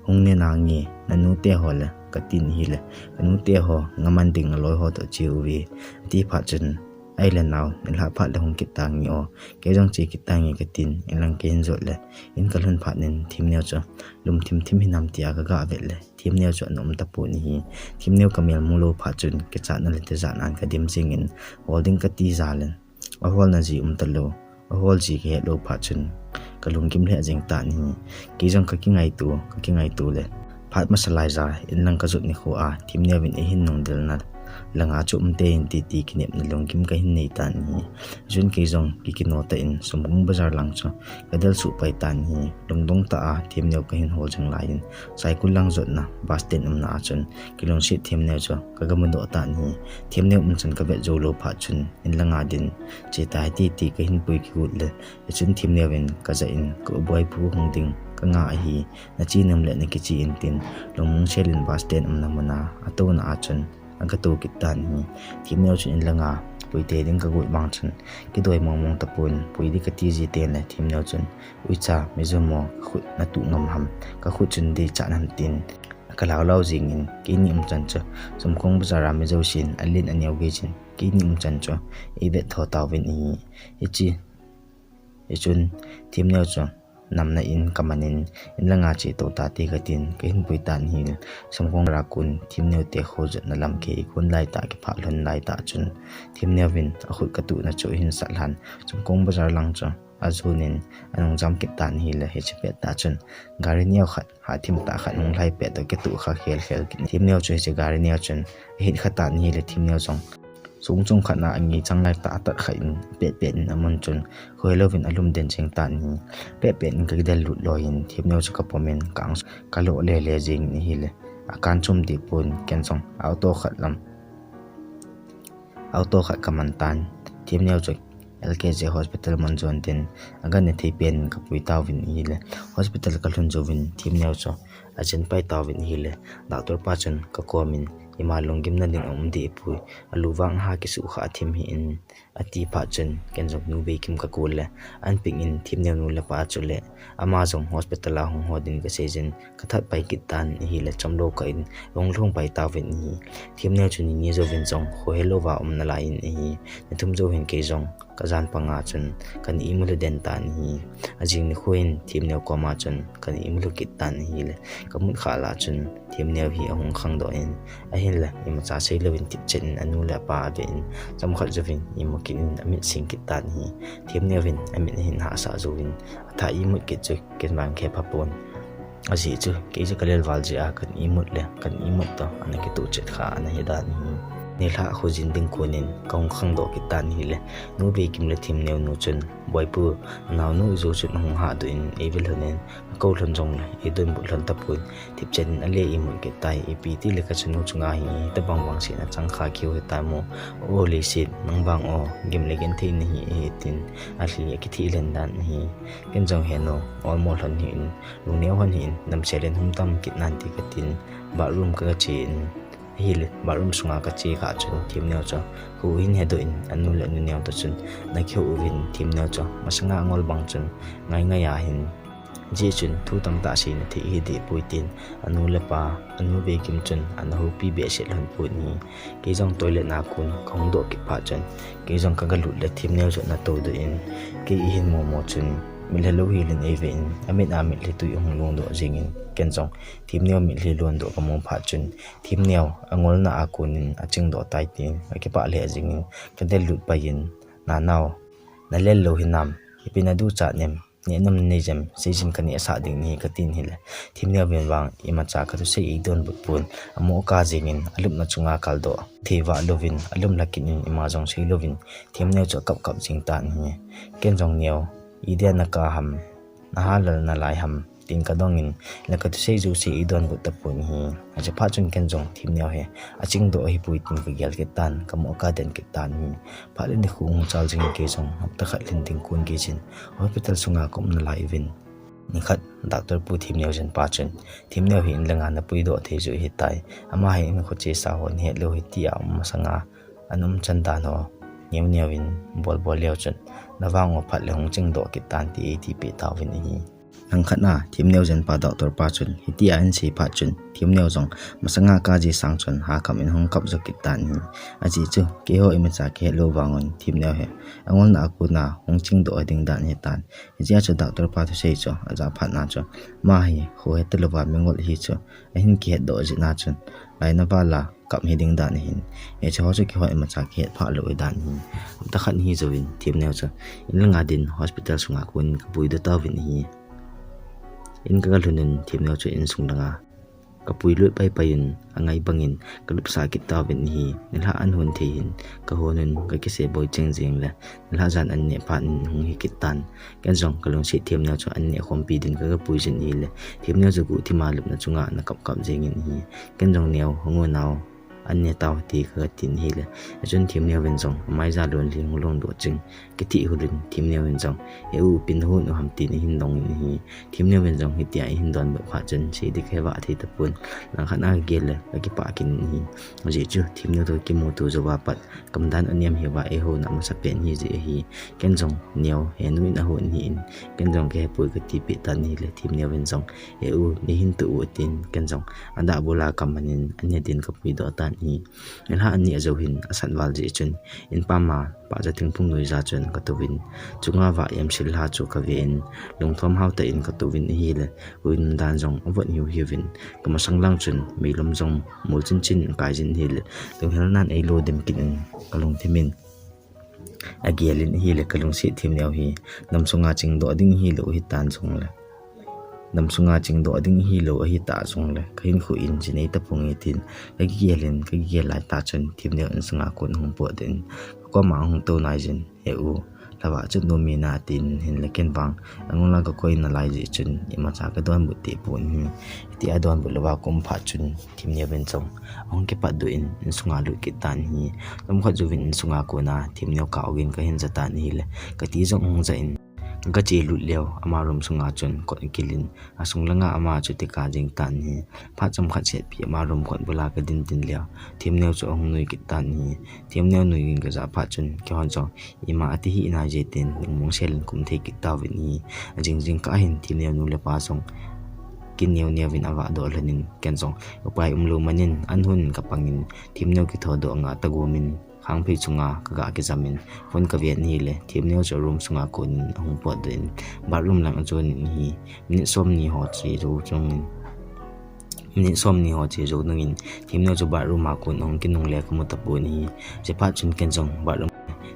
hung ne nange, nanu te ho le, katin ahile, kanu te ho ngaman ding aloi ho toh che uve, ati phat chun, ahile nao, nilhah phat le hung kit tange o, kei jong che kit tange katin, inlang kahin jot le, in kalhun phat in Themneo chu lum thimthim hinam tia kaga vet le, Themneo chu ana um tapon ahi. Themneo kamel mulou phat chun, kichatna le tijatna in kadim jeng in, hol ding kati jal in, aholna ji um talou, ahol ji kahet lou phat chun, kalunggim lheh jeng tan ahi. Kei jong kakingaito, kakingaito le, phat masa laija inlang kajot nikho a, Themneo vin eihin nungdelna langa chu umtei in titi kinepna lunggim kahin nei tan ahi. Chun kei jong kikino tah in Sumkong Bazar lang chu kadel suh pai tan ahi. Lungdong tah a Themneo kahin hol jing laiyin, Saikul lang jotna bus stand umna a chun, kilungset Themneo chu kaga mudoh tan ahi. Themneo umchan kavet joulou phat chun, inlanga din che tai titi kahin pui kigot le, hichun Themneo vin kajah in, ka u Boipu hung ding kanga ahi, nache nom le nakiche in tin, lungmong sel in bus stand umna muna atouna a chun aga tou kit tan ahi. Themneo chun inlanga puitei ding kagot vang chun, kidoi mongmong tapon, pui ding kati ji tengle Themneo chun, uicha, Mizo mo, kakhut natuh ngam ham, kakhut chun deichat ham tin, aga laulou jingin, keini umchan chu Sumkong Bazar a mi jousen alen aneo gei jin, keini umchan chu eivet tho tauvin ahi. Hiche, hichun Themneo chu namna in kamanin, inlanga che tou tate katin, kahin pui tan ahile, Sumkong Bazar a kon Themneo te kho jotna lam kei kon laitah, kiphah lhon laitah chun, Themneo vin akhut katuhna chu ahin sat lhan, Sumkong Bazar lang chu ajonin, anung jam kit tan ahile, hiche pettah chun gari neo khat, hathim tah khat hung lhai pet toh kituh kha khelkhel kit in, Themneo chu hiche gari neo chun ahit kha tan ahile, Themneo jong song chung khat na angei chang laitah atat kha in, petpet in amun chun khohelouvin alum den jeng tan ahi. Petpet in kakidel lut loiyin, Themneo chu kapomin, ka-ang chu kalo lele jengin ahile, akan chom deh pon, ken jong auto khat lam, auto khat kaman tan, Themneo chu L K J hospital mun jon din, aga ne thei pen kapui tauvin ahile, hospital kalhun jouvin Themneo chu achen pai tauvin ahile, doctor pa chun kakomin, ima lunggimna ding aum deh poi, alu vang aha kisuh kha athim hih in, ati phat chun, ken jong Nu Veikim kakol le, anping in Themneo nu le pa chule, ama jong hospital a hung ho din kasei jin, kathat pai kit tan ahile, chomlou kah in ahung lhung pai tauvin ahi. Themneo chu nini jouvin jong khohelouva um nalai in ahi. Nithum jou hin kei jong kajan panga chun kana imut lhu den tan ahi. Ajing nikho in Themneo koma chun kana imut lhu kit tan ahile, kamut khah lah chun Themneo hi ahung khangdoh in, ahinla imacha seilouvin tipchet in anu le apa avein, chomkhat jouvin imu kit in amit sing kit tan ahi. Themneo vin amit ahin hahsah jouvin, athah imut kit chu ken vang khe phapon. Ajeh chu, kei chu kalelval jeh a kana imut le, kana imut toh ana kitoh chet kha ana hi dan ahi. Nilhah khojin ding konin kahung khangdoh kit tan ahile, Nu Veikim le Themneo nu chun, Boipu, anaonu jou chun ahung hahdoh in eive lhonin, akou lhon jongle eidonbut lhon tapon, tipchet in ale imut kit tai, ipi tile kachanu chunga hi hitobang vangsetna chang kha keu hitam o, o leiset, nang vang o, gim le genthei nahi ahi tin, alhi akithih len dan ahi. Ken jong heno, olmo lhon hih in, lungneo lhon hih in, damsel in humdam kit nante katin, bathroom kaga che in, ahile bathroom sunga kache khah chun Themneo chu kho hin hedoh in, anu le anu neo toh chun, nakihou uvin, Themneo chu masanga angol bang chun ngaingai a hin Ajeh chun thu tamtah seina thei hi deh poi tin, anu le apa, anu Veikim chun ana houpi behseh lhon pon ahi. Kei jong toilet na kon kahung doh kit phat chun, kei jong kagalut le Themneo chu ana toudoh in, kei eihin mu mu chun, mitlhi lou hel in eive in, amit a mitlhi tui ahung longdoh jeng in, ken jong Themneo mitlhi longdoh kamu phat chun, Themneo angolna a kon in achingdoh tai tin, kakipah lheh jeng in, kadelut pai in, Nanao, nalel lou hinam, ipi naduchat nem, neh nom nanei jem, seijin kanehsah ding nahi katin ahile, Themneo vin vang imacha kathusei eidonbut pon, amoh kap jeng in, alupna chunga kaldoh thei vah louvin, alum lhakit in ima jong sei louvin, Themneo chu akap kap jeng tan ahi. Ken jong Neo, idia nakap ham, nahalal nalai ham, tin kadong in, le kathusei jouse eidonbut tapon ahi. Ajeh phat chun ken jong Themneo hi achingdoh ahipoi tin kagel kit tan, kamoh kap den kit tan ahi. Phat le nikho hung chal jeng in kei jong hapta khat lhin ding kon gei jin, hospital sunga kaum nalai uvin. Nikhat, Doctor Pu Themneo jenpa chun, Themneo hi inlanga napuidoh thei joh ahitai. Ama hi inkho chesa ho nahet lou hitia um masanga ana umchan dan ho, neo neo in bol bol leu chun, navang u phat le hung chingdoh kit tan ti eitipeh tauvin ahi. Langkhat a, Themneo jenpa doctor pa chun, hitia ahinsei phat chun, Themneo jong, masanga kap ji sang chun, hakham in ahung kap jo kit tan ahi. Ajeh chu, keiho imacha kihet lou vang un, Themneo hi angolna a kon a hung chingdoh ding dan ahitan. Hijeh a chu doctor pa thusei chu, ajah phat na chu, ama hi kho heta louva mingol ahi chu, ahin kihetdoh jeh na chun, laina val a kap hiding dan ahin. Hiche ho chu keiho imacha kihet phah lou ahi dan ahi. Hapta khat ahi jouvin, Themneo chu inlanga din hospital sunga kon in kapuidoh tauvin ahi. In kagalhun in Themneo chu insung langa kapuilut pai pai in, angai bang in kalupsah kit tauvin ahi. Nilhah an hon thei hin, kahon un kakisei boi cheng jeng le, nilhah jan an neh phat in hung hi kit tan. Ken jong kalungset Themneo chu an neh khompi din kagapui jin ahile, Themneo chu guhthim a lupna chunga ana kap kap jeng in ahi. Ken jong, Neo, hung o nao, an ne tau hite, kagatin ahile, hichun Themneo vin jong amai jalon lhing hung longdoh ching, kithih hul in Themneo vin jong, he u, ipi nahon u ham tin ahin dong in ahi. Themneo vin jong hitia eihin donbut phat chun, sei ding kahe vah thei tapon, langkhat a kagel le kakipah kit in ahi. Ajeh chu Themneo toh kimuto jouva pat, kamdan anem hiuva eihouna amasapen ahijeh ahi. Ken jong, Neo, henu in ahon ahin, ken jong kahepoi katipeh tan ahile, Themneo vin jong, he u, neihin toh u, atin, ken jong adahbul a kaman in an ne din kapuidoh tan ahi. Nilhah an neh jou hin asat val jeh chun, in pam a Pahcha Thingphung nuija chun katouvin, chunga vah emsil lha chu kave in, lungthom hao tah in katouvin ahile, huinun dan jong avot hiu hiuvin, kamasang lang chun meilom jong mol chin chin akai jin ahile, lunghel nan eilo dem kit in, kalungthim in agel in ahile, kalungset Themneo hi, nam sunga chingdoh ding ahilou hitan jongle, nam sunga chingdoh ding ahilou ahitah jongle, kahinkho in jinei tapong e tin kagel in, kagel laitah chun Themneo insunga kon ahung potdoh in, kakoma ahung tou nai jin, he u, lhavah chu nom in, atin, hinla ken vang angol a kakoi nalai jeh chun imacha kadonbut deh pon ahi. Hitia donbut louva kaum phat chun Themneo vin jong ahung kipatdoh in insunga lut kit tan ahi. Chomkhat jouvin insunga kona Themneo kah ogin kahin ja tan ahile, kati jong ahung ja in, kache lut leu ama room sunga chun kot akil in, asung langa ama chu tika jeng tan ahi. Phat chomkhat setpi ama room kot bula kadin din leu, Themneo chu ahung nui kit tan ahi. Themneo nui in kajah phat chun, keihon jong ima ati hih nai je tin lungmong sel in kaum thei kit tauvin ahi. Ajing jingkah hin Themneo nu le pa jong kineo neo vin avahdoh lhon in, ken jong upai umlou man in an hon in kapang in, Themneo kithodoh ngah tagom in, khangphei chunga kagah kijam in, phone kaven ahile, Themneo chu room sunga kon in ahung potdoh in, bathroom lang ajon in ahi. Minute somni ho che jou chungin, minute somni ho che jou nungin, Themneo chu bathroom a kon ahung kinungle kamu tapon ahi. Hiche phat chun ken jong bathroom,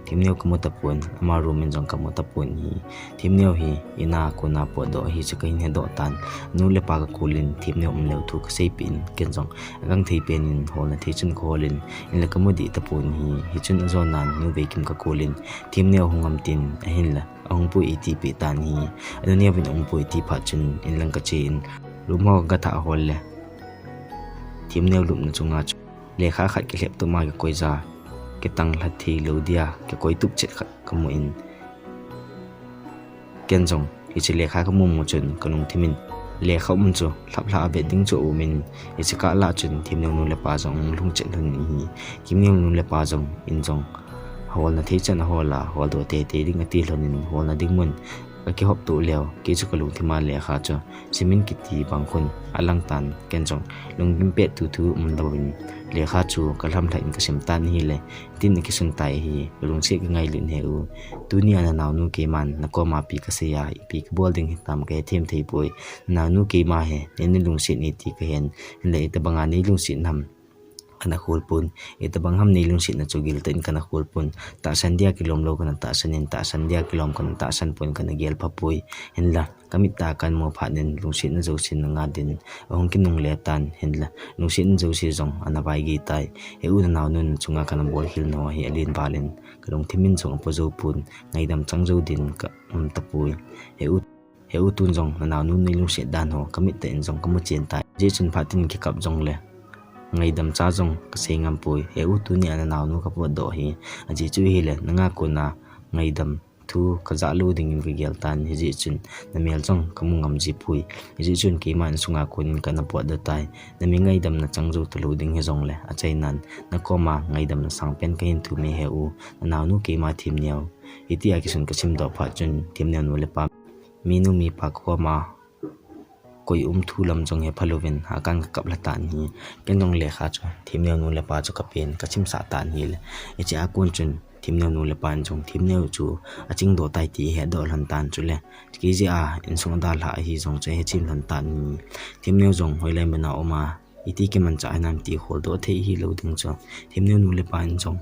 Themneo kamu tapon, ama room in jong kamu tapon ahi. Themneo hi in a kona potdoh ahi chu kahin hedoh tan. Nu le pa kakou in Themneo umlou thu kaseipeh in, ken jong agangthei pen in holna thei chun kahol in, in la kamu dih tapon ahi. Hichun ajon nan Nu Veikim kakou in, Themneo hung am tin, ahinla ahung poi eitipeh tan ahi. Anu Neo vin ahung poi ati phat chun in lang kache in, room ho kagathah hol le, Themneo lupna chunga chu lekha khat kilhep tuma kikoi ja, kitang lha thei lou dia kikoi tup chet khat kamu in, ken jong hiche lekha kamu mu chun kalungthim in, lekha um chu lhaplhah a vet ding chu aum in, hiche kah lah chun Themneo nu le pa jong ahung lhung chet lhon in ahi. Themneo nu le pa jong in jong holna thei chan ahol a, holdoh teitei ding ati lhon in, holna ding mun Ka kihop to leo, kei chu ka lungthim a lekha chu simin kiti bang khun alang tan, ken jong lunggim pet tu thu um louvin lekha chu ka lhamlhah in ka sim tan ahile, tin a kisun tai ahi. Ka lungset ka ngailut in, He U, tuni a na naonu keiman na koma ipi ka sei a, ipi ka bol ding hitam ka hethem thei poi. Na naonu keima hi nei na lungset e ti ka hen, hinla itobang a nei lungset ham kana khol pon, itobang ham nei lungsetna chu gel tah in kana khol pon. Tahsan dia kilom lou kana tahsan in, tahsan dia kilom kana tahsan pon, kana gel pha poi. Hinla ka mit a kana mu phat in lungsetna jouse na nga din ahung kinungle tan, hinla lungsetna jouse jong ana vaigei tai. He U, na naonun chunga kana bolkhel nau hi alen val in ka lungthim in jong apo jou pon, ngaidam chang jou din ka um tapoi. He U, He U, tun jong na naonu nei lungset dan ho ka mit tah in jong ka mu chen tai. Hijeh chun phat in kikap jongle ngaidam cha jong ka sei ngam poi. He U, tuni a na naonu ka potdoh hi, ajeh chu ahile nanga kona ngaidam thu ka jah lou dingin ka gel tan, hijeh chun na mel jong ka mu ngam ji poi. Hijeh chun keima insunga konin kana potdoh tai. Na mi ngaidamna chang jou talou ding hijongle, achainan na koma ngaidamna sangpen ka hin thum e He U, na naonu keima Themneo. Hiti a kisun ka simdoh phat chun Themneo nu le pa, minu mipa ka koma koi um thu lam jong hepha louvin hakan ka kap lha tan ahi. Ken jong lekha chu Themneo nu le pa chu ka pen ka simsah tan ahile, hiche a kon chun Themneo nu le pa in jong Themneo chu achingdoh tai ti ahedoh lhon tan, chule kei jeh a insung a dalhah ahi jong chu ahe chem lhon tan ahi. Themneo jong hoilai mun a um a, iti kimanchah hinam ti kholdoh thei hilou ding chu Themneo nu le pa in jong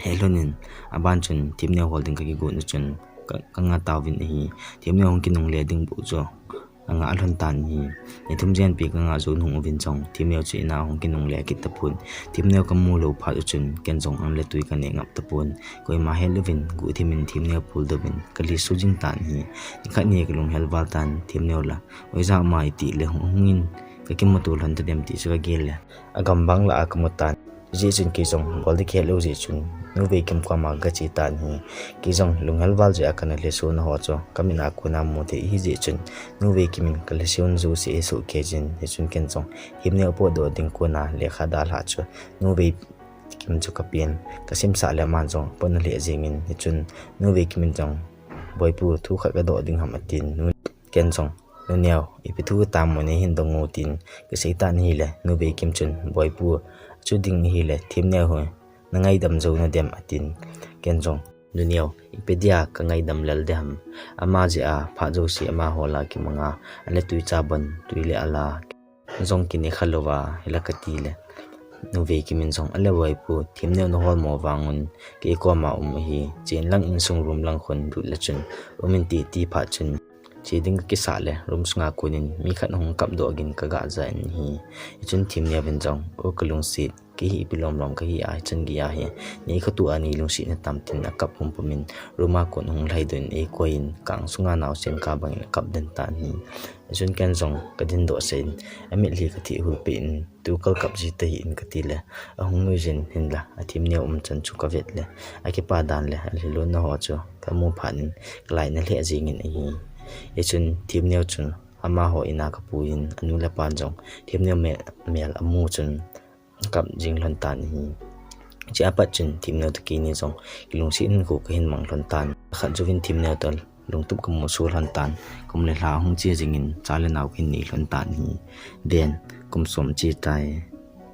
he lhon in, aban chun Themneo hol ding ka kigot u chun ka, ka nga tauvin ahi. Themneo hung kinungle ding bou chu anga lhon tan ahi. Ni thum jen pi ka nga jou nung uvin jong Themneo chu in a hung kinungle kit tapon. Themneo ka mu lou phat u chun ken jong an le tui ka neh ngap tapon. Koima helouvin guhthim in Themneo puldoh in ka lesu jing tan ahi. Nikhat ni ka lunghel val tan, Themneo la oija um a iti le hung, hung in ka kimuto lhon tadem ti chu ka gel le agam bang lah a ka mu tan. Hijeh chun kei jong bol ding kihe lou jeh chun Nu Veikim koma ka che tan ahi. Kei jong lunghel val jeh a kana lesona ho chu ka mit a kona mu thei ahijeh chun Nu Veikim in ka lesona jouse eisoh kei jin, hichun ken jong Themneo potdoh ding kona lekha dalhah chu Nu Veikim chu ka pen ka simsah le aman jong apotna lheh jengin, hichun Nu Veikim in jong, Boipu, thu khat ka doh ding ham, atin. Nu, ken jong, Nu Neo, ipi thu tam mo, nei hin dong o, tin ka sei tan ahile, Nu Veikim chun, Boipu, chu ding ahile Themneo hi na ngaidam jou nadem, atin. Ken jong, Nu Neo, ipi dia ka ngaidam lel ding ham? Ama jeh a phat jouse amaho la kimang a, an le tui cha bon, tui le ala jong kine kha louva, hila kati le, Nu Veikim in jong, ale Boipu, Themneo na hol mo vang un kei koma um ahi, chen lang insung room lang khun lut le chun um in, ti, ti phat chun che ding ka kisah le room sunga konin mi khat ahung kapdoh gin ka gah ja in ahi. Hichun Themneo in jong, O ka lungset, kei hi ipi lom lom kahi a, hichun gei ahi, nei khat tua nei lungset na tam, tin akap pumpum in room a kon ahung lhaidoh in eikoi in kang sunga naosen kap bangin akap den tan ahi. Hichun ken jong ka dindoh sah in, amitlhi ka thih hul peh in, tu kal kap ji tahih in kati le, ahung nui jin, hinla a Themneo umchan chu ka vet le, akipa dan le alhilunna ho chu ka mu phat in ka lainat lheh jengin ahi. Hichun Themneo chun amaho in a ka pui in, anu le apan jong Themneo mel, mel amu chun kap jing lhon tan ahi. Hiche a pat chun Themneo toh keini jong kilungset hinkho ka hin mang lhon tan. Khat jouvin Themneo toh lungtup ka musuh lhon tan. Kum le lha ahung che jingin cha le nao ka hin nei lhon tan ahi. Ven, kum som che tai.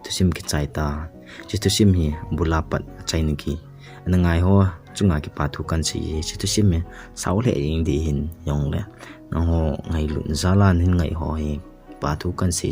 Thusim kichai ta. Hiche thusim hi abul a pat achaina gei, ana ngai ho chunga kipa thu kan sei e. Hiche thusim hi sao lheh jeng ding ahin, jongle nangho ngailutna jal a nahin ngai ho hi kipa thu kan sei